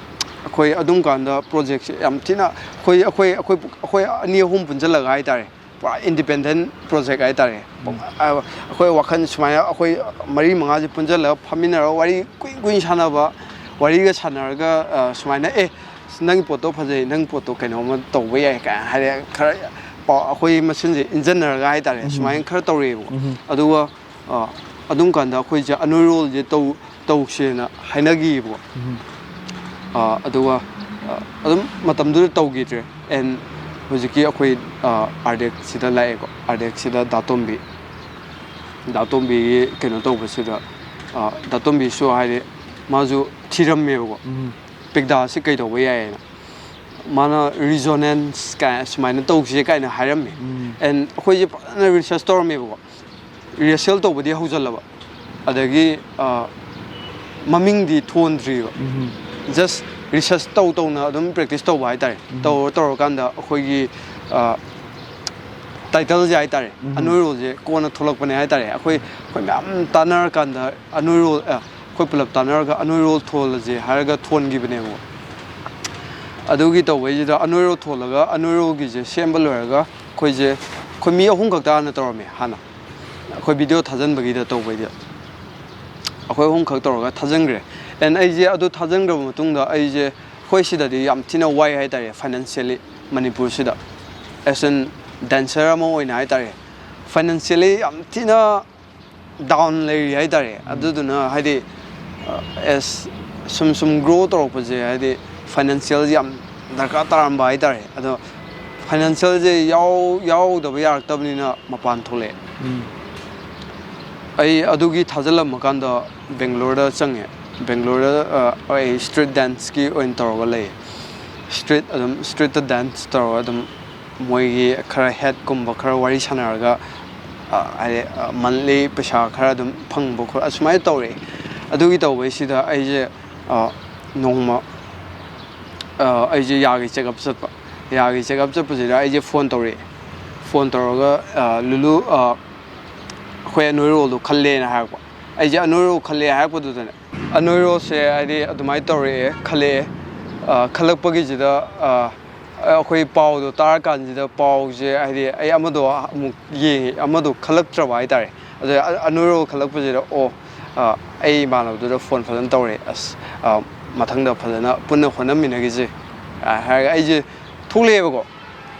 ꯑꯩꯈꯣꯏ ꯑꯗꯨꯝ ꯀꯥꯟꯗ ꯄ꯭ꯔꯣꯖꯦꯛꯁꯦ ꯌꯥꯝ ꯊꯤꯅ ꯑꯩꯈꯣꯏ, ꯑꯩꯈꯣꯏ, ꯑꯩꯈꯣꯏ, ꯑꯩꯈꯣꯏ ꯑꯅꯤ ꯑꯍꯨꯝ ꯄꯨꯟꯁꯤꯜꯂꯒ ꯍꯥꯏꯇꯥꯔꯦ, ꯄꯨꯔꯥ independent project ꯍꯥꯏꯇꯥꯔꯦ꯫ ꯎꯝ꯫ ꯑꯩꯈꯣꯏ ꯋꯥꯈꯜ ꯁꯨꯃꯥꯏꯅ ꯑꯩꯈꯣꯏ ꯃꯔꯤ ꯃꯉꯥꯁꯦ ꯄꯨꯟꯁꯤꯜꯂꯒ ꯐꯝꯃꯤꯟꯅꯔꯒ ꯋꯥꯔꯤ ꯀꯨꯏ ꯀꯨꯏꯅ ꯁꯥꯟꯅꯕ, ꯋꯥꯔꯤꯒ ꯁꯥꯟꯅꯔꯒ, ꯑ, ꯁꯨꯃꯥꯏꯅ, "ꯑꯦ, ꯅꯪꯒꯤ ꯄꯣꯠꯇꯣ ꯐꯖꯩ, ꯅꯪꯒꯤ ꯄꯣꯠꯇꯣ ꯀꯩꯅꯣꯝꯃ ꯇꯧꯕ ꯌꯥꯏ" ꯀꯥꯏꯅ ꯍꯥꯏꯔꯦ꯫ ꯈꯔ ꯄꯥꯎ ꯑꯩꯈꯣꯏ ꯃꯁꯦꯟꯁꯦ ꯏꯟꯖꯟꯅꯔꯒ ꯍꯥꯏꯇꯥꯔꯦ, ꯎꯝ꯫ ꯁꯨꯃꯥꯏꯅ ꯈꯔ ꯇꯧꯔꯛꯑꯦꯕꯀꯣ꯫ ꯎꯝ꯫ ꯑꯗꯨꯒ, ꯑ, ꯑꯗꯨꯝ ꯀꯥꯟꯗ ꯑꯩꯈꯣꯏꯁꯦ ꯑꯅꯣꯏꯔꯣꯜꯁꯦ ꯇꯧ-, ꯇꯧꯁꯦꯅ ꯍꯥꯏꯅꯈꯤꯕꯀꯣ꯫ ꯎꯝ꯫ ꯑ, ꯑꯗꯨꯒ, ꯑ, ꯑꯗꯨꯝ ꯃꯇꯝꯗꯨꯗ ꯇꯧꯈꯤꯗ꯭ꯔꯦ꯫ And ꯍꯧꯖꯤꯛꯀꯤ ꯑꯩꯈꯣꯏ, ꯑ, ꯑꯥꯔꯗꯦꯛꯁꯤꯗ ꯂꯥꯛꯑꯦꯀꯣ꯫ ꯑꯥꯔꯗꯦꯛꯁꯤꯗ ꯗꯥ ꯇꯣꯝꯕꯤ, ꯗꯥ ꯇꯣꯝꯕꯤꯒꯤ ꯀꯩꯅꯣ ꯇꯧꯕꯁꯤꯗ, ꯑ, ꯗꯥ ꯇꯣꯝꯕꯤꯁꯨ ꯍꯥꯏꯗꯤ ꯃꯥꯁꯨ ꯊꯤꯔꯝꯃꯦꯕꯀꯣ꯫ ꯎꯝ꯫ ꯄꯤꯛꯗꯥꯁꯤ ꯀꯩꯗꯧꯕ ꯌꯥꯏꯌꯦꯅ꯫ ꯃꯥꯅ resonance ꯀꯥꯏ ꯁꯨꯃꯥꯏꯅ ꯇꯧꯁꯦ ꯀꯥꯏꯅ ꯍꯥꯏꯔꯝꯃꯦ꯫ ꯎꯝ꯫ And ꯑꯩꯈꯣꯏꯁꯦ ꯐꯖꯅ research ꯇꯧꯔꯝꯃꯦꯕꯀꯣ꯫ Rehearsal ꯇꯧꯕꯗꯤ ꯍꯧꯖꯤꯜꯂꯕ꯫ ꯑꯗꯒꯤ, ꯑ, ꯃꯃꯤꯡꯗꯤ ꯊꯣꯟꯗ꯭ꯔꯤꯕ꯫ ꯎꯝ꯫ Just research ꯇꯧ ꯇꯧꯅ ꯑꯗꯨꯝ practice ꯇꯧꯕ ꯍꯥꯏꯇꯥꯔꯦ꯫ ꯎꯝ꯫ ꯇꯧꯔ ꯇꯧꯔꯀꯥꯟꯗ ꯑꯩꯈꯣꯏꯒꯤ, ꯑ, titleꯁꯦ ꯍꯥꯏꯇꯥꯔꯦ, ꯎꯝ꯫ ꯑꯅꯣꯏꯔꯣꯜꯁꯦ ꯀꯣꯟꯅ ꯊꯣꯛꯂꯛꯄꯅꯦ ꯍꯥꯏꯇꯥꯔꯦ꯫ ꯑꯩꯈꯣꯏ, ꯑꯩꯈꯣꯏ ꯃꯌꯥꯝ ꯇꯥꯟꯅꯔꯀꯥꯟꯗ ꯑꯅꯣꯏꯔꯣꯜ, ꯑ, ꯑꯩꯈꯣꯏ ꯄꯨꯂꯞ ꯇꯥꯟꯅꯔꯒ ꯑꯅꯣꯏꯔꯣꯜ ꯊꯣꯜꯂꯁꯦ ꯍꯥꯏꯔꯒ ꯊꯣꯟꯈꯤꯕꯅꯦꯕ꯫ ꯑꯗꯨꯒꯤ ꯇꯧꯕꯩꯁꯤꯗ ꯑꯅꯣꯏꯔꯣꯜ ꯊꯣꯜꯂꯒ ꯑꯅꯣꯏꯔꯣꯜꯒꯤꯁꯦ ꯁꯦꯝꯕ ꯂꯣꯏꯔꯒ ꯑꯩꯈꯣꯏꯁꯦ, ꯑꯩꯈꯣꯏ ꯃꯤ ꯑꯍꯨꯝ ꯈꯛꯇ ꯍꯥꯟꯅ ꯇꯧꯔꯝꯃꯦ ꯍꯥꯟꯅ꯫ ꯑꯩꯈꯣꯏ video ꯊꯥꯖꯤꯟꯕꯒꯤꯗ ꯇꯧꯕꯩꯗ ꯑꯩꯈꯣꯏ ꯑꯍꯨꯝꯈꯛ ꯇꯧꯔꯒ ꯊꯥꯖꯤꯟꯈ꯭ꯔꯦ꯫ And ꯑꯩꯁꯦ ꯑꯗꯨ ꯊꯥꯖꯤꯟꯈ꯭ꯔꯕ ꯃꯇꯨꯡꯗ ꯑꯩꯁꯦ, ꯑꯩꯈꯣꯏ ꯁꯤꯗꯗꯤ ꯌꯥꯝ ꯊꯤꯅ ꯋꯥꯏ ꯍꯥꯏꯇꯥꯔꯦ financially, ꯃꯅꯤꯄꯨꯔꯁꯤꯗ꯫ As an dancer ꯑꯃ ꯑꯣꯏꯅ ꯍꯥꯏꯇꯥꯔꯦ, financially ꯌꯥꯝ ꯊꯤꯅ down ꯂꯩꯔꯤ ꯍꯥꯏꯇꯥꯔꯦ꯫ ꯎꯝ꯫ ꯑꯗꯨꯗꯨꯅ ꯍꯥꯏꯗꯤ, ꯑ, as ꯁꯨꯝ ꯁꯨꯝ grow ꯇꯧꯔꯛꯄꯁꯦ ꯍꯥꯏꯗꯤ financial ꯌꯥꯝ ꯗꯔꯀꯥꯔ ꯇꯥꯔꯝꯕ ꯍꯥꯏꯇꯥꯔꯦ꯫ ꯑꯗꯣ financialꯁꯦ ꯌꯥꯎ-, ꯌꯥꯎꯗꯕ ꯌꯥꯔꯛꯇꯕꯅꯤꯅ ꯃꯄꯥꯟ ꯊꯣꯛꯂꯛꯑꯦ꯫ ꯎꯝ꯫ ꯑꯩ ꯑꯗꯨꯒꯤ ꯊꯥꯖꯤꯜꯂꯝꯃꯀꯥꯟꯗ ꯕꯦꯡꯒ꯭ꯂꯣꯔꯗ ꯆꯪꯉꯦ꯫ ꯕꯦꯡꯒ꯭ꯂꯣꯔꯗ, ꯑ, ꯑꯩ street danceꯀꯤ ꯑꯣꯏꯅ ꯇꯧꯔꯒ ꯂꯩꯌꯦ꯫ Street ꯑꯗꯨꯝ streetꯇ dance ꯇꯧꯔꯒ ꯑꯗꯨꯝ ꯃꯣꯏꯒꯤ ꯈꯔ ꯍꯦꯠꯀꯨꯝꯕ ꯈꯔ ꯋꯥꯔꯤ ꯁꯥꯟꯅꯔꯒ, ꯑ, ꯍꯥꯏꯗꯤ, ꯑ, ꯃꯟꯂꯤ ꯄꯩꯁꯥ ꯈꯔ ꯑꯗꯨꯝ ꯐꯪꯕ ꯈꯣꯠ-, ꯑꯁꯨꯃꯥꯏꯅ ꯇꯧꯔꯛꯑꯦ꯫ ꯑꯗꯨꯒꯤ ꯇꯧꯕꯩꯁꯤꯗ ꯑꯩꯁꯦ, ꯑ, ꯅꯣꯡꯃ, ꯑ, ꯑꯩꯁꯦ ꯌꯥꯒꯤ ꯆꯦꯛꯑꯞ ꯆꯠꯄ꯫ ꯌꯥꯒꯤ ꯆꯦꯛꯑꯞ ꯆꯠꯄꯁꯤꯗ ꯑꯩꯁꯦ ꯐꯣꯟ ꯇꯧꯔꯛꯑꯦ꯫ ꯐꯣꯟ ꯇꯧꯔꯒ, ꯑ, "ꯂꯨꯂꯨ, ꯑ, ꯑꯩꯈꯣꯏ ꯑꯅꯣꯏꯔꯣꯜꯗꯣ ꯈꯜꯂꯦꯅ" ꯍꯥꯏꯔꯛꯄ꯫ ꯑꯩꯁꯦ ꯑꯅꯣꯏꯔꯣꯜ ꯈꯜꯂꯦ ꯍꯥꯏꯔꯛꯄꯗꯨꯗꯅꯦ, ꯑꯅꯣꯏꯔꯣꯜꯁꯦ ꯍꯥꯏꯗꯤ ꯑꯗꯨꯃꯥꯏꯅ ꯇꯧꯔꯛꯑꯦ, ꯈꯜꯂꯛꯑꯦ꯫ ꯑ, ꯈꯜꯂꯛꯄꯒꯤꯁꯤꯗ, ꯑ, ꯑꯩꯈꯣꯏ ꯄꯥꯎꯗꯣ ꯇꯥꯔꯀꯥꯟꯁꯤꯗ, ꯄꯥꯎꯁꯦ ꯍꯥꯏꯗꯤ ꯑꯩ ꯑꯃꯗꯣ ꯑꯃꯨꯛ ꯌꯦꯡꯉꯦ, ꯑꯃꯗꯣ ꯈꯜꯂꯛꯇ꯭ꯔꯕ ꯍꯥꯏꯇꯥꯔꯦ꯫ ꯑꯗ ꯑ-, ꯑꯅꯣꯏꯔꯣꯜ ꯈꯜꯂꯛꯄꯁꯤꯗ, ꯑꯣ, ꯑ, ꯑꯩ ꯏꯃꯥꯟꯅꯕꯗꯨꯗ ꯐꯣꯟ ꯐꯖꯅ ꯇꯧꯔꯦ, "ꯑꯁ, ꯑ, ꯃꯊꯪꯗ ꯐꯖꯅ ꯄꯨꯟꯅ ꯍꯣꯠꯅꯃꯤꯟꯅꯈꯤꯁꯦ", ꯑ, ꯍꯥꯏꯔꯒ ꯑꯩꯁꯦ ꯊꯣꯛꯂꯛꯑꯦꯕꯀꯣ꯫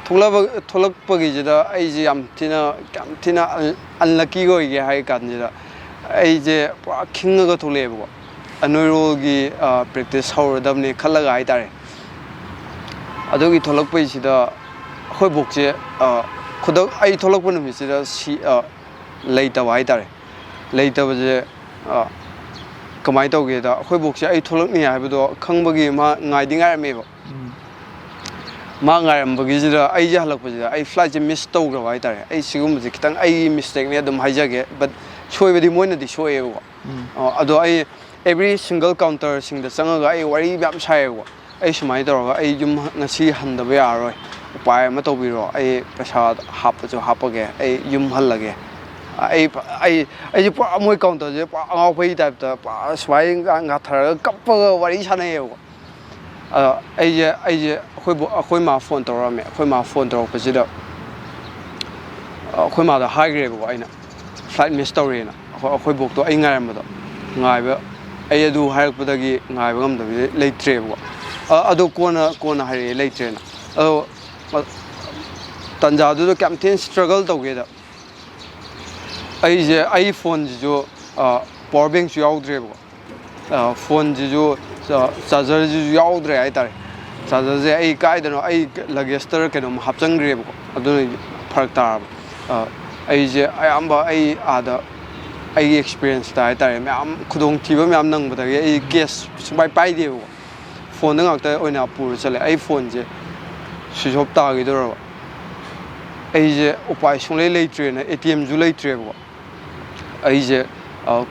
ꯊꯣꯛꯂꯛꯄ-, ꯊꯣꯛꯂꯛꯄꯒꯤꯁꯤꯗ ꯑꯩꯁꯦ ꯌꯥꯝ ꯊꯤꯅ, ꯌꯥꯝ ꯊꯤꯅ ꯑꯟ-, ꯑꯟꯂꯛꯀꯤ ꯑꯣꯏꯒꯦ ꯍꯥꯏ ꯀꯥꯟꯁꯤꯗ, ꯑꯩꯁꯦ ꯄꯨꯔꯥ ꯈꯤꯡꯉꯒ ꯊꯣꯛꯂꯛꯑꯦꯕꯀꯣ꯫ ꯑꯅꯣꯏꯔꯣꯜꯒꯤ, ꯑ, ꯄ꯭ꯔꯦꯛꯇꯤꯁ ꯍꯧꯔꯗꯕꯅꯦ ꯈꯜꯂꯒ ꯍꯥꯏꯇꯥꯔꯦ꯫ ꯑꯗꯨꯒꯤ ꯊꯣꯛꯂꯛꯄꯩꯁꯤꯗ ꯑꯩꯈꯣꯏ ꯕꯣꯛꯁꯦ, ꯑ, ꯈꯨꯗꯛ ꯑꯩ ꯊꯣꯛꯂꯛꯄ ꯅꯨꯃꯤꯠꯁꯤꯗ ꯁꯤ-, ꯑ, ꯂꯩꯇꯕ ꯍꯥꯏꯇꯥꯔꯦ꯫ ꯂꯩꯇꯕꯁꯦ, ꯑ, ꯀꯃꯥꯏꯅ ꯇꯧꯒꯦꯗ, ꯑꯩꯈꯣꯏ ꯕꯣꯛꯁꯦ ꯑꯩ ꯊꯣꯛꯂꯛꯅꯤ ꯍꯥꯏꯕꯗꯣ ꯈꯪꯕꯒꯤ ꯃꯥ ꯉꯥꯏꯗꯤ ꯉꯥꯏꯔꯝꯃꯦꯕ꯫ ꯎꯝ꯫ ꯃꯥ ꯉꯥꯏꯔꯝꯕꯒꯤꯁꯤꯗ ꯑꯩꯁꯦ ꯍꯜꯂꯛꯄꯁꯤꯗ ꯑꯩ ꯐ꯭ꯂꯥꯏꯠꯁꯦ ꯃꯤꯁ ꯇꯧꯈ꯭ꯔꯕ ꯍꯥꯏꯇꯥꯔꯦ꯫ ꯑꯩ ꯁꯤꯒꯨꯝꯕꯁꯦ ꯈꯤꯇꯪ ꯑꯩꯒꯤ ꯃꯤꯁꯇꯦꯛꯅꯦ ꯑꯗꯨꯝ ꯍꯥꯏꯖꯒꯦ, but ꯁꯣꯏꯕꯗꯤ ꯃꯣꯏꯅꯗꯤ ꯁꯣꯛꯑꯦꯕꯀꯣ꯫ ꯎꯝ꯫ ꯑ, ꯑꯗꯣ ꯑꯩ every single counterꯁꯤꯡꯗ ꯆꯪꯉꯒ ꯑꯩ ꯋꯥꯔꯤ ꯃꯌꯥꯝ ꯁꯥꯏꯌꯦꯕꯀꯣ꯫ "ꯑꯩ ꯁꯨꯃꯥꯏꯅ ꯇꯧꯔꯒ ꯑꯩ ꯌꯨꯝ ꯉꯁꯤ ꯍꯟꯗꯕ ꯌꯥꯔꯔꯣꯏ, ꯎꯄꯥꯏ ꯑꯃ ꯇꯧꯕꯤꯔꯣ, ꯑꯩ ꯄꯩꯁꯥ ꯍꯥꯞꯄꯁꯨ ꯍꯥꯞꯄꯒꯦ, ꯑꯩ ꯌꯨꯝ ꯍꯜꯂꯒꯦ"꯫ ꯑꯩ, ꯑꯩ, ꯑꯩꯁꯦ ꯄꯨꯔꯥ ꯃꯣꯏ counterꯁꯦ ꯄꯨꯔꯥ ꯑꯉꯥꯎꯕꯒꯤ typeꯇ ꯄꯨꯔꯥ ꯁꯨꯃꯥꯏꯅ ꯉꯥꯊꯔꯒ ꯀꯞꯄꯒ ꯋꯥꯔꯤ ꯁꯥꯟꯅꯩꯌꯦꯕꯀꯣ꯫ ꯑꯗ ꯑꯩꯁꯦ, ꯑꯩꯁꯦ ꯑꯩꯈꯣꯏ ꯕꯣ-, ꯑꯩꯈꯣꯏ ꯃꯥ ꯐꯣꯟ ꯇꯧꯔꯛꯑꯝꯃꯦ꯫ ꯑꯩꯈꯣꯏ ꯃꯥ ꯐꯣꯟ ꯇꯧꯔꯛꯄꯁꯤꯗ, ꯑ, ꯑꯩꯈꯣꯏ ꯃꯥꯗ ꯍꯥꯏꯈ꯭ꯔꯦꯕꯀꯣ ꯑꯩꯅ, "Flight miss ꯇꯧꯔꯦꯅ"꯫ ꯑꯩꯈꯣꯏ, ꯑꯩꯈꯣꯏ ꯕꯣꯛꯇꯣ ꯑꯩ ꯉꯥꯏꯔꯝꯕꯗꯣ, ꯉꯥꯏꯕ, ꯑꯩ ꯑꯗꯨ ꯍꯥꯏꯔꯛꯄꯗꯒꯤ ꯉꯥꯏꯕ ꯉꯝꯗꯕꯤꯗ ꯂꯩꯇ꯭ꯔꯦꯕꯀꯣ꯫ ꯑ, ꯑꯗꯨ ꯀꯣꯟꯅ, ꯀꯣꯟꯅ ꯍꯥꯏꯔꯛꯑꯦ ꯂꯩꯇ꯭ꯔꯦꯅ꯫ ꯑꯗꯣ, ꯑ, ꯇꯥꯟꯖꯥꯗꯨꯗ ꯀꯌꯥꯝ ꯊꯤꯅ struggle ꯇꯧꯒꯦꯗ, ꯑꯩꯁꯦ, ꯑꯩ ꯐꯣꯟꯁꯤꯁꯨ, ꯑ, power bankꯁꯨ ꯌꯥꯎꯗ꯭ꯔꯦꯕꯀꯣ꯫ ꯑ, ꯐꯣꯟꯁꯤꯁꯨ, ꯑ, chargerꯁꯤꯁꯨ ꯌꯥꯎꯗ꯭ꯔꯦ ꯍꯥꯏꯇꯥꯔꯦ꯫ Chargerꯁꯦ ꯑꯩ ꯀꯥꯏꯗꯅꯣ ꯑꯩ luggageꯇ ꯀꯩꯅꯣꯝ ꯍꯥꯞꯆꯤꯟꯈ꯭ꯔꯦꯕꯀꯣ꯫ ꯑꯗꯨꯅ ꯐꯔꯛ ꯇꯥꯔꯕ꯫ ꯑ, ꯑꯩꯁꯦ ꯑꯌꯥꯝꯕ ꯑꯩ ꯑꯥꯗ ꯑꯩꯒꯤ experienceꯇ ꯍꯥꯏꯇꯥꯔꯦ, ꯃꯌꯥꯝ ꯈꯨꯗꯣꯡꯊꯤꯕ ꯃꯌꯥꯝ ꯅꯪꯕꯗꯒꯤ ꯑꯩ cash ꯁꯨꯡꯄꯥꯏ ꯄꯥꯏꯗꯦꯕꯀꯣ꯫ ꯐꯣꯟꯗ ꯉꯥꯛꯇ ꯑꯣꯏꯅ ꯄꯨꯔ ꯆꯠꯂꯦ꯫ ꯑꯩ ꯐꯣꯟꯁꯦ switch off ꯇꯥꯈꯤꯗꯧꯔꯕ꯫ ꯑꯩꯁꯦ ꯎꯄꯥꯏ ꯁꯨꯡꯂꯩ ꯂꯩꯇ꯭ꯔꯦꯅ, ꯑꯦ ꯇꯤ ꯑꯦꯝꯁꯨ ꯂꯩꯇ꯭ꯔꯦꯕꯀꯣ꯫ ꯑꯩꯁꯦ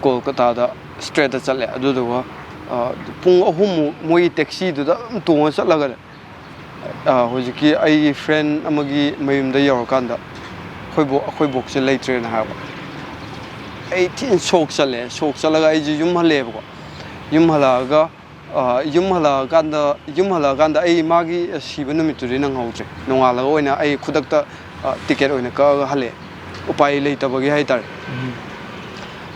ꯀꯣꯜꯀꯇꯥꯗ ꯁ꯭ꯇ꯭ꯔꯦꯠꯇ ꯆꯠꯂꯦ꯫ ꯑꯗꯨꯗꯨꯒ ꯄꯨꯡ ꯑꯍꯨꯝꯃꯨꯛ ꯃꯣꯏꯒꯤ ꯇꯦꯛꯁꯤꯗꯨꯗ ꯑꯗꯨꯝ ꯇꯣꯡꯉ ꯆꯠꯂꯒꯅꯦ, ꯍꯧꯖꯤꯛꯀꯤ ꯑꯩꯒꯤ ꯐ꯭ꯔꯦꯟ ꯑꯃꯒꯤ ꯃꯌꯨꯝꯗ ꯌꯧꯔꯀꯥꯟꯗ ꯑꯩꯈꯣꯏ ꯕꯣꯛ ꯑꯩꯈꯣꯏ ꯕꯣꯛꯁꯦ ꯂꯩꯇ꯭ꯔꯦꯅ ꯍꯥꯏꯕ꯫ ꯑꯩ ꯊꯤꯅ ꯁꯣꯛ ꯆꯠꯂꯦ꯫ ꯁꯣꯛ ꯆꯠꯂꯒ ꯑꯩꯁꯦ ꯌꯨꯝ ꯍꯜꯂꯛꯑꯦꯕꯀꯣ꯫ ꯌꯨꯝ ꯍꯜꯂꯛꯑꯒ ꯌꯨꯝ ꯍꯜꯂꯛꯑꯀꯥꯟꯗ ꯌꯨꯝ ꯍꯜꯂꯛꯑꯀꯥꯟꯗ ꯑꯩ ꯃꯥꯒꯤ ꯁꯤꯕ ꯅꯨꯃꯤꯠꯇꯨꯗꯤ ꯅꯪꯍꯧꯗ꯭ꯔꯦ꯫ ꯅꯣꯡꯉꯥꯜꯂꯒ ꯑꯣꯏꯅ ꯑꯩ ꯈꯨꯗꯛꯇ ꯇꯤꯀꯦꯠ ꯑꯣꯏꯅ ꯀꯛꯑꯒ ꯍꯜꯂꯛꯑꯦ, ꯎꯄꯥꯏ ꯂꯩꯇꯕꯒꯤ ꯍꯥꯏꯇꯥꯔꯦ꯫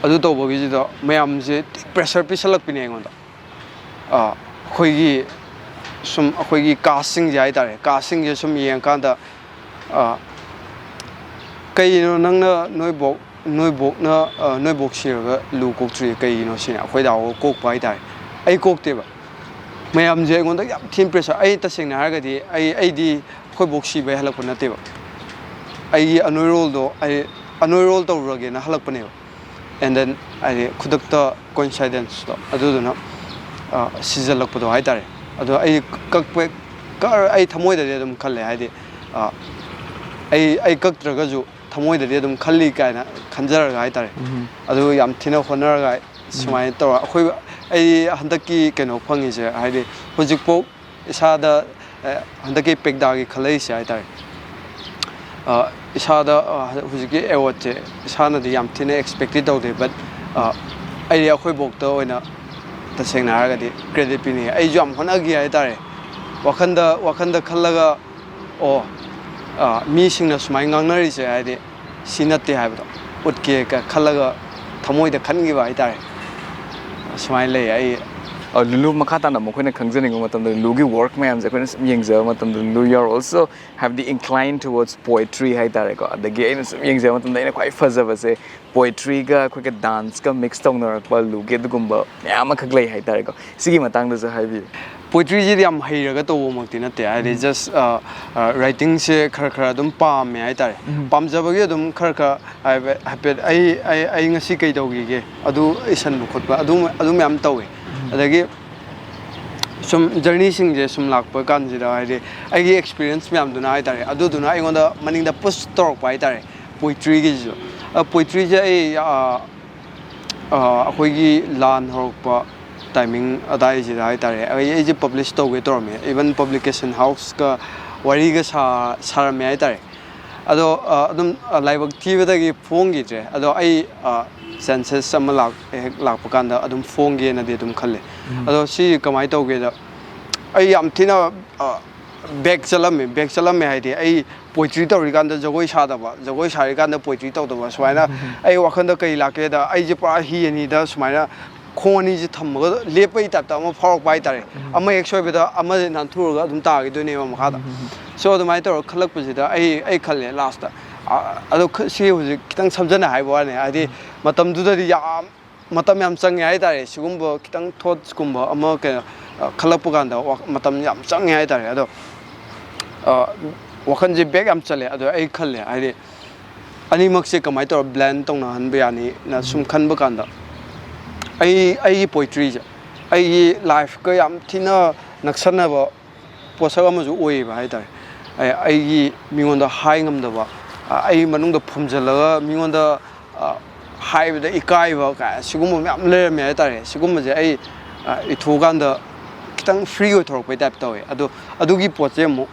ꯑꯗꯨ ꯇꯧꯕꯒꯤꯁꯤꯗ ꯃꯌꯥꯝꯁꯦ ꯄ꯭ꯔꯦꯁꯔ ꯄꯤꯁꯜꯂꯛꯄꯤꯅꯦ ꯑꯩꯉꯣꯟꯗ꯫ ꯑꯩꯈꯣꯏꯒꯤ ꯁꯨꯝ ꯑꯩꯈꯣꯏꯒꯤ ꯀꯥꯁꯁꯤꯡꯁꯦ ꯍꯥꯏꯇꯥꯔꯦ, ꯀꯥꯁꯁꯤꯡꯁꯦ ꯁꯨꯝ ꯌꯦꯡꯉꯀꯥꯟꯗ, "ꯀꯩꯅꯣ ꯅꯪꯅ ꯅꯣꯏꯕꯣꯛ ꯅꯣꯏꯕꯣꯛꯅ ꯅꯣꯏꯕꯣꯛ ꯁꯤꯔꯒ ꯂꯨ ꯀꯣꯛꯇ꯭ꯔꯤ ꯀꯩꯒꯤꯅꯣ?" ꯁꯤꯅ ꯑꯩꯈꯣꯏ ꯗꯥ ꯍꯣꯏ ꯀꯣꯛꯄ ꯍꯥꯏꯇꯥꯔꯦ꯫ ꯑꯩ ꯀꯣꯛꯇꯦꯕ꯫ ꯃꯌꯥꯝꯁꯦ ꯑꯩꯉꯣꯟꯗ ꯌꯥꯝ ꯊꯤꯅ ꯄ꯭ꯔꯦꯁꯔ꯫ ꯑꯩ ꯇꯁꯦꯡꯅ ꯍꯥꯏꯔꯒꯗꯤ ꯑꯩ ꯑꯩꯗꯤ ꯑꯩꯈꯣꯏ ꯕꯣꯛ ꯁꯤꯕꯩ ꯍꯜꯂꯛꯄ ꯅꯠꯇꯦꯕ꯫ ꯑꯩꯒꯤ ꯑꯅꯣꯏꯔꯣꯜꯗꯣ ꯑꯩ ꯑꯅꯣꯏꯔꯣꯜ ꯇꯧꯔꯨꯔꯒꯦꯅ ꯍꯜꯂꯛꯄꯅꯦꯕ꯫ ꯑꯦꯟ ꯗꯦꯟ ꯍꯥꯏꯗꯤ ꯈꯨꯗꯛꯇ ꯀꯣꯏꯟꯁꯥꯏꯗꯦꯟꯁꯇꯣ ꯑꯗꯨꯗꯨꯅ ꯁꯤꯖꯜꯂꯛꯄꯗꯣ ꯍꯥꯏꯇꯥꯔꯦ꯫ ꯑꯗꯣ ꯑꯩ ꯀꯛꯄ ꯀꯛꯑꯔꯣꯏ꯫ ꯑꯩ ꯊꯃꯣꯏꯗꯗꯤ ꯑꯗꯨꯝ ꯈꯜꯂꯦ ꯍꯥꯏꯗꯤ ꯑꯩ ꯑꯩ ꯀꯛꯇ꯭ꯔꯒꯁꯨ ꯊꯃꯣꯏꯗꯗꯤ ꯑꯗꯨꯝ ꯈꯜꯂꯤ ꯀꯥꯏꯅ ꯈꯟꯖꯔꯒ ꯍꯥꯏꯇꯥꯔꯦ꯫ ꯑꯗꯨ ꯌꯥꯝ ꯊꯤꯅ ꯍꯣꯠꯅꯔꯒ ꯁꯨꯃꯥꯏꯅ ꯇꯧꯔ ꯑꯩꯈꯣꯏ ꯑꯩ ꯍꯟꯗꯛꯀꯤ ꯀꯩꯅꯣ ꯐꯪꯉꯤꯁꯦ ꯍꯥꯏꯗꯤ ꯍꯧꯖꯤꯛꯐꯥꯎ ꯏꯁꯥꯗ ꯍꯟꯗꯛꯀꯤ ꯄꯦꯛꯗꯥꯒꯤ ꯈꯜꯂꯛꯏꯁꯦ ꯍꯥꯏꯇꯥꯔꯦ꯫ ꯏꯁꯥꯗ ꯍꯧꯖꯤꯛꯀꯤ ꯑꯦꯋꯥꯔꯗꯁꯦ ꯏꯁꯥꯅꯗꯤ ꯌꯥꯝ ꯊꯤꯅ ꯑꯦꯛꯁꯄꯦꯛꯇꯤ ꯇꯧꯗꯦ꯫ ꯕꯠ ꯑꯩꯗꯤ ꯑꯩꯈꯣꯏ ꯕꯣꯛꯇ ꯑꯣꯏꯅ ꯇꯁꯦꯡꯅ ꯍꯥꯏꯔꯒꯗꯤ ꯀ꯭ꯔꯦꯗꯤꯠ ꯄꯤꯅꯤꯡꯉꯦ꯫ ꯑꯩꯁꯨ ꯌꯥꯝ ꯍꯣꯠꯅꯈꯤ ꯍꯥꯏꯇꯥꯔꯦ꯫ ꯋꯥꯈꯟꯗ ꯋꯥꯈꯟꯗ ꯈꯜꯂꯒ ꯑꯣ ꯃꯤꯁꯤꯡꯅ ꯁꯨꯃꯥꯏꯅ ꯉꯥꯡꯅꯔꯤꯁꯦ ꯍꯥꯏꯗꯤ ꯁꯤ ꯅꯠꯇꯦ ꯍꯥꯏꯕꯗꯣ ꯎꯠꯀꯦ ꯈꯜꯂꯒ ꯊꯃꯣꯏꯗ ꯈꯟꯈꯤꯕ ꯍꯥꯏꯇꯥꯔꯦ꯫ ꯁꯨꯃꯥꯏꯅ ꯂꯩ ꯑꯩ꯫ ꯂꯨꯂꯨ ꯃꯈꯥ ꯇꯥꯅ ꯑꯃꯨꯛ ꯑꯩꯈꯣꯏꯅ ꯈꯪꯖꯅꯤꯡꯕ ꯃꯇꯝꯗ ꯂꯨꯂꯨꯒꯤ ꯋꯥꯔꯛ ꯃꯌꯥꯝꯁꯦ ꯑꯩꯈꯣꯏꯅ ꯁꯨꯝ ꯌꯦꯡꯖꯕ ꯃꯇꯝꯗ ꯂꯨꯂꯨ, you are also have the incline towards poetry ꯍꯥꯏꯇꯥꯔꯦꯀꯣ꯫ ꯑꯗꯒꯤ ꯑꯩꯅ ꯁꯨꯝ ꯌꯦꯡꯖꯕ ꯃꯇꯝꯗ ꯑꯩꯅ ꯈ꯭ꯋꯥꯏ ꯐꯖꯕꯁꯦ ꯄꯣꯏꯇ꯭ꯔꯤꯒ ꯑꯩꯈꯣꯏꯒ ꯗꯥꯟꯁꯀ ꯃꯤꯛꯁ ꯇꯧꯅꯔꯛꯄ ꯂꯨꯒꯤ ꯑꯗꯨꯒꯨꯝꯕ ꯃꯌꯥꯝ ꯑꯃꯈꯛ ꯂꯩ ꯍꯥꯏꯇꯥꯔꯦꯀꯣ꯫ ꯁꯤꯒꯤ ꯃꯇꯥꯡꯗꯁꯨ ꯍꯥꯏꯕꯤꯌꯨ꯫ ꯄꯣꯏꯇ꯭ꯔꯤꯁꯤꯗꯤ ꯌꯥꯝ ꯍꯩꯔꯒ ꯇꯧꯕꯃꯛꯇꯤ ꯅꯠꯇꯦ ꯍꯥꯏꯗꯤ ꯖꯁ ꯔꯥꯏꯇꯤꯡꯁꯦ ꯈꯔ ꯈꯔ ꯑꯗꯨꯝ ꯄꯥꯝꯃꯦ ꯍꯥꯏꯇꯥꯔꯦ꯫ ꯄꯥꯝꯖꯕꯒꯤ ꯑꯗꯨꯝ ꯈꯔ ꯈꯔ ꯍꯥꯏꯐꯦꯠ ꯑꯩ ꯑꯩ ꯉꯁꯤ ꯀꯩ ꯇꯧꯈꯤꯒꯦ ꯑꯗꯨ ꯏꯁꯟꯕ ꯈꯣꯠꯄ ꯑꯗꯨ ꯑꯗꯨ ꯃꯌꯥꯝ ꯇꯧꯋꯦ꯫ ꯑꯗꯒꯤ ꯁꯨꯝ ꯖꯔꯅꯤꯁꯤꯡꯁꯦ ꯁꯨꯝ ꯂꯥꯛꯄ ꯀꯥꯟꯁꯤꯗ, ꯍꯥꯏꯗꯤ, ꯑꯩꯒꯤ ꯑꯦꯛꯁꯄꯤꯔꯤꯌꯦꯟꯁ ꯃꯌꯥꯝꯗꯨꯅ ꯍꯥꯏ ꯇꯥꯔꯦ, ꯑꯗꯨꯗꯨꯅ ꯑꯩꯉꯣꯟꯗ ꯃꯅꯤꯡꯗ ꯄꯨꯁ ꯇꯧꯔꯛꯄ ꯍꯥꯏ ꯇꯥꯔꯦ, ꯄꯣꯏꯇ꯭ꯔꯤꯒꯤꯁꯤꯁꯨ꯫ ꯄꯣꯏꯇ꯭ꯔꯤꯁꯦ ꯑꯩ ꯑꯩꯈꯣꯏꯒꯤ ꯂꯥꯟ ꯍꯧꯔꯛꯄ ꯇꯥꯏꯃꯤꯡ ꯑꯗꯥꯏꯁꯤꯗ ꯍꯥꯏ ꯇꯥꯔꯦ, ꯑꯩ ꯑꯩꯁꯦ ꯄꯕ꯭ꯂꯤꯁ ꯇꯧꯒꯦ ꯇꯧꯔꯝꯃꯦ, ꯏꯚꯟ ꯄꯕ꯭ꯂꯤꯀꯦꯁꯟ ꯍꯥꯎꯁꯀ ꯋꯥꯔꯤꯒ ꯁꯥꯔꯝꯃꯦ ꯍꯥꯏ ꯇꯥꯔꯦ꯫ ꯑꯗꯣ ꯑꯗꯨꯝ ꯂꯥꯏꯕꯛ ꯊꯤꯕꯗꯒꯤ ꯐꯣꯡꯈꯤꯗ꯭ꯔꯦ꯫ ꯑꯗꯣ ꯑꯩ ꯆꯥꯟꯁꯦꯁ ꯑꯃ ꯍꯦꯛ ꯂꯥꯛꯄ ꯀꯥꯟꯗ ꯑꯗꯨꯝ ꯐꯣꯡꯒꯦꯅꯗꯤ ꯑꯗꯨꯝ ꯈꯜꯂꯦ꯫ ꯑꯗꯣ ꯁꯤ ꯀꯃꯥꯏꯅ ꯇꯧꯒꯦꯗ, ꯑꯩ ꯌꯥꯝ ꯊꯤꯅ ꯕꯦꯛ ꯆꯠꯂꯝꯃꯦ꯫ ꯕꯦꯛ ꯆꯠꯂꯝꯃꯦ ꯍꯥꯏꯗꯤ, ꯑꯩ ꯄꯣꯏꯇ꯭ꯔꯤ ꯇꯧꯔꯤꯀꯥꯟꯗ ꯖꯒꯣꯏ ꯁꯥꯗꯕ, ꯖꯒꯣꯏ ꯁꯥꯔꯤꯀꯥꯟꯗ ꯄꯣꯏꯇ꯭ꯔꯤ ꯇꯧꯗꯕ, ꯁꯨꯃꯥꯏꯅ ꯑꯩ ꯋꯥꯈꯜꯗ ꯀꯔꯤ ꯂꯥꯛꯀꯦꯗ, ꯑꯩꯁꯦ ꯄꯨꯔꯥ ꯍꯤ ꯑꯅꯤꯗ ꯁꯨꯃꯥꯏꯅ ꯈꯣꯡ ꯑꯅꯤꯁꯦ ꯊꯝꯃꯒ ꯂꯦꯞꯄꯒꯤ ꯇꯥꯏꯞꯇ ꯑꯃ ꯐꯥꯎꯔꯛꯄ ꯍꯥꯏ ꯇꯥꯔꯦ꯫ ꯑꯃ ꯍꯦꯛ ꯁꯣꯏꯕꯗ ꯑꯃꯁꯦ ꯅꯥꯟꯊꯨꯔꯒ ꯑꯗꯨꯝ ꯇꯥꯈꯤꯗꯣꯏꯅꯦꯕ ꯃꯈꯥꯗ꯫ ꯁꯣ ꯑꯗꯨꯃꯥꯏꯅ ꯇꯧꯔꯒ ꯈꯜꯂꯛꯄꯁꯤꯗ ꯑꯩ ꯑꯩ ꯈꯜꯂꯦ ꯂꯥꯁꯇ꯫ ꯑꯗꯣ ꯁꯤ ꯍꯧꯖꯤꯛ ꯈꯤꯇꯪ ꯁꯝꯖꯅ ꯍꯥꯏꯕ ꯋꯥꯅꯤ, ꯍꯥꯏꯗꯤ ꯃꯇꯝꯗꯨꯗꯗꯤ ꯌꯥꯝ ꯃꯇꯝ ꯌꯥꯝ ꯆꯪꯉꯦ ꯍꯥꯏ ꯇꯥꯔꯦ꯫ ꯁꯤꯒꯨꯝꯕ ꯈꯤꯇꯪ ꯊꯣꯠꯁꯀꯨꯝꯕ ꯑꯃ ꯀꯩꯅꯣ ꯈꯜꯂꯛꯄ ꯀꯥꯟꯗ ꯃꯇꯝ ꯌꯥꯝ ꯆꯪꯉꯦ ꯍꯥꯏ ꯇꯥꯔꯦ꯫ ꯑꯗꯣ ꯋꯥꯈꯜꯁꯦ ꯕꯦꯛ ꯌꯥꯝ ꯆꯠꯂꯦ꯫ ꯑꯗꯣ ꯑꯩ ꯈꯜꯂꯦ, ꯍꯥꯏꯗꯤ ꯑꯅꯤꯃꯛꯁꯦ ꯀꯃꯥꯏꯅ ꯇꯧꯔ ꯕ꯭ꯂꯦꯟ ꯇꯧꯅꯍꯟꯕ ꯌꯥꯅꯤꯅ ꯁꯨꯝ ꯈꯟꯕ ꯀꯥꯟꯗ, ꯑꯩ ꯑꯩꯒꯤ ꯄꯣꯏꯇ꯭ꯔꯤꯁꯦ ꯑꯩꯒꯤ ꯂꯥꯏꯐꯀ ꯌꯥꯝ ꯊꯤꯅ ꯅꯛꯁꯟꯅꯕ ꯄꯣꯠꯁꯛ ꯑꯃꯁꯨ ꯑꯣꯏꯌꯦꯕ ꯍꯥꯏ ꯇꯥꯔꯦ꯫ ꯑꯩꯒꯤ ꯃꯤꯉꯣꯟꯗ ꯍꯥꯏ ꯉꯝꯗꯕ, ꯑꯩ ꯃꯅꯨꯡꯗ ꯐꯨꯝꯖꯤꯜꯂꯒ ꯃꯤꯉꯣꯟꯗ ꯍꯥꯏꯕꯗ ꯏꯀꯥꯏꯕ ꯀꯥꯏ ꯁꯤꯒꯨꯝꯕ ꯃꯌꯥꯝ ꯂꯩꯔꯝꯃꯦ ꯍꯥꯏ ꯇꯥꯔꯦ꯫ ꯁꯤꯒꯨꯝꯕꯁꯦ ꯑꯩ ꯏꯊꯣꯛꯑꯀꯥꯟꯗ ꯈꯤꯇꯪ ꯐ꯭ꯔꯤ ꯑꯣꯏꯊꯣꯔꯛꯄꯩ ꯇꯥꯏꯞ ꯇꯧꯋꯦ꯫ ꯑꯗꯣ ꯑꯗꯨꯒꯤ ꯄꯣꯠꯁꯦ ꯑꯃꯨꯛ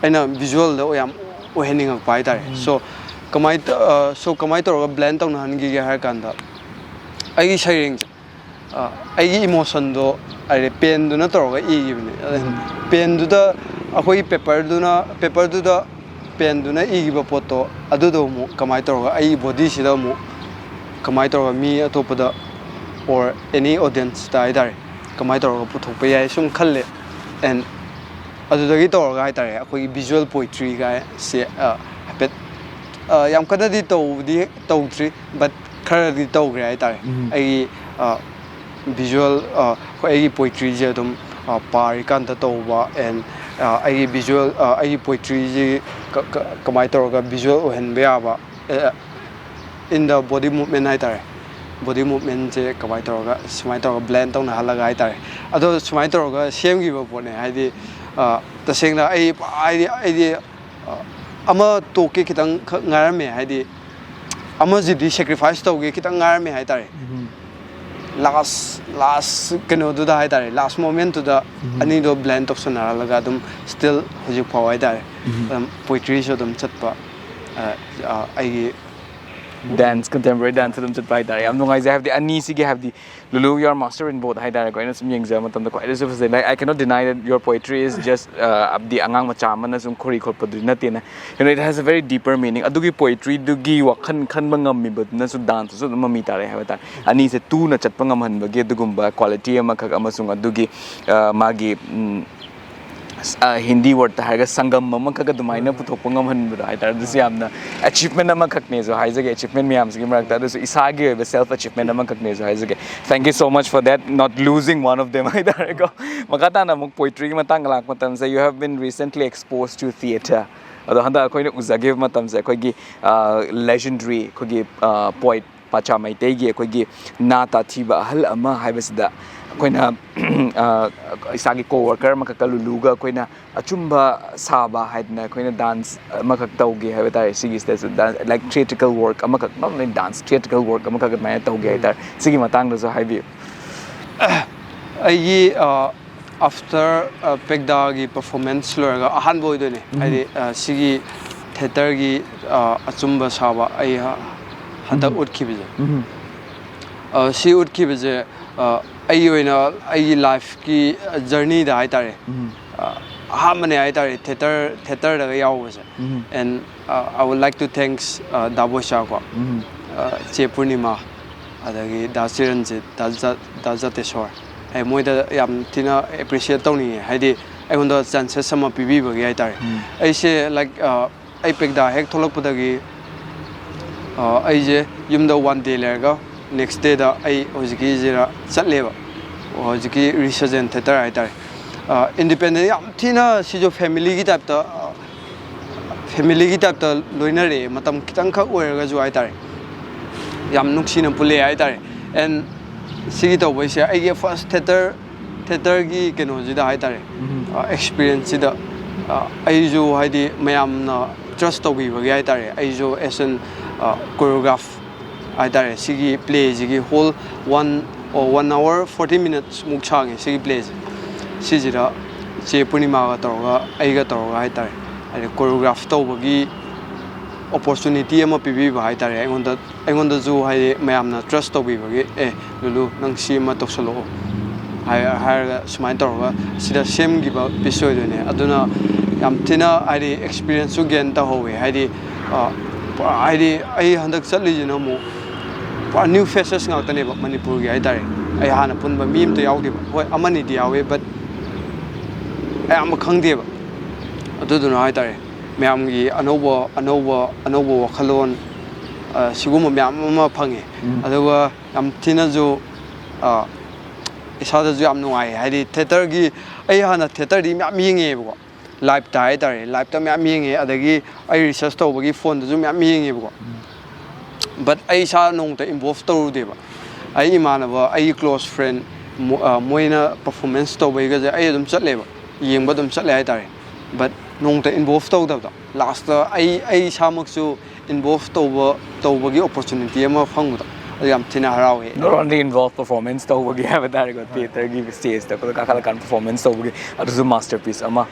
ꯑꯩꯅ ꯚꯤꯖꯨꯋꯦꯜꯗ ꯌꯥꯝ ꯑꯣꯏꯍꯟꯅꯤꯡꯉꯛꯄ ꯍꯥꯏ ꯇꯥꯔꯦ꯫ ꯁꯣ ꯀꯃꯥꯏꯅ ꯁꯣ ꯀꯃꯥꯏꯅ ꯇꯧꯔꯒ ꯕ꯭ꯂꯦꯟ ꯇꯧꯅꯍꯟꯈꯤꯒꯦ ꯍꯥꯏꯔ ꯀꯥꯟꯗ, ꯑꯩꯒꯤ ꯁꯩꯔꯦꯡꯁꯦ ꯑꯩꯒꯤ ꯏꯃꯣꯁꯟꯗꯣ ꯍꯥꯏꯗꯤ ꯄꯦꯟꯗꯨꯅ ꯇꯧꯔꯒ ꯏꯈꯤꯕꯅꯦ꯫ ꯄꯦꯟꯗꯨꯗ ꯑꯩꯈꯣꯏꯒꯤ ꯄꯦꯄꯔꯗꯨꯅ ꯄꯦꯄꯔꯗꯨꯗ ꯄꯦꯟꯗꯨꯅ ꯏꯈꯤꯕ ꯄꯣꯠꯇꯣ, ꯑꯗꯨꯗꯣ ꯑꯃꯨꯛ ꯀꯃꯥꯏꯅ ꯇꯧꯔꯒ ꯑꯩꯒꯤ ꯕꯣꯗꯤꯁꯤꯗ ꯑꯃꯨꯛ ꯀꯃꯥꯏꯅ ꯇꯧꯔꯒ ꯃꯤ ꯑꯇꯣꯞꯄꯗ or any audienceꯇ ꯍꯥꯏ ꯇꯥꯔꯦ, ꯀꯃꯥꯏꯅ ꯇꯧꯔꯒ ꯄꯨꯊꯣꯛꯄ ꯌꯥꯏ ꯁꯨꯝ ꯈꯜꯂꯦ꯫ ꯑꯦꯟ ꯑꯗꯨꯗꯒꯤ ꯇꯧꯔꯒ ꯍꯥꯏ ꯇꯥꯔꯦ, ꯑꯩꯈꯣꯏꯒꯤ ꯚꯤꯖꯨꯋꯦꯜ ꯄꯣꯏꯇ꯭ꯔꯤꯒꯥꯏꯁꯦ ꯍꯥꯏꯐꯦꯠ ꯌꯥꯝ ꯀꯟꯅꯗꯤ ꯇꯧꯕꯗꯤ ꯇꯧꯗ꯭ꯔꯤ, ꯕꯠ ꯈꯔꯗꯤ ꯇꯧꯈ꯭ꯔꯦ ꯍꯥꯏ ꯇꯥꯔꯦ꯫ ꯑꯩꯒꯤ ꯚꯤꯖꯨꯋꯦꯜ ꯑꯩꯈꯣꯏ ꯑꯩꯒꯤ ꯄꯣꯏꯇ꯭ꯔꯤꯁꯦ ꯑꯗꯨꯝ ꯄꯥꯔꯤꯀꯥꯟꯗ ꯇꯧꯕ, ꯑꯦꯟ ꯑꯩꯒꯤ ꯚꯤꯖꯨꯋꯦꯜ ꯑꯩꯒꯤ ꯄꯣꯏꯇ꯭ꯔꯤꯁꯤ ꯀꯃꯥꯏꯅ ꯇꯧꯔꯒ ꯚꯤꯖꯨꯋꯦꯜ ꯑꯣꯏꯍꯟꯕ ꯌꯥꯕ in the body movement ꯍꯥꯏ ꯇꯥꯔꯦ꯫ ꯕꯣꯗꯤ ꯃꯨꯞꯃꯦꯟꯁꯦ ꯀꯃꯥꯏꯅ ꯇꯧꯔꯒ, ꯁꯨꯃꯥꯏꯅ ꯇꯧꯔꯒ ꯕ꯭ꯂꯦꯟ ꯇꯧꯅꯍꯜꯂꯒ ꯍꯥꯏꯇꯥꯔꯦ꯫ ꯑꯗꯣ ꯁꯨꯃꯥꯏꯅ ꯇꯧꯔꯒ ꯁꯦꯝꯈꯤꯕ ꯄꯣꯠꯅꯦ꯫ ꯍꯥꯏꯗꯤ, ꯑ, ꯇꯁꯦꯡꯅ ꯑꯩ, ꯍꯥꯏꯗꯤ, ꯑꯩꯗꯤ, ꯑ, ꯑꯃ ꯇꯣꯛꯀꯦ ꯈꯤꯇꯪ ꯈꯛ ꯉꯥꯏꯔꯝꯃꯦ꯫ ꯍꯥꯏꯗꯤ, ꯑꯃꯁꯤꯗꯤ ꯁꯦꯀ꯭ꯔꯤꯐꯥꯏꯁ ꯇꯧꯒꯦ ꯈꯤꯇꯪ ꯉꯥꯏꯔꯝꯃꯦ ꯍꯥꯏꯇꯥꯔꯦ꯫ ꯂꯥꯁ, ꯂꯥꯁ ꯀꯩꯅꯣꯗꯨꯗ ꯍꯥꯏꯇꯥꯔꯦ, ꯂꯥꯁ ꯃꯣꯃꯦꯟꯠꯇꯨꯗ ꯑꯅꯤꯗꯣ ꯕ꯭ꯂꯦꯟ ꯇꯧꯁꯟꯅꯍꯜꯂꯒ ꯑꯗꯨꯝ ꯁ꯭ꯇꯤꯜ ꯍꯧꯖꯤꯛ ꯐꯥꯎ ꯍꯥꯏꯇꯥꯔꯦ, ꯑꯗꯨꯝ ꯄꯣꯏꯇ꯭ꯔꯤꯁꯨ ꯑꯗꯨꯝ ꯆꯠꯄ, ꯑ, ꯑ, ꯑꯩꯒꯤ ꯗꯥꯟꯁ, ꯀꯟꯇꯦꯝꯄꯣꯔꯔꯤ ꯗꯥꯟꯁ ꯑꯗꯨꯝ ꯆꯠꯄ ꯍꯥꯏꯇꯥꯔꯦ꯫ ꯌꯥꯝ ꯅꯨꯡꯉꯥꯏꯖꯩ꯫ ꯍꯥꯏꯕꯗꯤ ꯑꯅꯤꯁꯤꯒꯤ, ꯍꯥꯏꯕꯗꯤ Lulu, you are master in both ꯍꯥꯏꯇꯥꯔꯦꯀꯣ꯫ ꯑꯩꯅ ꯁꯨꯝ ꯌꯦꯡꯖꯕ ꯃꯇꯝꯗ ꯈ꯭ꯋꯥꯏꯗꯒꯤꯁꯨ ꯐꯖꯩ꯫ Like, I cannot deny that your poetry is just, uh, ꯑꯗꯤ ꯑꯉꯥꯡ ꯃꯆꯥ ꯑꯃꯅ ꯁꯨꯝ ꯈꯣꯔꯤ ꯈꯣꯠꯄꯗꯨꯗꯤ ꯅꯠꯇꯦꯅ꯫ You know, it has a very deeper meaning. ꯑꯗꯨꯒꯤ ꯄꯣꯏꯇ꯭ꯔꯤꯗꯨꯒꯤ ꯋꯥꯈꯜ ꯈꯟꯕ ꯉꯝꯃꯤꯕꯗꯨꯅꯁꯨ ꯗꯥꯟꯁꯇꯁꯨ ꯑꯗꯨꯝ ꯃꯃꯤ ꯇꯥꯔꯦ ꯍꯥꯏꯕ ꯇꯥꯔꯦ꯫ ꯑꯅꯤꯁꯦ ꯇꯨꯅ ꯆꯠꯄ ꯉꯝꯍꯟꯕꯒꯤ ꯑꯗꯨꯒꯨꯝꯕ ꯀ꯭ꯋꯥꯂꯤꯇꯤ ꯑꯃꯈꯛ, ꯑꯃꯁꯨꯡ ꯑꯗꯨꯒꯤ, uh, ꯃꯥꯒꯤ, ꯎꯝ, ꯑ, ꯍꯤꯟꯗꯤ ꯋꯥꯔꯗꯇ ꯍꯥꯏꯔꯒ ꯁꯪꯒꯝ ꯑꯃꯈꯛ ꯑꯗꯨꯃꯥꯏꯅ ꯄꯨꯊꯣꯛꯄ ꯉꯝꯍꯟꯕꯗꯣ ꯍꯥꯏꯇꯥꯔꯦ꯫ ꯑꯗꯨꯁꯨ ꯌꯥꯝꯅ ꯑꯦꯆꯤꯞꯃꯦꯟ ꯑꯃꯈꯛꯅꯦꯁꯨ ꯍꯥꯏꯖꯒꯦ, ꯑꯦꯆꯤꯞꯃꯦꯟ ꯃꯌꯥꯝꯁꯤꯒꯤ ꯃꯔꯛꯇ꯫ ꯑꯗꯨꯁꯨ ꯏꯁꯥꯒꯤ ꯑꯣꯏꯕ ꯁꯦꯜꯐ ꯑꯦꯆꯤꯞꯃꯦꯟ ꯑꯃꯈꯛꯅꯦꯁꯨ ꯍꯥꯏꯖꯒꯦ꯫ Thank you so much for that, not losing one of them ꯍꯥꯏꯇꯥꯔꯦꯀꯣ꯫ ꯃꯈꯥ ꯇꯥꯅ ꯑꯃꯨꯛ ꯄꯣꯏꯇ꯭ꯔꯤꯒꯤ ꯃꯇꯥꯡꯗ ꯂꯥꯛꯄ ꯃꯇꯝꯁꯦ, you have been recently exposed to theatre꯫ ꯑꯗꯣ ꯍꯟꯗꯛ ꯑꯩꯈꯣꯏꯅ ꯎꯖꯈꯤꯕ ꯃꯇꯝꯁꯦ, ꯑꯩꯈꯣꯏꯒꯤ, ꯑ, ꯂꯦꯖꯦꯟꯗꯔꯤ ꯑꯩꯈꯣꯏꯒꯤ, ꯑ, ꯄꯣꯏꯠ ꯄꯥꯆꯥ ꯃꯩꯇꯩꯒꯤ ꯑꯩꯈꯣꯏꯒꯤ ꯅꯥ ꯇꯥꯊꯤꯕ ꯑꯍꯜ ꯑꯃ ꯍꯥꯏꯕꯁꯤꯗ ꯑꯩꯈꯣꯏꯅ, ꯑ, ꯏꯁꯥꯒꯤ ꯀꯣ ꯋꯥꯔꯀꯔ ꯑꯃꯈꯛꯀ ꯂꯨꯂꯨꯒ ꯑꯩꯈꯣꯏꯅ ꯑꯆꯨꯝꯕ ꯁꯥꯕ ꯍꯥꯏꯗꯅ ꯑꯩꯈꯣꯏꯅ ꯗꯥꯟꯁ ꯑꯃꯈꯛ ꯇꯧꯒꯦ ꯍꯥꯏꯕ ꯇꯥꯔꯦ꯫ ꯁꯤꯒꯤꯁꯤꯗꯁꯨ ꯗꯥꯟꯁ, like, ꯊꯤꯌꯦꯇ꯭ꯔꯤꯀꯦꯜ ꯋꯥꯔꯛ ꯑꯃꯈꯛ, not only dance, ꯊꯤꯌꯦꯇ꯭ꯔꯤꯀꯦꯜ ꯋꯥꯔꯛ ꯑꯃꯈꯛ ꯑꯗꯨꯃꯥꯏꯅ ꯇꯧꯒꯦ ꯍꯥꯏꯇꯥꯔꯦ꯫ ꯁꯤꯒꯤ ꯃꯇꯥꯡꯗꯁꯨ ꯍꯥꯏꯕꯤꯌꯨ꯫ ꯑꯩꯒꯤ, ꯑ, ꯑꯥꯐꯇꯔ, ꯑ, ꯄꯦꯛꯗꯥꯒꯤ ꯄꯔꯐꯣꯔꯃꯦꯟꯁ ꯂꯣꯏꯔꯒ ꯑꯍꯥꯟꯕ ꯑꯣꯏꯗꯣꯏꯅꯦ꯫ ꯍꯥꯏꯗꯤ, ꯑ, ꯁꯤꯒꯤ ꯊꯤꯌꯦꯇꯔꯒꯤ, ꯑ, ꯑꯆꯨꯝꯕ ꯁꯥꯕ ꯑꯩ ꯍ-, ꯍꯟꯗꯛ ꯎꯠꯈꯤꯕꯁꯦ꯫ ꯑ, ꯁꯤ ꯎꯠꯈꯤꯕꯁꯦ, ꯑ, ꯑꯩꯒꯤ ꯑꯣꯏꯅ ꯑꯩꯒꯤ ꯂꯥꯏꯐꯀꯤ ꯖꯔꯅꯤꯗ ꯍꯥꯏꯇꯥꯔꯦ, ꯑ, ꯑꯍꯥꯟꯕꯅꯦ ꯍꯥꯏꯇꯥꯔꯦ ꯊꯤꯌꯦꯇꯔ, ꯊꯤꯌꯦꯇꯔꯗꯒ ꯌꯥꯎꯕꯁꯦ꯫ And, uh, I would like to thanks, uh, Da Boicha ꯀꯣ, ꯑ, ꯆꯦ ꯄꯨꯔꯅꯤꯃꯥ, ꯑꯗꯒꯤ ꯗꯥ ꯆꯤꯔꯟꯖꯤꯠ, ꯗꯥ ꯖ-, ꯗꯥ ꯖꯇꯦꯁꯣꯔ, ꯑꯩ ꯃꯣꯏꯗ ꯌꯥꯝ ꯊꯤꯅ ꯑꯦꯄ꯭ꯔꯤꯁꯤꯌꯦꯠ ꯇꯧꯅꯤꯡꯉꯦ꯫ ꯍꯥꯏꯗꯤ ꯑꯩꯉꯣꯟꯗ ꯆꯥꯟꯁꯦꯁ ꯑꯃ ꯄꯤꯕꯤꯕꯒꯤ ꯍꯥꯏꯇꯥꯔꯦ꯫ ꯑꯩꯁꯦ, like, ꯑ, ꯑꯩ ꯄꯦꯛꯗꯥ ꯍꯦꯛ ꯊꯣꯛꯂꯛꯄꯗꯒꯤ, ꯑ, ꯑꯩꯁꯦ ꯌꯨꯝꯗ ꯋꯥꯟ ꯗꯦ ꯂꯩꯔꯒ ꯅꯦꯛꯁ ꯗꯦꯗ ꯑꯩ ꯍꯧꯖꯤꯛꯀꯤꯁꯤꯗ ꯆꯠꯂꯦꯕ, ꯍꯧꯖꯤꯛꯀꯤ ꯔꯤꯁꯔꯖꯦꯟ ꯊꯤꯌꯦꯇꯔ ꯍꯥꯏꯇꯥꯔꯦ꯫ ꯑ, ꯏꯟꯗꯤꯄꯦꯟꯗꯦꯟ ꯌꯥꯝ ꯊꯤꯅ, ꯁꯤꯁꯨ ꯐꯦꯃꯤꯂꯤꯒꯤ ꯇꯥꯏꯞꯇ, ꯑ, ꯐꯦꯃꯤꯂꯤꯒꯤ ꯇꯥꯏꯞꯇ ꯂꯣꯏꯅꯔꯛꯑꯦ, ꯃꯇꯝ ꯈꯤꯇꯪꯈꯛ ꯑꯣꯏꯔꯒꯁꯨ ꯍꯥꯏꯇꯥꯔꯦ꯫ ꯌꯥꯝ ꯅꯨꯡꯁꯤꯅ ꯄꯨꯜꯂꯛꯑꯦ ꯍꯥꯏꯇꯥꯔꯦ꯫ ꯑꯦꯟ ꯁꯤꯒꯤ ꯇꯧꯕꯩꯁꯦ ꯑꯩꯒꯤ ꯐꯥꯔꯁ ꯊꯦꯇꯔ ꯊꯦꯇꯔꯒꯤ ꯀꯩꯅꯣꯁꯤꯗ ꯍꯥꯏꯇꯥꯔꯦ, ꯑꯦꯛꯁꯄꯤꯔꯤꯌꯦꯟꯁꯁꯤꯗ ꯑꯩꯁꯨ ꯍꯥꯏꯗꯤ ꯃꯌꯥꯝꯅ ꯇ꯭ꯔꯁ ꯇꯧꯕꯤꯕꯒꯤ ꯍꯥꯏꯇꯥꯔꯦ, ꯑꯩꯁꯨ ꯑꯦꯁ ꯑꯦꯟ ꯀꯣꯔꯤꯌꯣꯒ꯭ꯔꯥꯐ ꯍꯥꯏꯇꯥꯔꯦ, ꯁꯤꯒꯤ ꯄ꯭ꯂꯦꯁꯤꯒꯤ ꯍꯣꯜ ꯋꯥꯟ ꯋꯥꯟ ꯑꯋꯥꯔ ꯐꯣꯔꯇꯤ ꯃꯤꯅꯠꯁꯃꯨꯛ ꯁꯥꯡꯉꯦ ꯁꯤꯒꯤ ꯄ꯭ꯂꯦꯁꯦ꯫ ꯁꯤꯁꯤꯗ ꯆꯦ ꯄꯨꯔꯅꯤꯃꯥꯒ ꯇꯧꯔꯒ, ꯑꯩꯒ ꯇꯧꯔꯒ ꯍꯥꯏꯇꯥꯔꯦ, ꯍꯥꯏꯗꯤ ꯀꯣꯔꯤꯌꯣꯒ꯭ꯔꯥꯐ ꯇꯧꯕꯒꯤ ꯑꯣꯄꯣꯔꯆꯨꯅꯤꯇꯤ ꯑꯃ ꯄꯤꯕꯤꯕ ꯍꯥꯏꯇꯥꯔꯦ ꯑꯩꯉꯣꯟꯗ꯫ ꯑꯩꯉꯣꯟꯗꯁꯨ ꯍꯥꯏꯗꯤ ꯃꯌꯥꯝꯅ ꯇ꯭ꯔꯁ ꯇꯧꯕꯤꯕꯒꯤ, "ꯑꯦ ꯂꯨꯂꯨ, ꯅꯪ ꯁꯤ ꯑꯃ ꯇꯧꯁꯜꯂꯛꯑꯣ" ꯍꯥꯏ-, ꯍꯥꯏꯔꯒ ꯁꯨꯃꯥꯏꯅ ꯇꯧꯔꯒ ꯁꯤꯗ ꯁꯦꯝꯈꯤꯕ ꯄꯤꯁ ꯑꯣꯏꯗꯣꯏꯅꯦ꯫ ꯑꯗꯨꯅ ꯌꯥꯝ ꯊꯤꯅ ꯍꯥꯏꯗꯤ ꯑꯦꯛꯁꯄꯤꯔꯤꯌꯦꯟꯁꯁꯨ ꯒꯦꯟ ꯇꯧꯍꯧꯋꯦ꯫ ꯍꯥꯏꯗꯤ, ꯑ, ꯄꯨꯔꯥ ꯍꯥꯏꯗꯤ ꯑꯩ ꯍꯟꯗꯛ ꯆꯠꯂꯤꯁꯤꯅ ꯑꯃꯨꯛ ꯄꯨꯔꯥ ꯅ꯭ꯌꯨ ꯐꯦꯁꯦꯁ ꯉꯥꯛꯇꯅꯦꯕ ꯃꯅꯤꯄꯨꯔꯒꯤ ꯍꯥꯏꯇꯥꯔꯦ꯫ ꯑꯩ ꯍꯥꯟꯅ ꯄꯨꯟꯕ ꯃꯤ ꯑꯝꯇ ꯌꯥꯎꯗꯦꯕ꯫ ꯍꯣꯏ, ꯑꯃꯅꯤꯗꯤ ꯌꯥꯎꯋꯦ, ꯕꯠ ꯑꯌꯥꯝꯕ ꯈꯪꯗꯦꯕ꯫ ꯑꯗꯨꯗꯨꯅ ꯍꯥꯏꯇꯥꯔꯦ, ꯃꯌꯥꯝꯒꯤ ꯑꯅꯧꯕ, ꯑꯅꯧꯕ, ꯑꯅꯧꯕ ꯋꯥꯈꯜꯂꯣꯟ, ꯑ, ꯁꯤꯒꯨꯝꯕ ꯃꯌꯥꯝ ꯑꯃ ꯐꯪꯉꯦ꯫ ꯑꯗꯨꯒ ꯌꯥꯝ ꯊꯤꯅꯁꯨ, ꯑ, ꯏꯁꯥꯗꯁꯨ ꯌꯥꯝ ꯅꯨꯡꯉꯥꯏ꯫ ꯍꯥꯏꯗꯤ ꯊꯦꯇꯔꯒꯤ, ꯑꯩ ꯍꯥꯟꯅ ꯊꯦꯇꯔꯗꯤ ꯃꯌꯥꯝ ꯌꯦꯡꯉꯦꯕꯀꯣ, ꯂꯥꯏꯞꯇ ꯍꯥꯏꯇꯥꯔꯦ, ꯂꯥꯏꯞꯇ ꯃꯌꯥꯝ ꯌꯦꯡꯉꯦ, ꯑꯗꯒꯤ ꯑꯩ ꯔꯤꯁꯔꯁ ꯇꯧꯕꯒꯤ ꯐꯣꯟꯗꯁꯨ ꯃꯌꯥꯝ ꯌꯦꯡꯉꯦꯕꯀꯣ꯫ ꯕꯠ ꯑꯩ ꯏꯁꯥ ꯅꯣꯡꯃꯇ ꯏꯟꯚꯣꯜꯚ ꯇꯧꯔꯨꯗꯦꯕ꯫ ꯑꯩ ꯏꯃꯥꯟꯅꯕ, ꯑꯩꯒꯤ ꯀ꯭ꯂꯣꯁ ꯐ꯭ꯔꯦꯟ, ꯃꯣ-, ꯑ, ꯃꯣꯏꯅ ꯄꯔꯐꯣꯔꯃꯦꯟꯁ ꯇꯧꯕꯩꯒꯁꯦ ꯑꯩ ꯑꯗꯨꯝ ꯆꯠꯂꯦꯕ, ꯌꯦꯡꯕ ꯑꯗꯨꯝ ꯆꯠꯂꯦ ꯍꯥꯏꯇꯥꯔꯦ꯫ ꯕꯠ ꯅꯣꯡꯃꯇ ꯏꯟꯚꯣꯜꯚ ꯇꯧꯗꯕꯗꯣ, ꯂꯥꯁꯇ ꯑꯩ, ꯑꯩ ꯏꯁꯥꯃꯛꯁꯨ ꯏꯟꯚꯣꯜꯚ ꯇꯧꯕ, ꯇꯧꯕꯒꯤ ꯑꯣꯄꯣꯔꯆꯨꯅꯤꯇꯤ ꯑꯃ ꯐꯪꯕꯗꯣ, ꯑꯗꯨ ꯌꯥꯝ ꯊꯤꯅ ꯍꯔꯥꯎꯋꯦ꯫ Not only involve performance ꯇꯧꯕꯒꯤ ꯍꯥꯏꯕ ꯇꯥꯔꯦꯀꯣ, ꯊꯤꯌꯦꯇꯔꯒꯤ ꯁ꯭ꯇꯦꯖꯇ ꯑꯩꯈꯣꯏ ꯀꯥꯈꯠꯂꯀꯥꯟꯗ ꯄꯔꯐꯣꯔꯃꯦꯟꯁ ꯇꯧꯕꯒꯤ, ꯑꯗꯨꯁꯨ ꯃꯥꯁꯇꯔꯄꯤꯁ ꯑꯃ꯫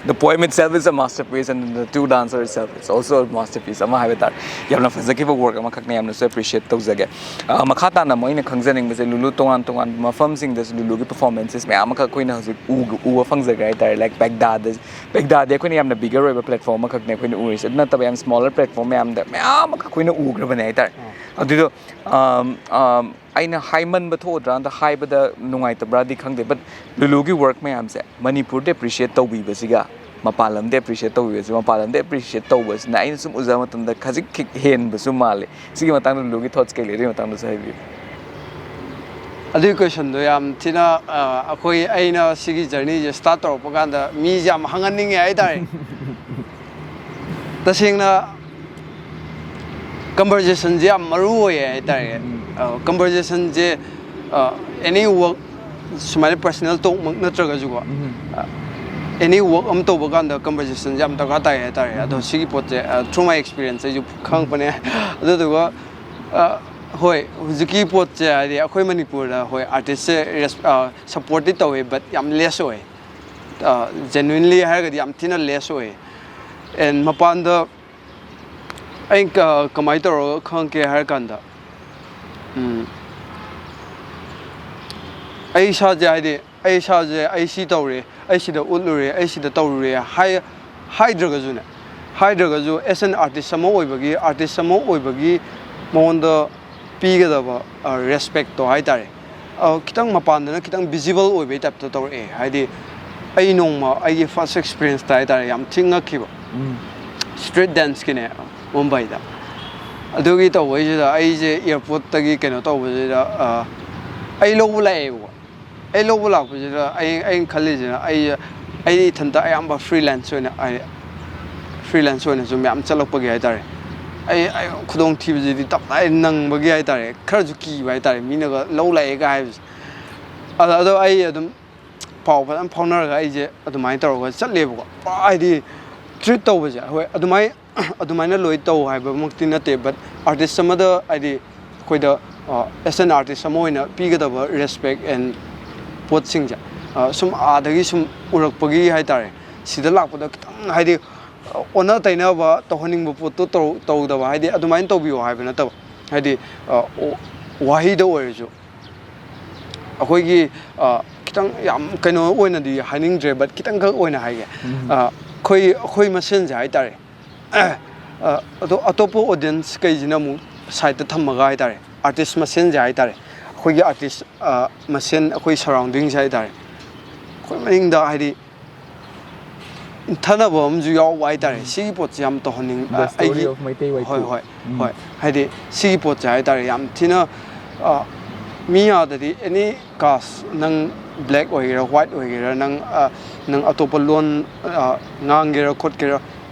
The poem itself is a masterpiece, and the two dancer itself is also a masterpiece ꯑꯃ ꯍꯥꯏꯕ ꯇꯥꯔꯦ꯫ ꯌꯥꯝꯅ ꯐꯖꯈꯤꯕ ꯋꯥꯔꯛ ꯑꯃꯈꯛꯅꯦ, ꯌꯥꯝꯅꯁꯨ ꯑꯦꯄ꯭ꯔꯤꯁꯤꯌꯦꯠ ꯇꯧꯖꯒꯦ꯫ ꯑ, ꯃꯈꯥ ꯇꯥꯅ ꯑꯃꯨꯛ ꯑꯩꯅ ꯈꯪꯖꯅꯤꯡꯕꯁꯦ, ꯂꯨꯂꯨ ꯇꯣꯉꯥꯟ ꯇꯣꯉꯥꯟꯕ ꯃꯐꯝꯁꯤꯡꯗꯁꯨ ꯂꯨꯂꯨꯒꯤ ꯄꯔꯐꯣꯔꯃꯦꯟꯁꯦꯁ ꯃꯌꯥꯝ ꯑꯃꯈꯛ ꯑꯩꯈꯣꯏꯅ ꯍꯧꯖꯤꯛ ꯎ-, ꯎꯕ ꯐꯪꯖꯈ꯭ꯔꯦ ꯍꯥꯏꯇꯥꯔꯦ꯫ Like ꯕꯦꯒꯗꯥꯗ, ꯕꯦꯒꯗꯥꯗꯤ ꯑꯩꯈꯣꯏꯅ ꯌꯥꯝꯅ ꯕꯤꯒꯔ ꯑꯣꯏꯕ ꯄ꯭ꯂꯦꯠꯐꯣꯔꯝ ꯑꯃꯈꯛꯅꯦ ꯑꯩꯈꯣꯏꯅ ꯎꯔꯤꯁꯦ꯫ ꯑꯗꯨ ꯅꯠꯇꯕ ꯌꯥꯝ ꯁ꯭ꯃꯣꯂꯔ ꯄ꯭ꯂꯦꯠꯐꯣꯔꯝ ꯃꯌꯥꯝꯗ ꯃꯌꯥꯝ ꯑꯃꯈꯛ ꯑꯩꯈꯣꯏꯅ ꯎꯈ꯭ꯔꯕꯅꯦ ꯍꯥꯏꯇꯥꯔꯦ꯫ ꯑꯗꯨꯗꯣ, ꯑꯝ, ꯑꯝ, ꯑꯩꯅ ꯍꯥꯏꯃꯟꯕ ꯊꯣꯛꯑꯗ꯭ꯔꯥ, ꯑꯝꯇ ꯍꯥꯏꯕꯗ ꯅꯨꯡꯉꯥꯏꯇꯕ꯭ꯔꯥꯗꯤ ꯈꯪꯗꯦ, ꯕꯠ ꯂꯨꯂꯨꯒꯤ ꯋꯥꯔꯛ ꯃꯌꯥꯝꯁꯦ ꯃꯅꯤꯄꯨꯔꯗ ꯑꯦꯄ꯭ꯔꯤꯁꯤꯌꯦꯠ ꯇꯧꯕꯤꯕꯁꯤꯒ ꯃꯄꯥꯟ ꯂꯝꯗ ꯑꯦꯄ꯭ꯔꯤꯁꯤꯌꯦꯠ ꯇꯧꯕꯤꯕꯁꯤ, ꯃꯄꯥꯟ ꯂꯝꯗ ꯑꯦꯄ꯭ꯔꯤꯁꯤꯌꯦꯠ ꯇꯧꯕꯁꯤꯅ ꯑꯩꯅ ꯁꯨꯝ ꯎꯖꯕ ꯃꯇꯝꯗ ꯈꯖꯤꯛ ꯈꯤꯛ ꯍꯦꯟꯕꯁꯨ ꯃꯥꯜꯂꯦ꯫ ꯁꯤꯒꯤ ꯃꯇꯥꯡꯗ ꯂꯨꯂꯨꯒꯤ ꯊꯣꯠꯁ ꯀꯩ ꯂꯩ, ꯑꯗꯨꯒꯤ ꯃꯇꯥꯡꯗꯁꯨ ꯍꯥꯏꯕꯤꯌꯨ꯫ ꯑꯗꯨꯒꯤ ꯀꯣꯏꯁꯟꯗꯣ ꯌꯥꯝ ꯊꯤꯅ, ꯑ, ꯑꯩꯈꯣꯏ, ꯑꯩꯅ ꯁꯤꯒꯤ ꯖꯔꯅꯤꯁꯦ ꯁ꯭ꯇꯥꯔꯠ ꯇꯧꯔꯛꯄ ꯀꯥꯟꯗ ꯃꯤꯁꯦ ꯌꯥꯝ ꯍꯪꯍꯟꯅꯤꯡꯉꯦ ꯍꯥꯏꯇꯥꯔꯦ꯫ ꯇꯁꯦꯡꯅ Conversationꯁꯦ ꯌꯥꯝ ꯃꯔꯨ ꯑꯣꯏꯌꯦ ꯍꯥꯏꯇꯥꯔꯦ꯫ ꯎꯝ. Conversationꯁꯦ any work, ꯁꯨꯃꯥꯏꯅ personal talkꯃꯛ ꯅꯠꯇ꯭ꯔꯒꯁꯨꯀꯣ, ꯎꯝ. any work ꯑꯃ ꯇꯧꯕ ꯀꯥꯟꯗ conversationꯁꯦ ꯌꯥꯝ ꯗꯔꯀꯥꯔ ꯇꯥꯏ ꯍꯥꯏꯇꯥꯔꯦ꯫ ꯑꯗꯣ ꯎꯝ. ꯁꯤꯒꯤ ꯄꯣꯠꯁꯦ through my experience ꯑꯩꯁꯨ ꯈꯪꯉꯛꯄꯅꯦ꯫ ꯑꯗꯨꯗꯨꯒ ꯑ, ꯍꯣꯏ, ꯍꯧꯖꯤꯛꯀꯤ ꯄꯣꯠꯁꯦ ꯍꯥꯏꯗꯤ ꯑꯩꯈꯣꯏ ꯃꯅꯤꯄꯨꯔꯗ, ꯍꯣꯏ, artistꯁꯦ supportꯇꯤ ꯇꯧꯋꯦ, but ꯌꯥꯝ less ꯑꯣꯏ꯫ Genuinely ꯍꯥꯏꯔꯒꯗꯤ ꯌꯥꯝ ꯊꯤꯅ less ꯑꯣꯏ꯫ And ꯃꯄꯥꯟꯗ ꯑꯩ ꯀ- ꯀꯃꯥꯏꯅ ꯇꯧꯔꯒ ꯈꯪꯉꯛꯀꯦ ꯍꯥꯏꯔ ꯀꯥꯟꯗ, ꯎꯝ, ꯑꯩ ꯏꯁꯥꯁꯦ ꯍꯥꯏꯗꯤ ꯑꯩ ꯏꯁꯥꯁꯦ ꯑꯩ ꯁꯤ ꯇꯧꯔꯦ, ꯑꯩ ꯁꯤꯗ ꯎꯠꯂꯨꯔꯦ, ꯑꯩ ꯁꯤꯗ ꯇꯧꯔꯨꯔꯦ ꯍꯥꯏ ꯍꯥꯏꯗ꯭ꯔꯒꯁꯨꯅꯦ, ꯍꯥꯏꯗ꯭ꯔꯒꯁꯨ as an artist ꯑꯃ ꯑꯣꯏꯕꯒꯤ, artist ꯑꯃ ꯑꯣꯏꯕꯒꯤ ꯃꯉꯣꯟꯗ ꯄꯤꯒꯗꯕ respectꯇꯣ ꯍꯥꯏꯇꯥꯔꯦ, ꯈꯤꯇꯪ ꯃꯄꯥꯟꯗꯅ ꯈꯤꯇꯪ visible ꯑꯣꯏꯕꯒꯤ typeꯇ ꯇꯧꯔꯛꯑꯦ꯫ ꯍꯥꯏꯗꯤ ꯑꯩ ꯅꯣꯡꯃ ꯑꯩꯒꯤ first experienceꯇ ꯍꯥꯏꯇꯥꯔꯦ, ꯌꯥꯝ ꯊꯤ ꯉꯛꯈꯤꯕ꯫ ꯎꯝ. Street danceꯀꯤꯅꯦ, ꯃꯨꯝꯕꯥꯏꯗ꯫ ꯑꯗꯨꯒꯤ ꯇꯧꯕꯩꯁꯤꯗ ꯑꯩꯁꯦ airportꯇꯒꯤ ꯀꯩꯅꯣ ꯇꯧꯕꯁꯤꯗ, ꯑ, ꯑꯩ ꯂꯧꯕ ꯂꯥꯛꯑꯦꯕꯀꯣ꯫ ꯑꯩ ꯂꯧꯕ ꯂꯥꯛꯄꯁꯤꯗ ꯑꯩ, ꯑꯩꯅ ꯈꯜꯂꯤꯁꯤꯅ, ꯑꯩ, ꯑꯩ ꯏꯊꯟꯇ ꯑꯌꯥꯝꯕ freelance ꯑꯣꯏꯅ, ꯍꯥꯏꯗꯤ freelance ꯑꯣꯏꯅꯁꯨ ꯃꯌꯥꯝ ꯆꯠꯂꯛꯄꯒꯤ ꯍꯥꯏꯇꯥꯔꯦ, ꯑꯩ, ꯑꯩ ꯈꯨꯗꯣꯡꯊꯤꯕꯁꯤꯗꯤ ꯇꯞ ꯇꯥꯏ ꯅꯪꯕꯒꯤ ꯍꯥꯏꯇꯥꯔꯦ, ꯈꯔꯁꯨ ꯀꯤꯕ ꯍꯥꯏꯇꯥꯔꯦ, ꯃꯤꯅꯒ ꯂꯧ ꯂꯥꯛꯑꯦꯒ ꯍꯥꯏꯕꯁꯦ꯫ ꯑꯗ, ꯑꯗꯣ ꯑꯩ ꯑꯗꯨꯝ ꯄꯥꯎ ꯐꯖꯅ ꯐꯥꯎꯅꯔꯒ ꯑꯩꯁꯦ ꯑꯗꯨꯃꯥꯏꯅ ꯇꯧꯔꯒ ꯆꯠꯂꯦꯕꯀꯣ꯫ ꯄꯨꯔꯥ ꯍꯥꯏꯗꯤ treat ꯇꯧꯕꯁꯦ, ꯍꯣꯏ, ꯑꯗꯨꯃꯥꯏꯅ, ꯑꯗꯨꯃꯥꯏꯅ ꯂꯣꯏ ꯇꯧ ꯍꯥꯏꯕꯃꯛꯇꯤ ꯅꯠꯇꯦ, but artist ꯑꯃꯗ ꯍꯥꯏꯗꯤ ꯑꯩꯈꯣꯏꯗ, ꯑ, as an artist ꯑꯃ ꯑꯣꯏꯅ ꯄꯤꯒꯗꯕ respect and ꯄꯣꯠꯁꯤꯡꯁꯦ, ꯑ, ꯁꯨꯝ ꯑꯥꯗꯒꯤ ꯁꯨꯝ ꯎꯔꯛꯄꯒꯤ ꯍꯥꯏꯇꯥꯔꯦ, ꯁꯤꯗ ꯂꯥꯛꯄꯗ ꯈꯤꯇꯪ ꯍꯥꯏꯗꯤ, ꯑ, ꯑꯣꯟꯅ ꯇꯩꯅꯕ ꯇꯧꯍꯟꯅꯤꯡꯕ ꯄꯣꯠꯇꯣ ꯇꯧ-, ꯇꯧꯗꯕ, ꯍꯥꯏꯗꯤ ꯑꯗꯨꯃꯥꯏꯅ ꯇꯧꯕꯤꯌꯣ ꯍꯥꯏꯕ ꯅꯠꯇꯕ, ꯍꯥꯏꯗꯤ, ꯑ, ꯑꯣ-, ꯋꯥꯍꯩꯗ ꯑꯣꯏꯔꯁꯨ ꯑꯩꯈꯣꯏꯒꯤ, ꯑ, ꯈꯤꯇꯪ ꯌꯥꯝ ꯀꯩꯅꯣ ꯑꯣꯏꯅꯗꯤ ꯍꯥꯏꯅꯤꯡꯗ꯭ꯔꯦ, but ꯈꯤꯇꯪꯈꯛ ꯑꯣꯏꯅ ꯍꯥꯏꯒꯦ꯫ ꯎꯝ. ꯑ, ꯑꯩꯈꯣꯏ, ꯑꯩꯈꯣꯏ ꯃꯁꯦꯟꯁꯦ ꯍꯥꯏꯇꯥꯔꯦ, ꯑ, ꯑꯗꯣ ꯑꯇꯣꯞꯄ audience ꯀꯩꯁꯤꯅ ꯑꯃꯨꯛ sideꯇ ꯊꯝꯃꯒ ꯍꯥꯏꯇꯥꯔꯦ, artist ꯃꯁꯦꯟꯁꯦ ꯍꯥꯏꯇꯥꯔꯦ, ꯑꯩꯈꯣꯏꯒꯤ artist, ꯑ, ꯃꯁꯦꯟ ꯑꯩꯈꯣꯏ surroundingꯁꯦ ꯍꯥꯏꯇꯥꯔꯦ, ꯑꯩꯈꯣꯏ ꯃꯅꯤꯡꯗ ꯍꯥꯏꯗꯤ ꯏꯟꯊꯅꯕ ꯑꯃꯁꯨ ꯌꯥꯎꯕ ꯍꯥꯏꯇꯥꯔꯦ꯫ ꯁꯤꯒꯤ ꯄꯣꯠꯁꯦ ꯌꯥꯝ ꯇꯧꯍꯟꯅꯤꯡ-, The story ꯑꯩꯒꯤ of Meitei Waipu. ꯍꯣꯏ, ꯍꯣꯏ, ꯎꯝ. ꯍꯣꯏ, ꯍꯥꯏꯗꯤ ꯁꯤꯒꯤ ꯄꯣꯠꯁꯦ ꯍꯥꯏꯇꯥꯔꯦ, ꯌꯥꯝ ꯊꯤꯅ, ꯑ, ꯃꯤ ꯑꯥꯗꯗꯤ any caste, ꯅꯪ black ꯑꯣꯏꯒꯦꯔꯥ, white ꯑꯣꯏꯒꯦꯔꯥ, ꯅꯪ, ꯑ, ꯅꯪ ꯑꯇꯣꯞꯄ ꯂꯣꯟ, ꯑ, ꯉꯥꯡꯒꯦꯔꯥ ꯈꯣꯠꯀꯦꯔꯥ,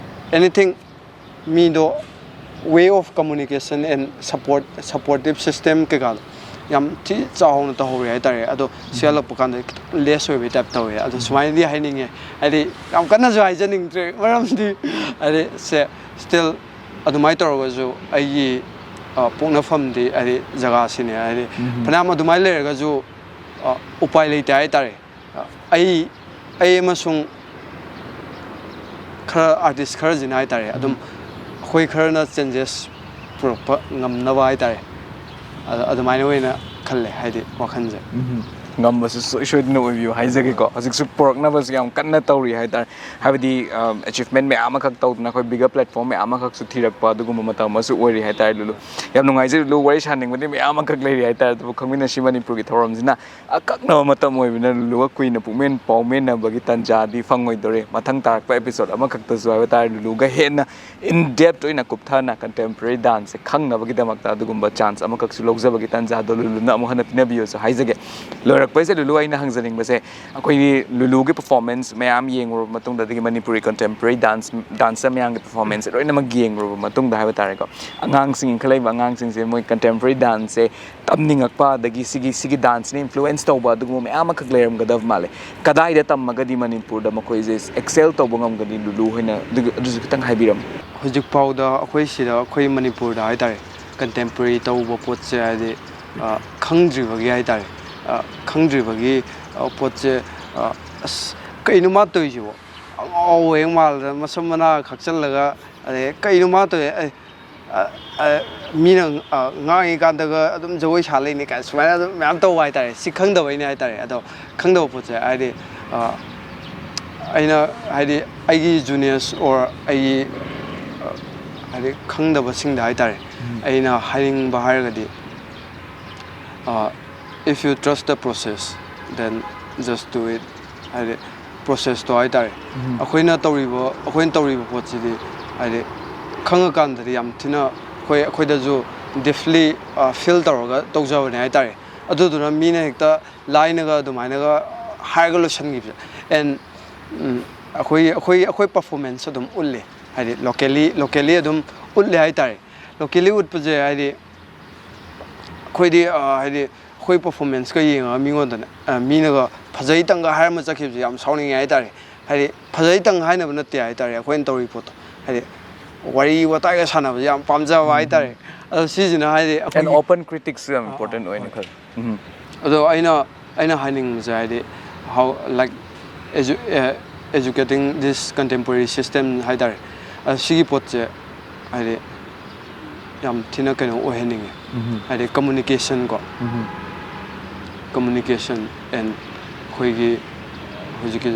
anything, ꯃꯤꯗꯣ Way of communication and support supportive system ꯀꯩꯀꯥꯗꯣ ꯌꯥꯝ ꯊꯤ ꯆꯥꯎꯅ ꯇꯧꯍꯧꯔꯦ ꯍꯥꯏꯇꯥꯔꯦ꯫ ꯑꯗꯣ ꯁꯤ ꯍꯜꯂꯛꯄ ꯀꯥꯟꯗ ꯈꯤꯇꯪ less ꯑꯣꯏꯕꯩ type ꯇꯧꯋꯦ꯫ ꯑꯗꯣ ꯁꯨꯃꯥꯏꯅꯗꯤ ꯍꯥꯏꯅꯤꯡꯉꯦ, ꯍꯥꯏꯗꯤ ꯌꯥꯝ ꯀꯟꯅꯁꯨ ꯍꯥꯏꯖꯅꯤꯡꯗ꯭ꯔꯦ, ꯃꯔꯝꯗꯤ ꯍꯥꯏꯗꯤ ꯁꯦ still ꯑꯗꯨꯃꯥꯏꯅ ꯇꯧꯔꯒꯁꯨ ꯑꯩꯒꯤ ꯑ, ꯄꯣꯛꯅꯐꯝꯗꯤ ꯍꯥꯏꯗꯤ ꯖꯒꯥꯁꯤꯅꯦ꯫ ꯍꯥꯏꯗꯤ ꯐꯅꯌꯥꯝ ꯑꯗꯨꯃꯥꯏꯅ ꯂꯩꯔꯒꯁꯨ ꯑ, ꯎꯄꯥꯏ ꯂꯩꯇꯦ ꯍꯥꯏꯇꯥꯔꯦ꯫ ꯑ, ꯑꯩ ꯑꯩ ꯑꯃꯁꯨꯡ ꯈꯔ artist ꯈꯔꯁꯤꯅ ꯍꯥꯏꯇꯥꯔꯦ, ꯑꯗꯨꯝ ꯑꯩꯈꯣꯏ ꯈꯔꯅ changes ꯄꯨꯔꯛꯄ ꯉꯝꯅꯕ ꯍꯥꯏꯇꯥꯔꯦ꯫ ꯑꯗ ꯑꯗꯨꯃꯥꯏꯅ ꯑꯣꯏꯅ ꯈꯜꯂꯦ, ꯍꯥꯏꯗꯤ ꯋꯥꯈꯜꯁꯦ꯫ ꯉꯝꯕꯁꯨ ꯁꯣꯏ ꯁꯣꯏꯗꯅ ꯑꯣꯏꯕꯤꯌꯨ ꯍꯥꯏꯖꯒꯦꯀꯣ꯫ ꯍꯧꯖꯤꯛꯁꯨ ꯄꯨꯔꯛꯅꯕꯁꯨ ꯌꯥꯝ ꯀꯟꯅ ꯇꯧꯔꯤ ꯍꯥꯏꯇꯥꯔꯦ꯫ ꯍꯥꯏꯕꯗꯤ ꯑꯆꯤꯞꯃꯦꯟ ꯃꯌꯥꯝ ꯑꯃꯈꯛ ꯇꯧꯗꯅ ꯑꯩꯈꯣꯏ bigger platform ꯃꯌꯥꯝ ꯑꯃꯈꯛꯁꯨ ꯊꯤꯔꯛꯄ ꯑꯗꯨꯒꯨꯝꯕ ꯃꯇꯝ ꯑꯃꯁꯨ ꯑꯣꯏꯔꯤ ꯍꯥꯏꯇꯥꯔꯦ꯫ ꯂꯨꯂꯨ, ꯌꯥꯝ ꯅꯨꯡꯉꯥꯏꯖꯩ ꯂꯨꯂꯨ, ꯋꯥꯔꯤ ꯁꯥꯅꯤꯡꯕꯗꯤ ꯃꯌꯥꯝ ꯑꯃꯈꯛ ꯂꯩꯔꯤ ꯍꯥꯏꯇꯥꯔꯦ, ꯑꯗꯨꯕꯨ ꯈꯪꯃꯤꯟꯅꯁꯤ ꯃꯅꯤꯄꯨꯔꯒꯤ ꯊꯧꯔꯝꯁꯤꯅ ꯑꯀꯛꯅꯕ ꯃꯇꯝ ꯑꯣꯏꯕꯅ ꯂꯨꯂꯨꯒ ꯀꯨꯏꯅ ꯄꯨꯛꯃꯦꯟ ꯄꯥꯎꯃꯦꯟꯅꯕꯒꯤ ꯇꯥꯟꯖꯥꯗꯤ ꯐꯪꯉꯣꯏꯗꯧꯔꯦ꯫ ꯃꯊꯪ ꯇꯥꯔꯛꯄ episode ꯑꯃꯈꯛꯇꯁꯨ ꯍꯥꯏꯕ ꯇꯥꯔꯦ, ꯂꯨꯂꯨꯒ ꯍꯦꯟꯅ in depth ꯑꯣꯏꯅ ꯀꯨꯞꯊꯅ contemporary dance ꯁꯦ ꯈꯪꯅꯕꯒꯤꯗꯃꯛꯇ ꯑꯗꯨꯒꯨꯝꯕ chance ꯑꯃꯈꯛꯁꯨ ꯂꯧꯖꯕꯒꯤ ꯇꯥꯟꯖꯥꯗꯣ ꯂꯨꯂꯨꯅ ꯑꯃꯨꯛ ꯍꯟꯅ ꯄꯤꯅꯕꯤꯌꯨꯁꯨ ꯍꯥꯏꯖꯒꯦ꯫ ꯂꯣꯏꯔꯛꯄꯩꯁꯦ ꯂꯨꯂꯨ, ꯑꯩꯅ ꯍꯪꯖꯅꯤꯡꯕꯁꯦ, ꯑꯩꯈꯣꯏꯒꯤ ꯂꯨꯂꯨꯒꯤ performance ꯃꯌꯥꯝ ꯌꯦꯡꯉꯨꯔꯕ ꯃꯇꯨꯡꯗ, ꯑꯗꯒꯤ ꯃꯅꯤꯄꯨꯔꯤ contemporary dance, dancer ꯃꯌꯥꯝꯒꯤ performance ꯁꯦ ꯂꯣꯏꯅꯃꯛ ꯌꯦꯡꯉꯨꯔꯕ ꯃꯇꯨꯡꯗ ꯍꯥꯏꯕ ꯇꯥꯔꯦꯀꯣ, ꯑꯉꯥꯡꯁꯤꯡ, ꯏꯟꯈꯠꯂꯛꯏꯕ ꯑꯉꯥꯡꯁꯤꯡꯁꯦ ꯃꯣꯏ contemporary dance ꯁꯦ ꯇꯝꯅꯤꯡꯉꯛꯄ, ꯑꯗꯒꯤ ꯁꯤꯒꯤ, ꯁꯤꯒꯤ dance ꯁꯤꯅ influence ꯇꯧꯕ ꯑꯗꯨꯒꯨꯝꯕ ꯃꯌꯥꯝ ꯑꯃꯈꯛ ꯂꯩꯔꯝꯒꯗꯕ ꯃꯥꯜꯂꯦ꯫ ꯀꯗꯥꯏꯗ ꯇꯝꯃꯒꯗꯤ ꯃꯅꯤꯄꯨꯔꯗ ꯃꯈꯣꯏꯁꯦ excel ꯇꯧꯕ ꯉꯝꯒꯅꯤ ꯂꯨꯂꯨ ꯍꯣꯏꯅ? ꯑꯗꯨꯒ, ꯑꯗꯨꯁꯨ ꯈꯤꯇꯪ ꯍꯥꯏꯕꯤꯔꯝꯃꯨ꯫ ꯍꯧꯖꯤꯛꯐꯥꯎꯗ ꯑꯩꯈꯣꯏ ꯁꯤꯗ, ꯑꯩꯈꯣꯏ ꯃꯅꯤꯄꯨꯔꯗ ꯍꯥꯏꯇꯥꯔꯦ, contemporary ꯇꯧꯕ ꯄꯣꯠꯁꯦ ꯍꯥꯏꯗꯤ ꯑ, ꯈꯪꯗ꯭ꯔꯤꯕꯒꯤ ꯍꯥꯏꯇꯥꯔꯦ, ꯑ, ꯈꯪꯗ꯭ꯔꯤꯕꯒꯤ ꯑ, ꯄꯣꯠꯁꯦ, ꯑ, ꯑꯁ, ꯀꯩꯅꯣ ꯃꯥ ꯇꯧꯔꯤꯁꯤꯕꯣ? ꯑꯉꯥꯎꯕ ꯍꯦꯛ ꯃꯥꯜꯂꯗꯅ ꯃꯁꯝ ꯃꯅꯥ ꯈꯥꯛꯆꯜꯂꯒ, ꯑꯗꯩ ꯀꯩꯅꯣ ꯃꯥ ꯇꯧꯔꯤ? ꯑꯩ, ꯑ, ꯑ, ꯃꯤꯅ ꯑ, ꯉꯥꯡꯉꯤꯀꯥꯟꯗꯒ ꯑꯗꯨꯝ ꯖꯒꯣꯏ ꯁꯥ ꯂꯩꯅꯤ ꯀꯥꯏꯅ ꯁꯨꯃꯥꯏꯅ ꯑꯗꯨꯝ ꯃꯌꯥꯝ ꯇꯧꯕ ꯍꯥꯏꯇꯥꯔꯦ꯫ ꯁꯤ ꯈꯪꯗꯕꯩꯅꯦ ꯍꯥꯏꯇꯥꯔꯦ꯫ ꯑꯗꯣ ꯈꯪꯗꯕ ꯄꯣꯠꯁꯦ ꯍꯥꯏꯗꯤ, ꯑ, ꯑꯩꯅ ꯍꯥꯏꯗꯤ ꯑꯩꯒꯤ juniors or ꯑꯩꯒꯤ, ꯑ, ꯍꯥꯏꯗꯤ ꯈꯪꯗꯕꯁꯤꯡꯗ ꯍꯥꯏꯇꯥꯔꯦ, ꯑꯩꯅ ꯍꯥꯏꯅꯤꯡꯕ ꯍꯥꯏꯔꯒꯗꯤ, ꯑ, if you trust the process, then just do it. ꯍꯥꯏꯗꯤ process ꯇꯣ ꯍꯥꯏꯇꯥꯔꯦ, ꯑꯩꯈꯣꯏꯅ ꯇꯧꯔꯤꯕ, ꯑꯩꯈꯣꯏꯅ ꯇꯧꯔꯤꯕ ꯄꯣꯠꯁꯤꯗꯤ ꯍꯥꯏꯗꯤ ꯈꯪꯉꯀꯥꯟꯗꯗꯤ ꯌꯥꯝ ꯊꯤꯅ ꯑꯩꯈꯣꯏ, ꯑꯩꯈꯣꯏꯗꯁꯨ deeply, ꯑ, feel ꯇꯧꯔꯒ ꯇꯧꯖꯕꯅꯦ ꯍꯥꯏꯇꯥꯔꯦ꯫ ꯑꯗꯨꯗꯨꯅ ꯃꯤꯅ ꯍꯦꯛꯇ ꯂꯥꯏꯅꯒ ꯑꯗꯨꯃꯥꯏꯅꯒ ꯍꯥꯏꯔꯒ ꯂꯣꯏꯁꯤꯟꯈꯤꯕꯁꯦ꯫ And, ꯎꯝ, ꯑꯩꯈꯣꯏ, ꯑꯩꯈꯣꯏ, ꯑꯩꯈꯣꯏ performance ꯑꯗꯨꯝ ꯎꯠꯂꯤ꯫ ꯍꯥꯏꯗꯤ locally, locally ꯑꯗꯨꯝ ꯎꯠꯂꯦ ꯍꯥꯏꯇꯥꯔꯦ꯫ Locally ꯎꯠꯄꯁꯦ ꯍꯥꯏꯗꯤ ꯑꯩꯈꯣꯏꯗꯤ, ꯑ, ꯍꯥꯏꯗꯤ ꯑꯩꯈꯣꯏ performanceꯀ ꯌꯦꯡꯉꯒ ꯃꯤꯉꯣꯟꯗꯅꯦ, ꯑ, ꯃꯤꯅꯒ ꯐꯖꯩꯇꯪꯒ ꯍꯥꯏꯔꯝꯃ ꯆꯠꯈꯤꯕꯁꯦ ꯌꯥꯝ ꯁꯥꯎꯅꯤꯡꯉꯦ ꯍꯥꯏꯇꯥꯔꯦ꯫ ꯍꯥꯏꯗꯤ ꯐꯖꯩꯇꯪ ꯍꯥꯏꯅꯕ ꯅꯠꯇꯦ ꯍꯥꯏꯇꯥꯔꯦ, ꯑꯩꯈꯣꯏꯅ ꯇꯧꯔꯤ ꯄꯣꯠꯇꯣ ꯍꯥꯏꯗꯤ ꯋꯥꯔꯤ ꯋꯥꯇꯥꯏꯒ ꯁꯥꯟꯅꯕꯁꯦ ꯌꯥꯝ ꯄꯥꯝꯖꯕ ꯍꯥꯏꯇꯥꯔꯦ꯫ ꯑꯗꯣ ꯁꯤꯁꯤꯅ ꯍꯥꯏꯗꯤ And ꯑꯩꯈꯣꯏꯒꯤ open critics ꯌꯥꯝ ꯑꯥ, important ꯑꯥ, ꯑꯣꯏꯅ ꯍꯣꯏ꯫ ꯈꯜꯂꯤ꯫ ꯎꯝ꯫ ꯑꯗꯣ ꯑꯩꯅ ꯑꯩꯅ ꯍꯥꯏꯅꯤꯡꯕꯁꯦ ꯍꯥꯏꯗꯤ how, like, edu educating this contemporary system ꯍꯥꯏꯇꯥꯔꯦ꯫ ꯑ, ꯁꯤꯒꯤ ꯄꯣꯠꯁꯦ ꯍꯥꯏꯗꯤ ꯌꯥꯝ ꯊꯤꯅ ꯀꯩꯅꯣ ꯑꯣꯏꯍꯟꯅꯤꯡꯉꯦ꯫ ꯎꯝ꯫ ꯍꯥꯏꯗꯤ communication ꯀꯣ, ꯎꯝ꯫ communication and ꯑꯩꯈꯣꯏꯒꯤ ꯍꯧꯖꯤꯛꯀꯤ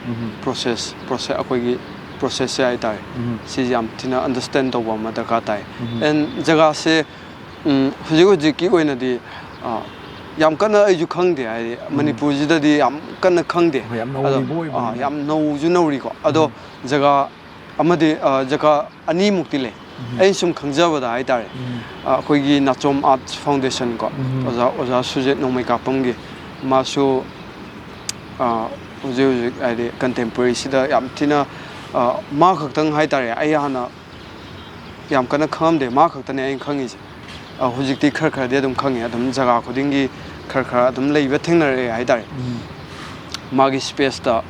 ꯎꯝ꯫ process process ꯑꯩꯈꯣꯏꯒꯤ processꯁꯦ ꯍꯥꯏꯇꯥꯔꯦ꯫ ꯎꯝ꯫ ꯁꯤꯁꯦ ꯌꯥꯝ ꯊꯤꯅ understand ꯇꯧꯕ ꯑꯃ ꯗꯔꯀꯥꯔ ꯇꯥꯏ꯫ ꯎꯝ꯫ And ꯖꯒꯥꯁꯦ, ꯎꯝ, ꯍꯧꯖꯤꯛ ꯍꯧꯖꯤꯛꯀꯤ ꯑꯣꯏꯅꯗꯤ, ꯑ, ꯌꯥꯝ ꯀꯟꯅ ꯑꯩꯁꯨ ꯈꯪꯗꯦ, ꯍꯥꯏꯗꯤ ꯃꯅꯤꯄꯨꯔꯁꯤꯗꯗꯤ ꯌꯥꯝ ꯀꯟꯅ ꯈꯪꯗꯦ꯫ ꯍꯣꯏ, ꯌꯥꯝ ꯑꯗꯣ, ꯅꯧꯔꯤꯕ ꯑꯣꯏꯕꯅꯤꯅ꯫ ꯑ, ꯌꯥꯝ ꯅꯧꯁꯨ ꯅꯧꯔꯤꯀꯣ꯫ ꯑꯗꯣ ꯖꯒꯥ ꯑꯃꯗꯤ, ꯑ, ꯖꯒꯥ ꯑꯅꯤꯃꯨꯛꯇꯤ ꯂꯩ꯫ ꯑꯩꯅ ꯁꯨꯝ ꯈꯪꯖꯕꯗ ꯍꯥꯏꯇꯥꯔꯦ, ꯎꯝ꯫ ꯑ, ꯑꯩꯈꯣꯏꯒꯤ ꯅꯥꯆꯣꯝ Arts Foundationꯀꯣ, ꯎꯝ꯫ ꯑꯣꯖꯥ, ꯑꯣꯖꯥ ꯁꯨꯖꯤꯠ ꯅꯣꯡꯃꯩꯀꯥꯞꯄꯝꯒꯤ, ꯃꯥꯁꯨ, ꯑ, ꯍꯧꯖꯤꯛ ꯍꯧꯖꯤꯛ ꯍꯥꯏꯗꯤ contemporaryꯁꯤꯗ ꯌꯥꯝ ꯊꯤꯅ, ꯑ, ꯃꯥ ꯈꯛꯇꯪ ꯍꯥꯏꯇꯥꯔꯦ, ꯑꯩ ꯍꯥꯟꯅ ꯌꯥꯝ ꯀꯟꯅ ꯈꯪꯉꯝꯗꯦ, ꯃꯥ ꯈꯛꯇꯅꯦ ꯑꯩꯅ ꯈꯪꯉꯤꯁꯦ꯫ ꯑ, ꯍꯧꯖꯤꯛꯇꯤ ꯈꯔ ꯈꯔꯗꯤ ꯑꯗꯨꯝ ꯈꯪꯉꯦ, ꯑꯗꯨꯝ ꯖꯒꯥ ꯈꯨꯗꯤꯡꯒꯤ ꯈꯔ ꯈꯔ ꯑꯗꯨꯝ ꯂꯩꯕ ꯊꯦꯡꯅꯔꯛꯑꯦ ꯍꯥꯏꯇꯥꯔꯦ꯫ ꯎꯝ꯫ ꯃꯥꯒꯤ spaceꯇ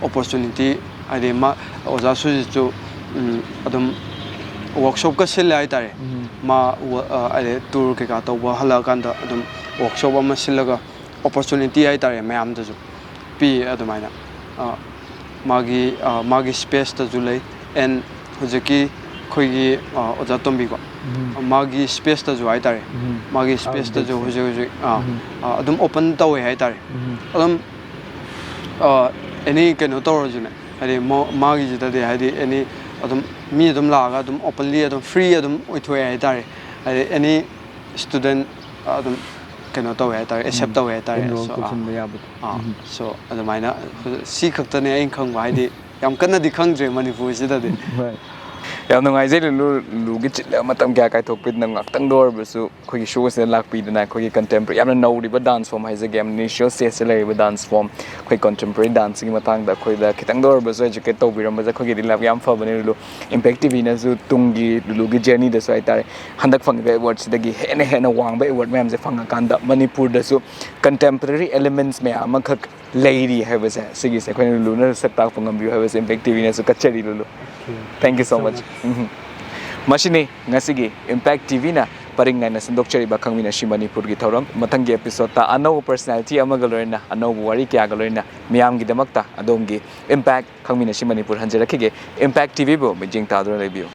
opportunity, ꯍꯥꯏꯗꯤ ꯃꯥ, ꯑꯣꯖꯥ ꯁꯨꯖꯤꯠꯁꯨ, ꯎꯝ, ꯑꯗꯨꯝ workshopꯀ ꯁꯤꯜꯂꯦ ꯍꯥꯏꯇꯥꯔꯦ꯫ ꯎꯝ꯫ ꯃꯥ ꯋ-, ꯑ, ꯍꯥꯏꯗꯤ tour ꯀꯩꯀꯥ ꯇꯧꯕ ꯍꯜꯂꯛꯑꯀꯥꯟꯗ ꯑꯗꯨꯝ workshop ꯑꯃ ꯁꯤꯜꯂꯒ opportunity ꯍꯥꯏꯇꯥꯔꯦ, ꯃꯌꯥꯝꯗꯁꯨ ꯄꯤꯌꯦ ꯑꯗꯨꯃꯥꯏꯅ꯫ ꯑ, ꯃꯥꯒꯤ, ꯑ, ꯃꯥꯒꯤ spaceꯇꯁꯨ ꯂꯩ, and ꯍꯧꯖꯤꯛꯀꯤ ꯑꯩꯈꯣꯏꯒꯤ, ꯑ, ꯑꯣꯖꯥ ꯇꯣꯝꯕꯤꯀꯣ, ꯎꯝ꯫ ꯃꯥꯒꯤ spaceꯇꯁꯨ ꯍꯥꯏꯇꯥꯔꯦ, ꯎꯝ꯫ ꯃꯥꯒꯤ ꯑꯥ, spaceꯇꯁꯨ ꯍꯧꯖꯤꯛꯁꯦ꯫ ꯍꯧꯖꯤꯛ ꯍꯧꯖꯤꯛ, ꯑ, ꯎꯝ꯫ ꯑ, ꯑꯗꯨꯝ open ꯇꯧꯋꯦ ꯍꯥꯏꯇꯥꯔꯦ꯫ ꯎꯝ꯫ ꯑꯗꯨꯝ, ꯑ, any ꯀꯩꯅꯣ ꯇꯧꯔꯁꯨꯅꯦ, ꯍꯥꯏꯗꯤ ꯃꯣ-, ꯃꯥꯒꯤꯁꯤꯗꯗꯤ ꯍꯥꯏꯗꯤ any ꯑꯗꯨꯝ ꯃꯤ ꯑꯗꯨꯝ ꯂꯥꯛꯑꯒ ꯑꯗꯨꯝ openly ꯑꯗꯨꯝ free ꯑꯗꯨꯝ ꯑꯣꯏꯊꯣꯛꯑꯦ ꯍꯥꯏꯇꯥꯔꯦ꯫ ꯍꯥꯏꯗꯤ any student ꯑꯗꯨꯝ ꯀꯩꯅꯣ ꯇꯧꯋꯦ ꯍꯥꯏꯇꯥꯔꯦ, accept ꯎꯝ꯫ ꯇꯧꯋꯦ ꯍꯥꯏꯇꯥꯔꯦ꯫ Enroll So, ꯑꯥ, ꯇꯧꯁꯟꯕ ꯌꯥꯕꯗꯣ꯫ ꯑꯥ, ꯎꯝ꯫ so ꯑꯗꯨꯃꯥꯏꯅ ꯁꯤ ꯈꯛꯇꯅꯦ ꯑꯩꯅ ꯈꯪꯕ, ꯍꯥꯏꯗꯤ ꯌꯥꯝ ꯀꯟꯅꯗꯤ ꯈꯪꯗ꯭ꯔꯦ ꯃꯅꯤꯄꯨꯔꯁꯤꯗꯗꯤ꯫ ꯍꯣꯏ꯫ ꯌꯥꯝ ꯅꯨꯡꯉꯥꯏꯖꯩ ꯂꯨꯂꯨ, ꯂꯨꯂꯨꯒꯤ ꯆꯤꯜꯂꯕ ꯃꯇꯝ ꯀꯌꯥ ꯀꯥꯏꯊꯣꯛꯄꯤꯗꯅ ꯉꯥꯛꯇꯪꯗ ꯑꯣꯏꯔꯕꯁꯨ ꯑꯩꯈꯣꯏꯒꯤ ꯁꯣꯁꯤꯗ ꯂꯥꯛꯄꯤꯗꯅ ꯑꯩꯈꯣꯏꯒꯤ ꯀꯟꯇꯦꯝꯄꯔꯔꯤ ꯌꯥꯝꯅ ꯅꯧꯔꯤꯕ ꯗꯥꯟꯁ ꯐꯣꯝ ꯍꯥꯏꯖꯒꯦ, ꯌꯥꯝꯅ ꯏꯅꯤꯁꯤꯌꯦꯜ ꯁ꯭ꯇꯦꯖꯇ ꯂꯩꯔꯤꯕ ꯗꯥꯟꯁ ꯐꯣꯝ, ꯑꯩꯈꯣꯏ ꯀꯟꯇꯦꯝꯄꯔꯔꯤ ꯗꯥꯟꯁꯀꯤ ꯃꯇꯥꯡꯗ ꯑꯩꯈꯣꯏꯗ ꯈꯤꯇꯪꯗ ꯑꯣꯏꯔꯕꯁꯨ ꯑꯦꯖꯨꯀꯦꯠ ꯇꯧꯕꯤꯔꯝꯕꯁꯦ ꯑꯩꯈꯣꯏꯒꯤꯗꯤ ꯂꯥꯏꯕꯛ ꯌꯥꯝ ꯐꯕꯅꯤ ꯂꯨꯂꯨ꯫ ꯏꯝꯄꯦꯛ ꯇꯤꯚꯤꯅꯁꯨ ꯇꯨꯡꯒꯤ ꯂꯨꯂꯨꯒꯤ ꯖꯔꯅꯤꯗꯁꯨ ꯍꯥꯏꯇꯥꯔꯦ, ꯍꯟꯗꯛ ꯐꯪꯉꯤꯕ ꯑꯦꯋꯥꯔꯗꯁꯤꯗꯒꯤ ꯍꯦꯟꯅ ꯍꯦꯟꯅ ꯋꯥꯡꯕ ꯑꯦꯋꯥꯔꯗ ꯃꯌꯥꯝꯁꯦ ꯐꯪꯉꯀꯥꯟꯗ ꯃꯅꯤꯄꯨꯔꯗꯁꯨ ꯀꯟꯇꯦꯝꯄꯔꯔꯤ ꯑꯦꯂꯤꯃꯦꯟꯠꯁ ꯃꯌꯥꯝ ꯑꯃꯈꯛ ꯂꯩꯔꯤ ꯍꯥꯏꯕꯁꯦ, ꯁꯤꯒꯤꯁꯦ ꯑꯩꯈꯣꯏꯅ ꯂꯨꯂꯨꯅ ꯁꯛ ꯇꯥꯛꯄ ꯉꯝꯕꯤꯌꯨ ꯍꯥꯏꯕꯁꯦ ꯏꯝꯄꯦꯛ ꯇꯤꯚꯤꯅꯁꯨ ꯀꯠꯆꯔꯤ ꯂꯨꯂꯨ꯫ Thank you so much. Um. ꯃꯁꯤꯅꯤ ꯉꯁꯤꯒꯤ ꯏꯝꯄꯦꯛ ꯇꯤꯚꯤꯅ ꯄꯔꯤꯡ ꯅꯥꯏꯅ ꯁꯟꯗꯣꯛꯆꯔꯤꯕ ꯈꯪꯃꯤꯟꯅꯁꯤ ꯃꯅꯤꯄꯨꯔꯒꯤ ꯊꯧꯔꯝ꯫ ꯃꯊꯪꯒꯤ ꯑꯦꯄꯤꯁꯣꯗꯇ ꯑꯅꯧꯕ ꯄꯔꯁꯣꯅꯦꯂꯤꯇꯤ ꯑꯃꯒ ꯂꯣꯏꯅꯅ, ꯑꯅꯧꯕ ꯋꯥꯔꯤ ꯀꯌꯥꯒ ꯂꯣꯏꯅꯅ ꯃꯤꯌꯥꯝꯒꯤꯗꯃꯛꯇ ꯑꯗꯣꯝꯒꯤ ꯏꯝꯄꯦꯛ ꯈꯪꯃꯤꯟꯅꯁꯤ ꯃꯅꯤꯄꯨꯔ ꯍꯟꯖꯔꯛꯈꯤꯒꯦ꯫ ꯏꯝꯄꯦꯛ ꯇꯤꯚꯤꯕꯨ ꯃꯤꯠꯌꯦꯡ ꯇꯥꯗꯨꯅ ꯂꯩꯕꯤꯌꯨ꯫